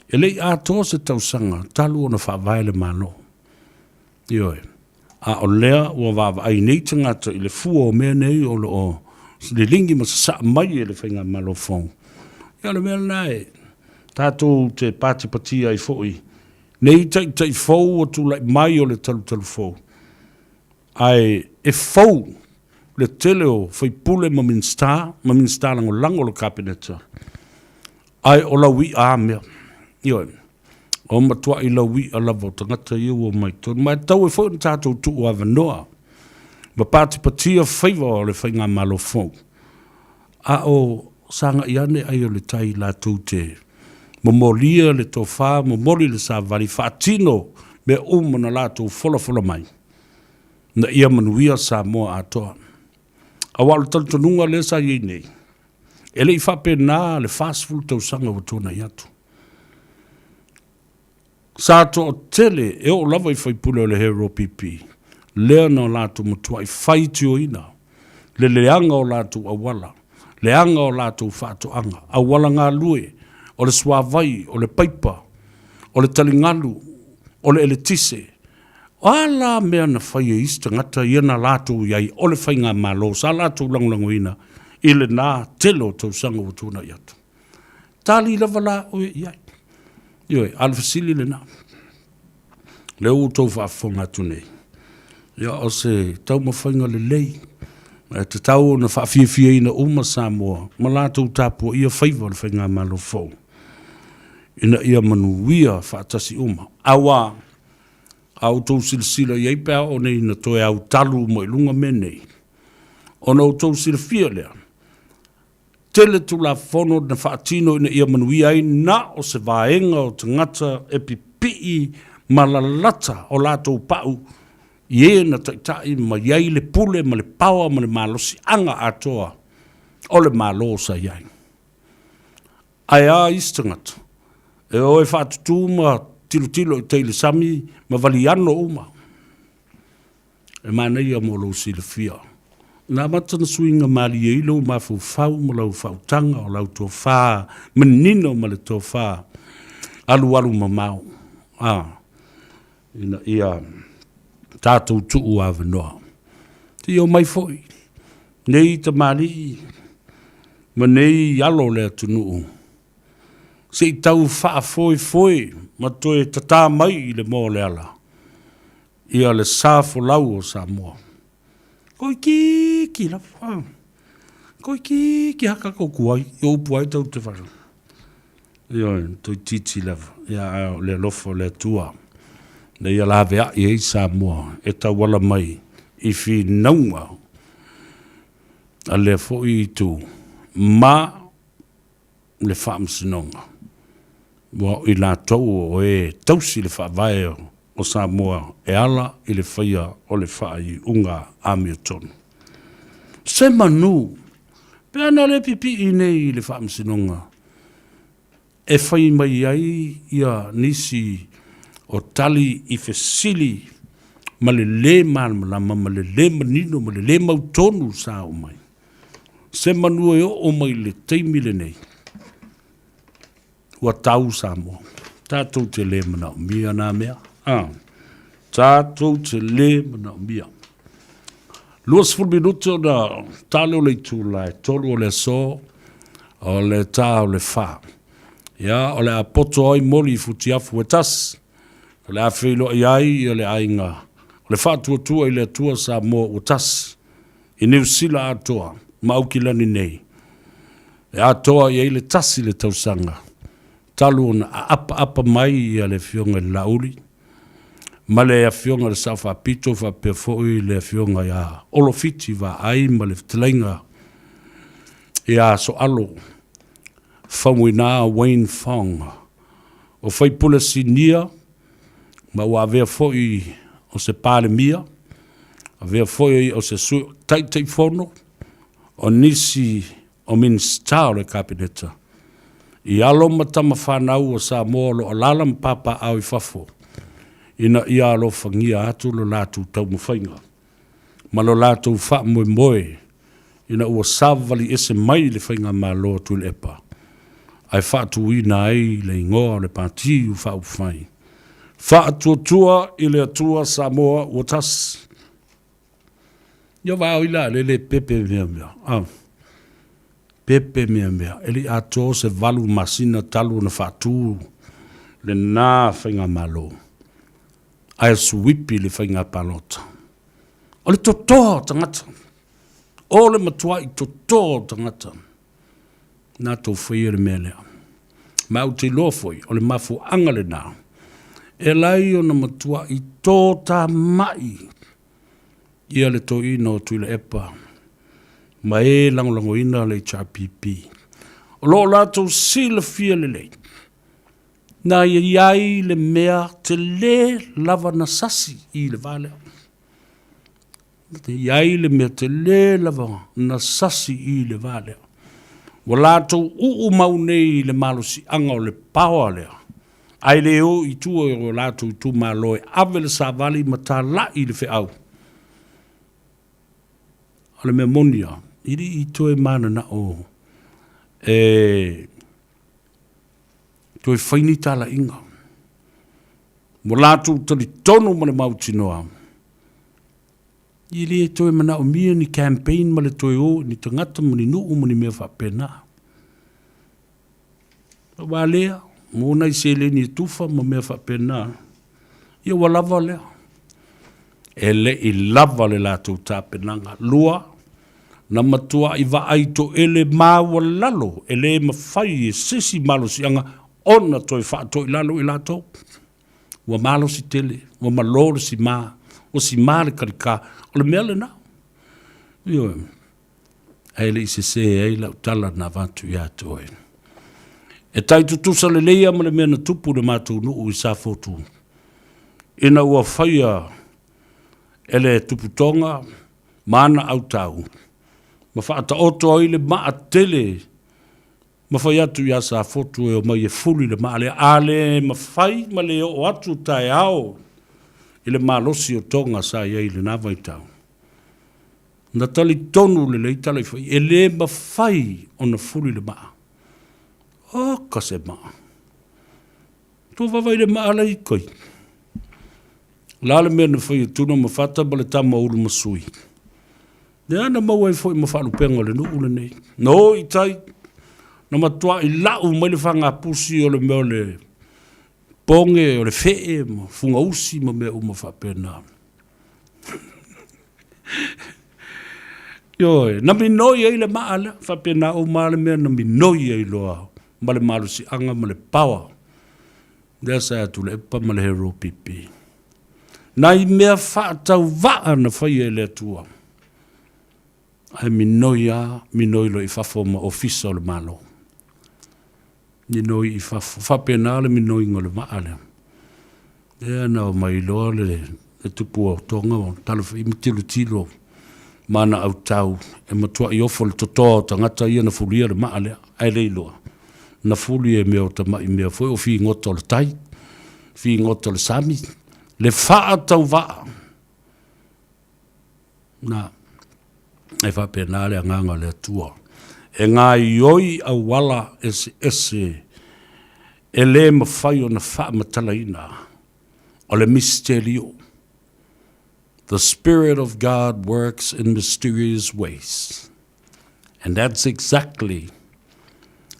e le i atoa se tausaga talu ona faavae le Malo. Ioe. A o lea ua vaavaai nei tagata i le fua o mea nei o lo o liligi ma sasaa mai e le Faigamalo fou, ia o le mea lena e tatou te patipatia ai foi nei taitai fou ua tulai mai o le talutalu fou, ae e fou le tele o faipule ma Minisita ma Minisita Lagolago o le Kapeneta, ae o laui'a a mea. Ioe. O matua'i laui'a lava o tagata ia ua omai totonu. Ma e tatau ai foi ona tatou tuu avanoa ma patipatia faiva o le Faigamalo fou, a o sagai ane ai o le tai latou te momolia le tofa, momoli le savali, faatino mea uma na latou folafola mai, na ia manuia Samoa atoa. Aua o le talitonuga lea sa i ai nei, e le i faapena le 40 tausaga ua tuanai atu. Sa toatele e oo lava i faipule o le HRPP lea na latou matuai faitioina le leaga o latou auala, leaga o latou faatoaga, auala galue, o le suavai, o le paipa, o le taligalu, o le eletise. O a la mea na fai e isi tagata ia na latou i ai o le faigamalo sa latou lagolagoina i lena tele o tausaga ua tuanai atu? Tali lava la oe i ai. Ioe, a o le fesili lena. Lea ua outou faafofoga atu nei, ia o se taumafaiga lelei, e tatau ona faafiafiaina uma Samoa ma latou tapuaia faiva o le Faigamalo fou, ina ia manuia faatasi uma. Aua a outou silasila i ai pe a oo nei ina toe autalu uma i luga mea nei, ona outou silafia lea, Tele Tulafono na faatino ina ia manuia ai na o se vaega o tagata e pipii ma lalata o latou pau i e na taitai mai ai le pule ma le paoa ma le malosiaga atoa o le Malo sa i ai. Ae a isi tagata e o e faatutū ma tilotilo i tai i le sami ma valiano uma? E manaia mo lou silafia. Na amata ona suiga malie ai lou mafaufau ma lau faautaga o lau tofa manino ma le tofa alualu mamao, a, ina ia tatou tuu avanoa. Se i omai foi nei tamalii ma nei alo o le atunuu se i tau faafoefoe ma toe tata mai i le moa o le ala ia le sa folau o Samoa. Toeitiiti lava, toeitiiti lava tatou tuai, o upu ai tatou te fai. Ioe, toeitiiti lava, ia ae o le alofa o le Atua na ia laveai ai Samoa e tauala mai i finauga a lea foi itu ma le Faamasinoga, ua o i latou o e tausi le Faavae o Samoa e ala i le faia o le faaiuga amiotonu. Se manu, pe ana le pipii nei i le Faamasinoga e fai mai ai ia nisi o tali i fesili ma le lē malamalama ma le lē manino ma le lē mautonu sa oo mai. Se manu e oo mai le taimi lenei, ua tau Samoa. Tatou te lē manaomia na mea. A, tatou te lē manaomia. 20 minute ona tale o le itula e 3 o le aso, o le ta o le 4. Ia, o le a poto ai moli i futiafu e tasi, o le a feiloai ai ia le aiga o le Faatuatua i le Atua Samoa ua tasi. I Niu Sila atoa ma Aukilani nei, e atoa i ai le tasi le tausaga talu ona apaapa mai ia le Afioga i le Laauli ma le Afioga i le Sao Faapito faapea foi le Afioga ia Olofiti Vaai ma le fetalaiga ia Soalo Faumuina Wayne Fong o faipule sinia ma ua avea foi o se Palemia, avea foi o se Taitaifono o nisi o Minisita o le Kapeneta. i alo ma tama fanau o Samoa o lo o alaala ma papaaao i fafo, ina ia alofagia atu lo latou taumafaiga ma lo latou faamoemoe ina ua savali ese mai le Faigamalo a Tuilaepa ae faatuina ai le igoa o le Pati Faaupufai Faatuatua i le Atua Samoa ua Tasi. Ia vaai la le le pepe mea mea. Ah. Pepe mea mea. E le atoa se valu masina talu ona faatu lena faigamalo. Ae suipi le faiga palota. O le totoa o tagata. O le matuai totoa o tagata. Na tou faia le mea lea. Ma ou te iloa foi, o le mafuaaga lena, e ala ai ona matuai totamai ia le toeaina o Tuilaepa ma e lagolagoina le HRPP. O lo o latou silafia lelei, na i ai le mea tele lava na sasi i le va lea. E i ai le mea tele lava na sasi i le va lea. Ua latou uu mau nei i le malosiaga o le paoa lea, ae le o i tua i o latou itumalo e ave le savali ma talai i le feau. O le mea moni lava, e le i toe mananao e toe fai ni talaiga. Ua latou talitonu ma le mautinoa, e le toe manaomia ni campaign ma le toe o i ni tagata ma ni nuu ma ni mea faapena. Aua lea, mo nai seleni e tufa ma mea faapena, ia ua lava lea. E le i lava le latou tapenaga. Lua, na matuai vaai toele maualalo e le mafai e se isi malosiaga ona toe faatoilalo i latou. Ua malosi tele, ua malo le sima, ua sima le kalika. O le mea lena. Ioe. Ae le i sese ai lau tala na avatu ia te oe. E tai tutusa lelei lava ma le mea na tupu i le matou nuu i Safotu, ina ua faia e le Tuputoga ma ana autau, ma faataoto ai le maa tele ma fai atu ia Safotu e omai e fuli le maa lea, a le mafai ma le oo atu taeao i le malosi o Toga sa i ai i lena vaitau. Na talitonu lelei tala i fai, e le mafai ona fuli le maa. Oka se maa. Tua vaavaai i le maa la i kai. O le a le mea na fai e Tuna ma Fata ma le tama o Ulumasui? Lea na maua ai foi ma faalupega o le nuu lenei. Na o i tai, na matuai lau mai le fagapusi o le mea o le poge, o le fee ma fugausi ma mea uma faapena. Ioe, na minoi ai le maa lea, faapena uma lava le mea na minoi ai loa ma le malosiaga ma le power lea sa ia Tuilaepa ma le Hero PP. Nai mea faatauvaa na faia e le Atua, ae minoi lava, minoi loa i fafo ma ofisa o le Malo. Minoi i fafo, faapena le minoiga o le vaa lea. Lea na omai loa le, le tupu o Tonga o Talafai ma tilotilo ma ana autau e matuai ofo le totoa o tagata ia na fulia le maa lea, ae le iloa. Na fuli e mea o tamai mea foi o figota o le tai, figota o le sami, le faatauvaa. Na, e faapena le agaga o le Atua. E gaoioi auala eseese e le mafai ona faamatalaina, o le misitelio. The Spirit of God works in mysterious ways. And that's exactly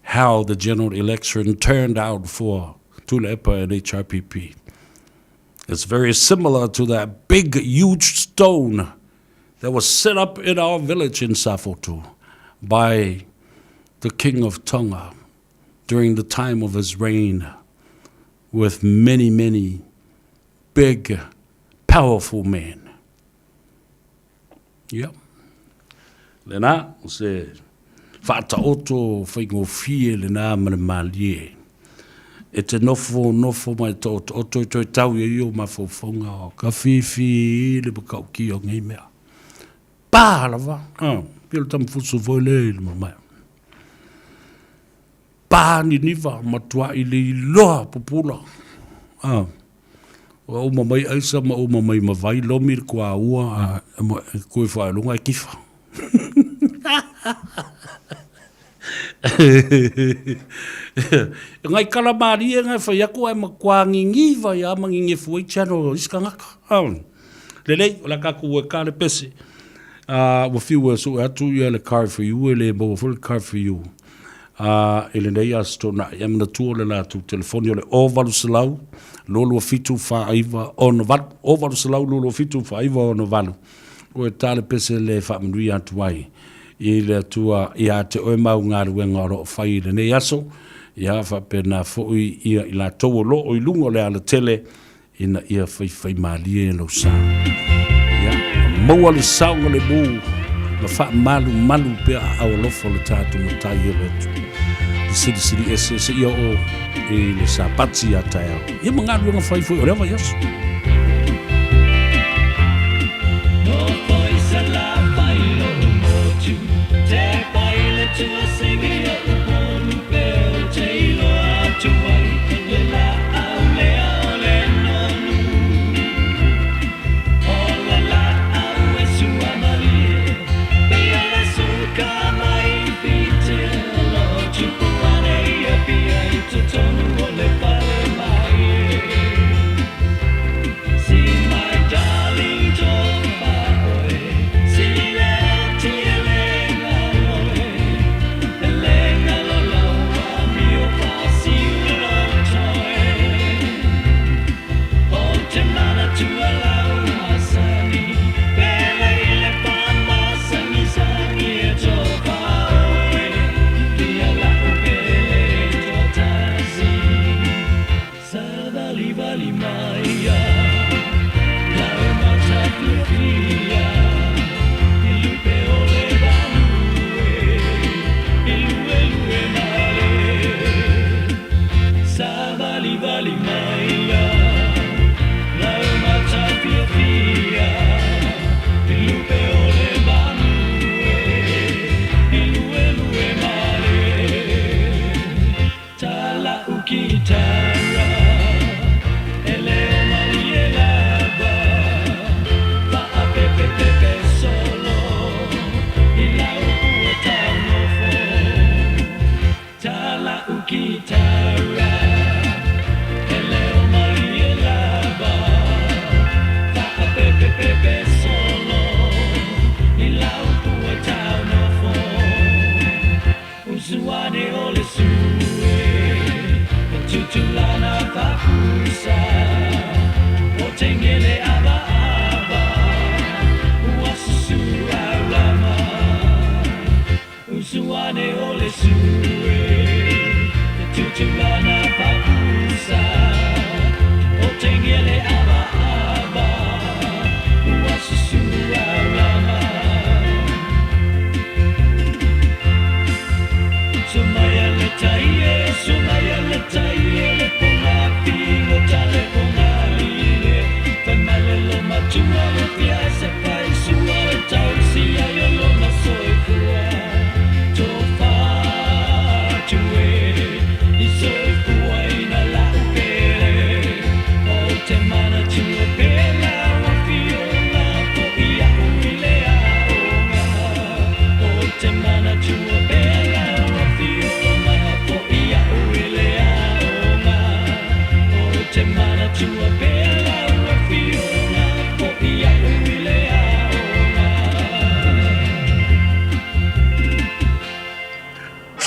how the general election turned out for Tuilaepa and HRPP. It's very similar to that big, huge stone that was set up in our village in Safotu by the king of Tonga during the time of his reign with many, many big, powerful men. Ia. Lena, o se faataoto faigofie lena ma le malie. E te nofo, nofo mai taotooto i toe tau ia i o mafaufauga o ka whiwhi le matautia o nei mea. Pa lava, ah, pei o le tamafusu foi lea i le mamae. pa niniva, matuai le iloa pupula. Ah. Ua uma mai aisa ma uma mai ma vai lomi le kuaua a koe whaelunga e kifa. Ngai kala malie ngai whai aku ai ma kua ngingiva ia ma ngingefu ai channel o isi kangaka. Lelei, o la kaku ua ka le pese. Ua fiu e sue atu ia le car for you e le maua foi le car for you. I lenei Aso Toonai, e manatua le latou telefoni o le 0800 227 4968, 0800 227 4968. Ua ta le pese le faamanuia atu ai i le Atua ia te oe mau galuega o lo o fai i lenei aso, ia faapena foi ia i latou o lo o i luga o le alatele ina ia faifaimalie lou sa. Ia, maua le saogalemu ma faamalumalu pea aao alofa o le tatou Matai o le Atua. Le silisili ese seia oo i le Sapati a taeao. Ia ma galuega fai foi o lea vaiaso.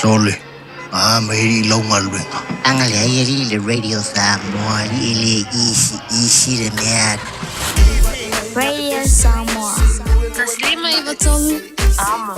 Sole, a mai alii lau galuega. Aga leai alii le Radio Samoa alii e le easy easy le mea. Radio Samoa. 153 Amo.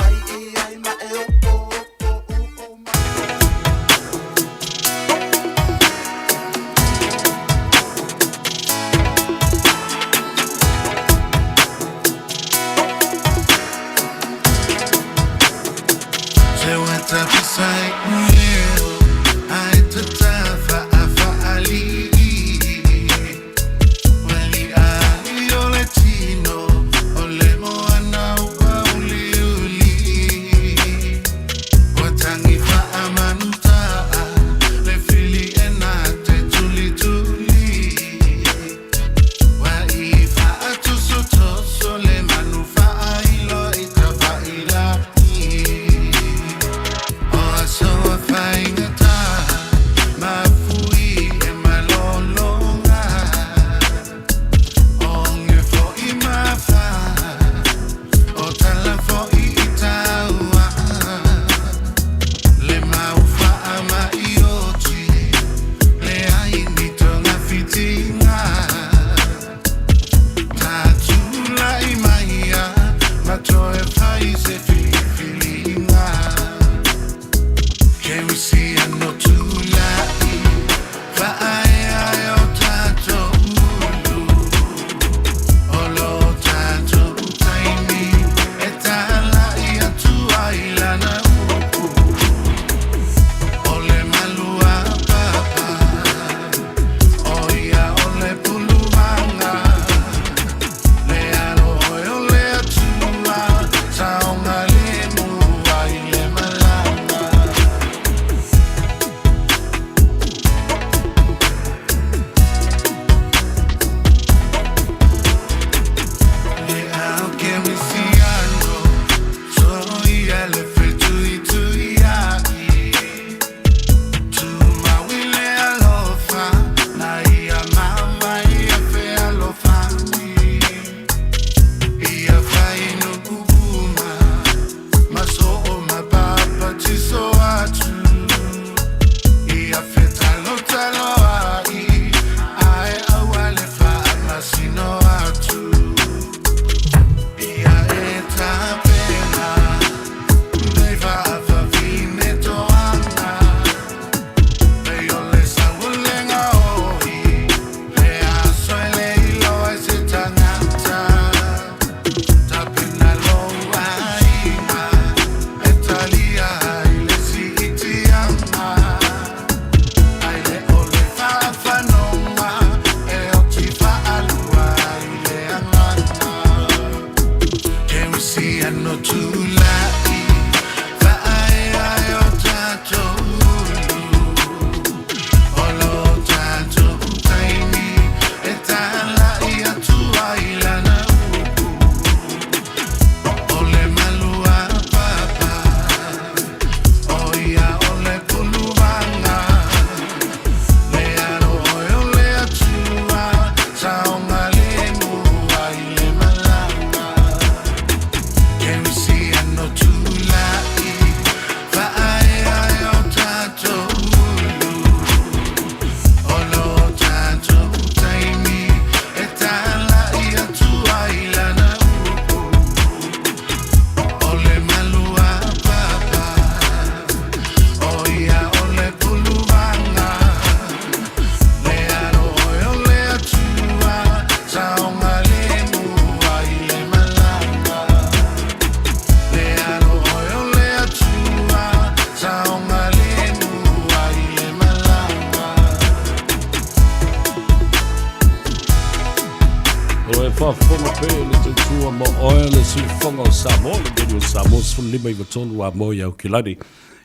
O e faafofoga pea i le tautua ma oe le siufofoga o Samoa, le Radio Samoa 15 93 a moe i Aukilani.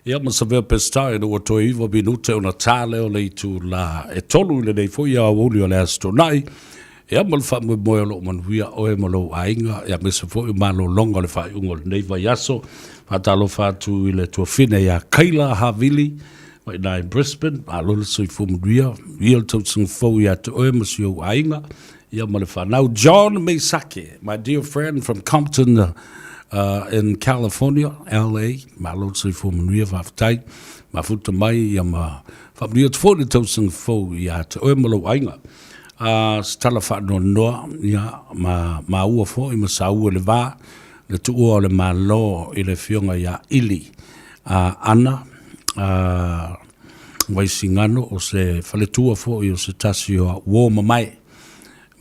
Ia ma Savea Pestai ina ua toe 9 minute ona ta lea o le itula e 3 i lenei foi aoauli o le Aso Toonai. Ia ma le faamoemoe o lo o manuia oe ma lou aiga, ia aemaise foi o malologa o le faaiuga o lenei vaiaso. Faatalofa atu i le tuafine ia Kayla Havili mai ina i Brisbane, malo le soifua manuia, manuia le tausaga fou ia te oe ma si ou aiga, ia ma le fanau. John Meisake, my dear friend from Compton in California, LA, malo le soifua manuia, faafetai, mafuta mai ia ma faamanuia atu foi le tausaga fou ia te oe ma lou aiga. A se tala faanoanoa, ia, ma maua foi ma saua i le va, le tuua o le Malo i le Afioga ia Ili a Ana a Vaisigano, o se faletua foi o se tasi o au uo mamae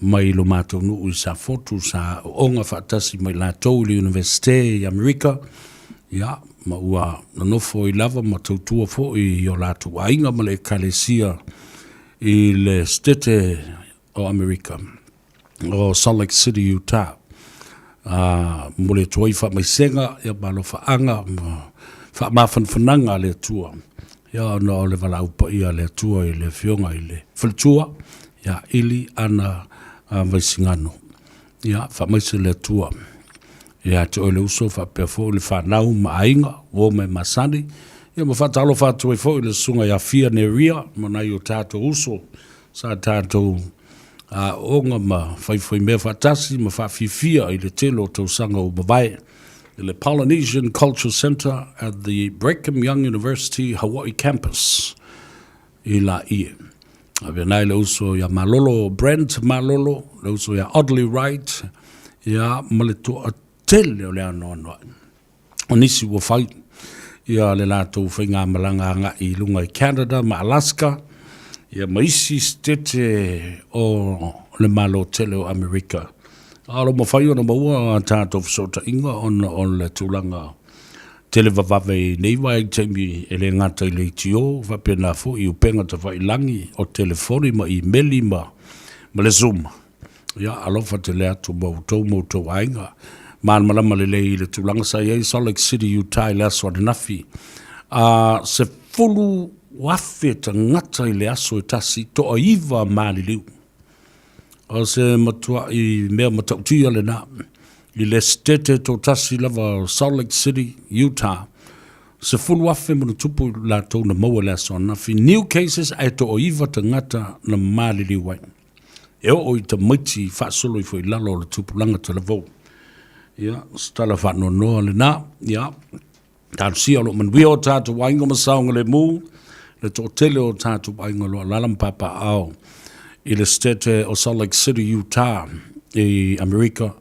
mai lo matou nuu i Safotu, sa aooga faatasi mai latou i le Universite i Amerika, ia, ma ua nonofo ai lava ma tautua foi i o latou aiga ma le Ekalesia i le Setete o Amerika, o Salt Lake City, Utah. A momoli atu ai faamaisega, ia ma alofaaga ma faamafanafanaga a le Atua, ia ona o le valaau paia a le Atua i le Afioga i le Faletua, ia Ili Ana Vaisigano. Ia faamaise le Atua ia te oe le uso faapea foi le fanau ma aiga, uo ma e masani. Ia ma faatalofa atu ai foi i le susuga ia Fia Neria ma nai o tatou uso sa tatou aooga ma faifaimea faatasi ma faafiafia i le tele o tausaga ua mavae i le Polynesian Culture Center at the Brigham Young University Hawaii Campus i Laie. Avea nai le uso ia Malolo Brent Malolo, le uso ia Audley Wright, ia ma le toatele o le anoanoai. O nisi ua fai ia le latou faigamalaga agai i luga i Canada ma Alaska, ia ma isi sitete o le Malo tele o Amerika. A o lo o mafai ona maua a tatou fesootaiga ona o le tulaga televavave i nei vaitaimi e le gata i leitio, faapena foi i upega tafailagi o telefoni ma imeli ma le Zoom. Ia, alofa tele atu ma outou ma outou aiga. Malamalama lelei i le tulaga sa i ai Salt Lake City, Utah i le aso ananafi. A 10,000 tagata i le aso e tasi, toaiva maliliu. O se matuai mea matautia lena. I le setete toatasi lava o Salt Lake City, Utah, 10,000 ma ona tupu latou na maua i le aso ananafi. New cases ae toaiva tagata na maliliu ai. E oo i tamaiti faasolo ifo i lalo o le tupulaga talavou. Ia, o se tala faanoanoa lena. Ia, talosia o lo o manuia o tatou aiga ma saogalemu, le toatele o tatou aiga o lo o alaala ma papaaao i le state o Salt Lake City, Utah i Amerika.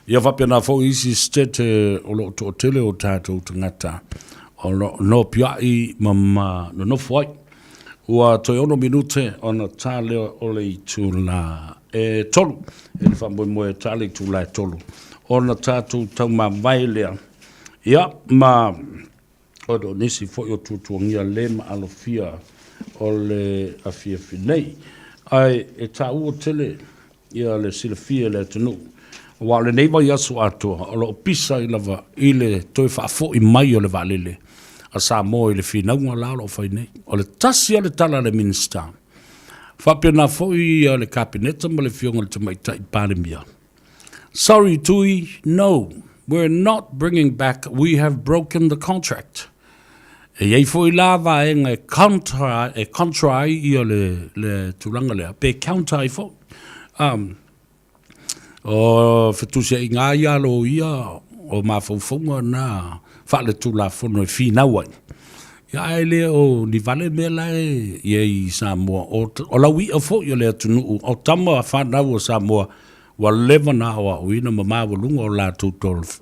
Ia faapena foi isi state o lo o toatele o tatou tagata o lo o nopiai ma ma nonofo ai. Ua toe ono minute ona ta lea o le itula e tolu. E le faamoemoe e ta le itula e tolu. Ona tatou taumavae lea. Ia, ma o nisi foi o tuatuagia le maalofia o le afiafi nei. Ae e taua tele ia le silafia e le atunuu, aua o lenei vaiaso atoa o lo o pisa ai lava i le toe faafoi mai o le vaalele a Samoa i le finauga la o lo o fai nei. O le tasi lava le tala a le Minisita, faapena foi le Kapeneta ma le Afioga i le Tamaitai Palemia, Sorry Tui, no, we're not bringing back, we have broken the contract. E i ai foi la vaega e contra, e contra ai ia le, le tulaga lea, pe counter ai foi. Um, o fetusiaiga lava ia a loia o mafaufauga na faaletulafono e finau ai. Ia ae le o ni vale mea la e i ai i Samoa, o, o laui'a foi o le atunuu, o tama a fanau o Samoa, ua leva ona aoaoina ma maualuga o latou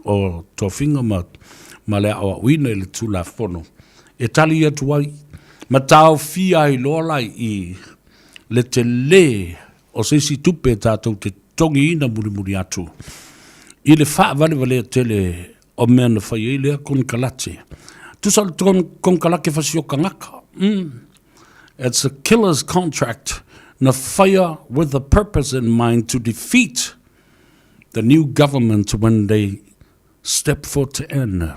o tofiga ma, ma le aoaoina i le Tulafono e tali atu ai ma taofia ai loa la i le telē o se isi tupe tatou te totogiina mulimuli atu i le faavalevalea tele o mea na fai ai lea konekarate. Tusa o le konekarate fasioka gata. Mm. It's a killer's contract na faia with the purpose in mind to defeat. the new government when they step foot in.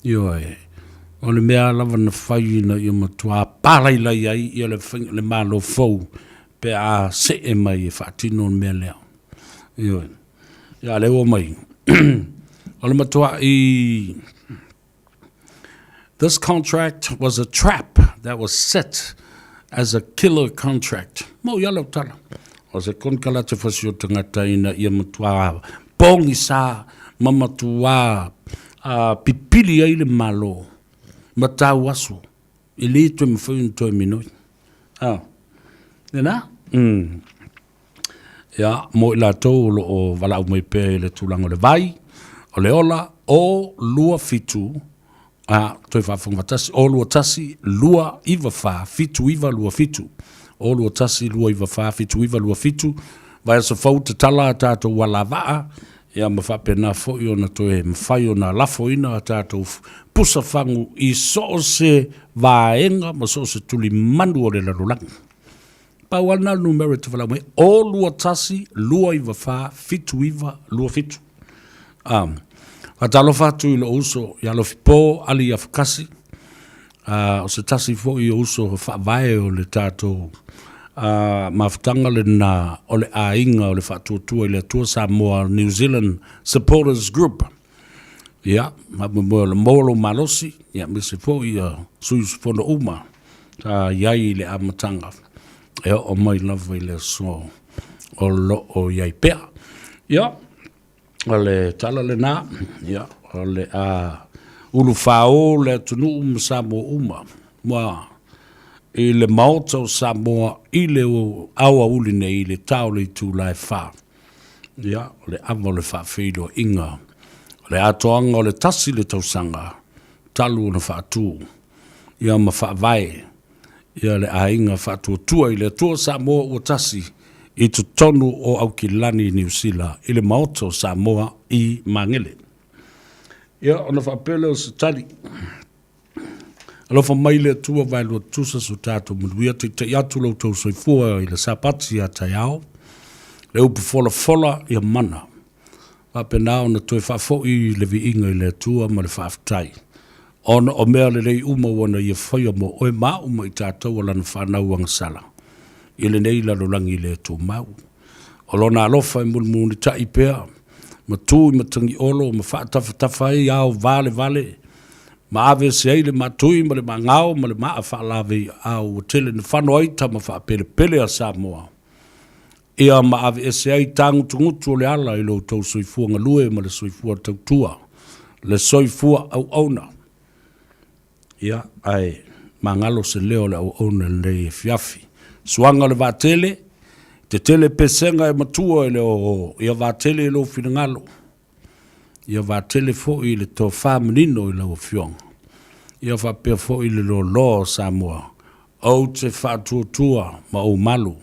Ioe, o le mea lava na fai ina ia matua pālailai ai ia le, le Malo fou pe a see mai e faatino le mea lea. Ioe, ia lea ua mai. O le matua i This contract was a trap that was set as a killer contract. Mau ia lau tala. O se konekarate fasi o tangata ina ia matua pogisa ma matua pipili ai le Malo ma tau aso e le toe mafai ona toe minoi. Ah. Lena? Mm. Ia, mo i latou o lo o valaau mai pea i le tulaga o le vai, o le ola, o 2 7, a, toe faafofoga faatasi, o 2 1 2 9 4 7 9 2 7, o 2 1 2 9 4 7 9 2 7, vaiaso fou tatala a tatou alavaa, ia ma faapena foi ona toe mafai ona lafoina a tatou pusa fagu i so o se vaega ma so o se tulimanu o le lalolagi. Pau lava lena o le numera e te valaau mai ai, o 21 294 7927. Um, faatalofa atu i lou uso ia Alofipo Ali Afakasi, o se tasi foi o uso faavae o le tatou mafutaga lena o le aiga o le Faatuatua i le Atua Samoa New Zealand Supporters Group. Ia, faamoemoe o le maua lou malosi, ia aemaise foi ia sui usufono uma sa i ai i le amataga e oo mai lava i le aso o lo o i ai pea. Ia, o le tala lena, ia, o le a ulufāō le atunuu ma Samoa uma, ma i le Maota o Samoa i le aoauli nei i le ta o le itula e 4. Ia, o le ava o le faafeiloaiga, o le atoaga o le tasi le tausaga talu ona faatu, ia ma faavae ia le aiga faatuatua i le Atua Samoa ua tasi i totonu o Aukilani, Niu Sila, i le Maota o Samoa i Magele. Ia, ona faapea lea o se tali. Alofa mai le Atua vaelua tutusa so tatou manuia, taitai atu lo outou soifua i le Sapati a taeao, le upu folafola ia mana. Faapena ona toe faafoi le viiga i le Atua ma le faafetai, ona o mea lelei uma ua na Ia faia mo oe ma au ma i tatou o Lana fanau agasala i lenei lalolagi le tumau. O Lona alofa e mulimulitai pea ma tu i matagiolo ma faatafatafa ai ao valevale ma aveese ai le maatui ma le maagao ma le maa faalave i aao ua tele na fano ai tama faapelepele a Samoa. Ia ma aveese ai tagutugutu o le ala i lo outou soifua galue ma le soifua tautua, le soifua auauna. Ia, ae magalo se leo o le auauna i lenei afiafi. Suaga o le vaatele, tetele pesega e matua i le oo, ia vaatele i lou finagalo. Ia vaatele foi i le tofa manino i lau Afioga. Ia faapea foi le loaloa o Samoa, ou te faatuatua ma ou malu,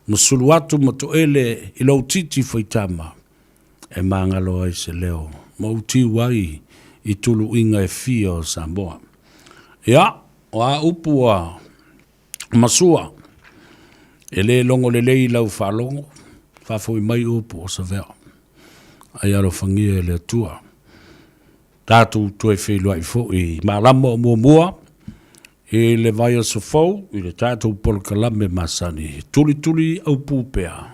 ma sulu atu ma toele i lou titi faitama, e magalo ai se leo ma ou tiu ai i tuluiga e fia o Samoa. Ia, o a upu a Masua, e le logo lelei i lau faalogo, faafoi mai upu o Savea. Ai alofagia e le Atua. Tatou toe feiloai foi i malama o muamua i le vaiaso fou i le tatou polokalame masani, tulituli aupu pea.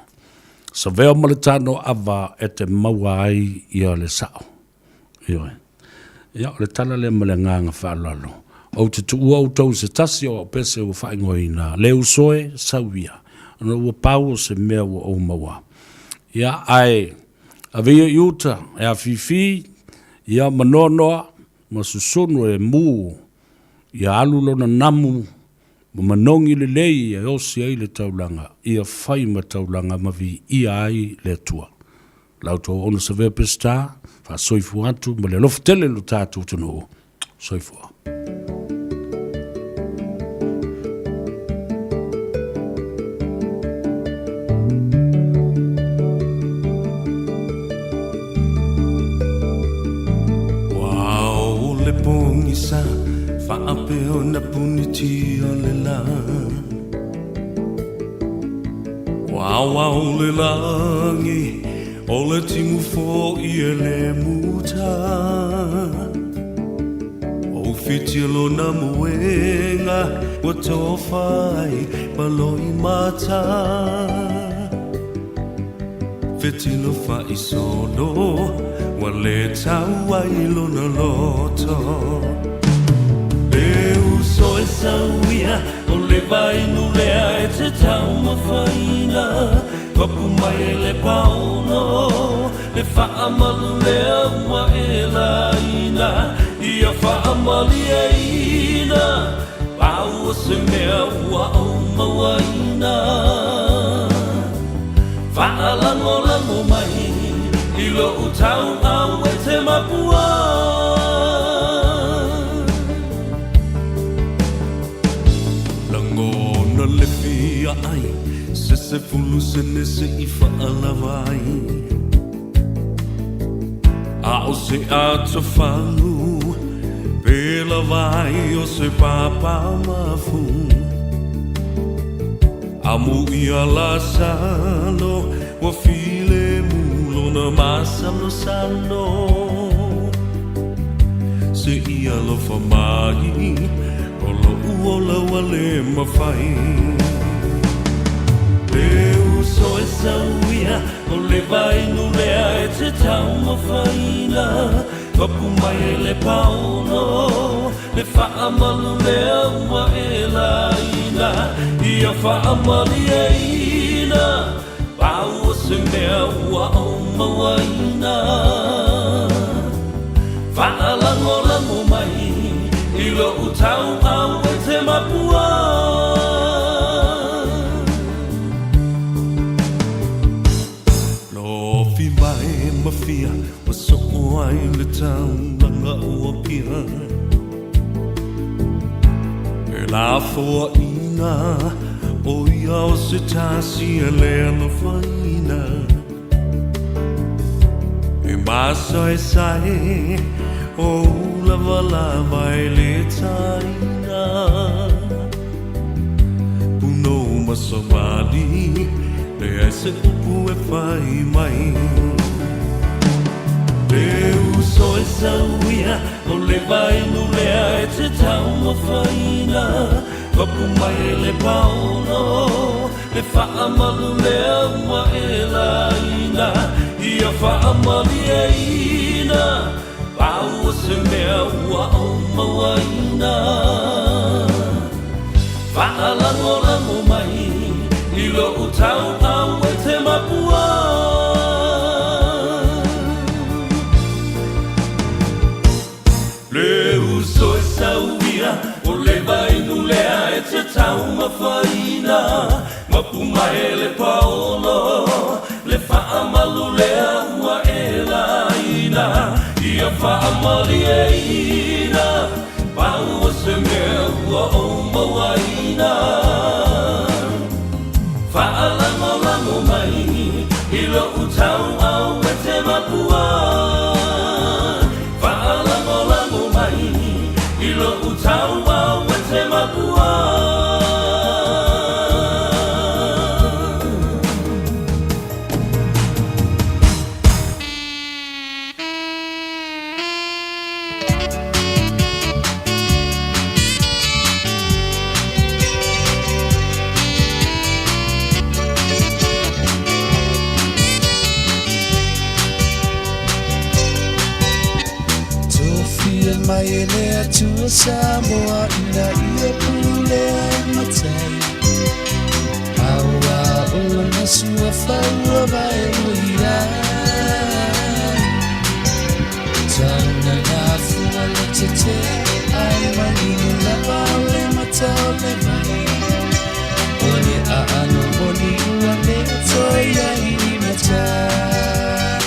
Savea ma le tano ava e te maua ai ia le sao. Ioe. Ia, o le tala lea ma le agaga faaaloalo. Ou te tuua outou i se tasi o au pese ua faaigoaina, le uso e, sau ia, ona ua pau o se mea ua ou maua. Ia, ae ave ia i uta, e afifi, ia, ma noanoa, ma susunu e mū, ia alu lona namu, ma manogi lelei e osi ai le taulaga, ia fai ma taulaga ma viia ai le Atua. La outou auauna Savea Peseta, faasoifua atu ma le alofa tele i lo tatou atunuu. Soifua. Ua ao le pogisa faapea ona puniti o le la. Ua ao le lagi. O le timu foʻi e lē muta O fitia lona moega Ua tofa ai ma loimata Fetilo faisolo Ua lē tau ai lona loto Le uso e sau ia O le vainu lea e te taumafaina Papu mai e le paono Le faamalu lea ua e laina Ia faamalieina Pau o se mea ua ou mauaina Faalagolago mai i lou tauau e te mapua. Lagona le fia ai se 10 sene se i faalava ai A o se atofagu pe lava ai o se papa mafu Amu ia Lasalo ua filemu lona masalosalo Se i alofa mai o loʻu ola ua lē mafai Le uso e sau ia o le vainu lea e te taumafaina Papu mai e le paono Le faamalu lea ua e laina Ia faamalieina Pau o se mea ua ou mauaina Faalagolago mai i lou tauau e te mapua Lofi mai ma fia ua soo ai le taulaga o Apia E lafoaiina o ia o se tasi e lē alofaina E masaesae o ulavalava e lē taina Punou ma savali leai se upu e fai mai Le uso e sau ia o le vainu lea e te taumafaina Papu mai e le paono Le faamalu lea ua e laina Ia faamalieina Pau o se mea ua ou mauaina Faalagolago mai i lou tauau e te mapua Le uso e sau ia o le vainu lea e te taumafaina Mapu mai e le paolo Le faamalu lea ua e laina Ia faamalieina Pau o se mea ua ou mauaina Faalagolago mai i lou tauau e te mapua Faalagolago mai i lou tauau e te mapua Tofia mai e le Atua Samoa ina ia pulea e matai Auā o lona suafa ua vae oi ai Tauna ngā fua le tete Ai manino lava o le mata o le vai O le aano moni ua mea toi ai ni matai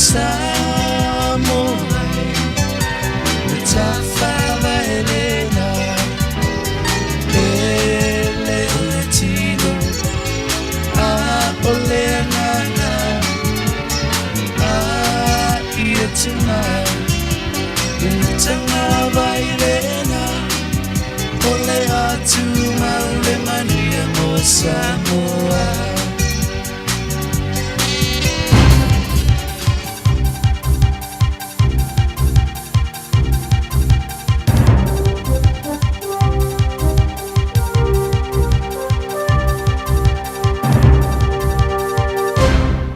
Samoa e Matawhavaelena Pele o le tino A o le agaga A ia tuna I le tagavailena O le atu mau le manuia mo Samoa.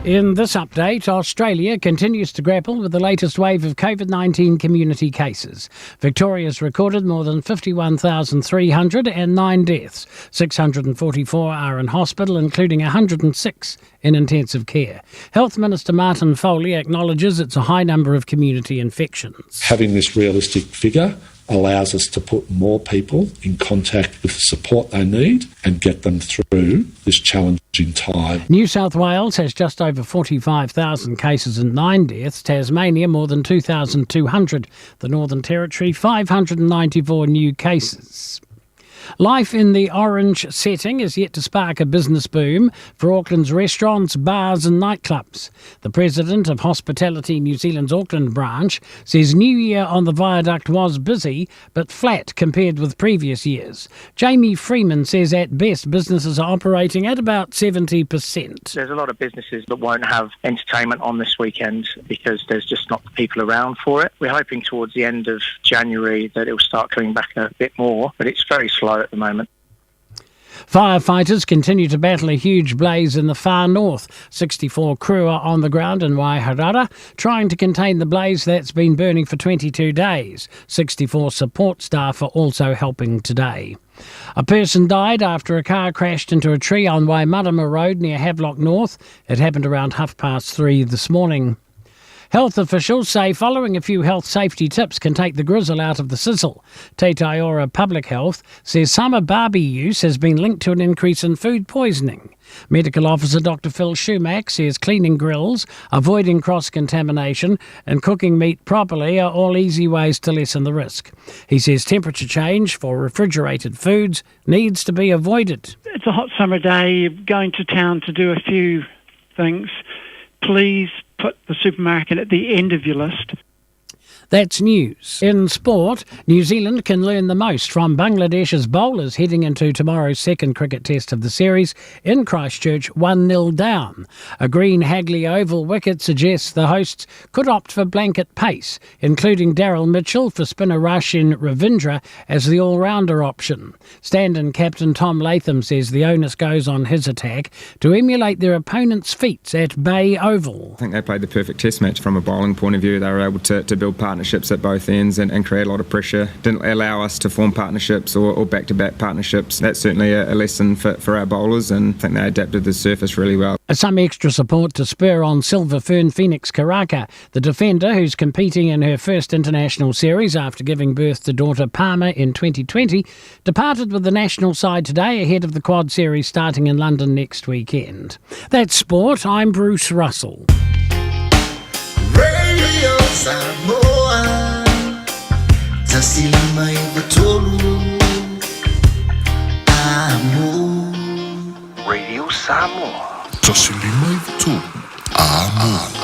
In this update, Australia continues to grapple with the latest wave of COVID 19 community cases. Victoria's recorded more than 51,309 deaths. 644 are in hospital, including 106 in intensive care. Health Minister Martin Foley acknowledges it's a high number of community infections. Having this realistic figure allows us to put more people in contact with the support they need and get them through this challenging time. New South Wales has just over 45,000 cases and nine deaths, Tasmania more than 2,200, the Northern Territory 594 new cases. Life in the orange setting is yet to spark a business boom for Auckland's restaurants, bars, and nightclubs. The president of Hospitality New Zealand's Auckland branch says New Year on the viaduct was busy but flat compared with previous years. Jamie Freeman says at best businesses are operating at about 70%. There's a lot of businesses that won't have entertainment on this weekend because there's just not the people around for it. We're hoping towards the end of January that it'll start coming back a bit more, but it's very slow at the moment. Firefighters continue to battle a huge blaze in the far north. 64 crew are on the ground in Waiharara trying to contain the blaze that's been burning for 22 days. 64 support staff are also helping today. A person died after a car crashed into a tree on Waimarama Road near Havelock North. It happened around half past three this morning. Health officials say following a few health safety tips can take the grizzle out of the sizzle. Te Taiora Public Health says summer barbie use has been linked to an increase in food poisoning. Medical officer Dr. Phil Schumack says cleaning grills, avoiding cross contamination, and cooking meat properly are all easy ways to lessen the risk. He says temperature change for refrigerated foods needs to be avoided. It's a hot summer day, going to town to do a few things. Please put the supermarket at the end of your list. That's news. In sport, New Zealand can learn the most from Bangladesh's bowlers heading into tomorrow's second cricket test of the series in Christchurch, 1 0 down. A green Hagley Oval wicket suggests the hosts could opt for blanket pace, including Daryl Mitchell for spinner Rachin Ravindra as the all rounder option. Stand in captain Tom Latham says the onus goes on his attack to emulate their opponents' feats at Bay Oval. I think they played the perfect test match from a bowling point of view. They were able to, to build partnerships at both ends and, and create a lot of pressure. Didn't allow us to form partnerships or, back to back partnerships. That's certainly a, a lesson for, for our bowlers, and I think they adapted the surface really well. Some extra support to spur on Silver Fern Phoenix Karaka, the defender who's competing in her first international series after giving birth to daughter Palmer in 2020, departed with the national side today ahead of the Quad Series starting in London next weekend. That's sport. I'm Bruce Russell. Radio Samoa Radio Samoa. Tasi lima i tolu. Amo.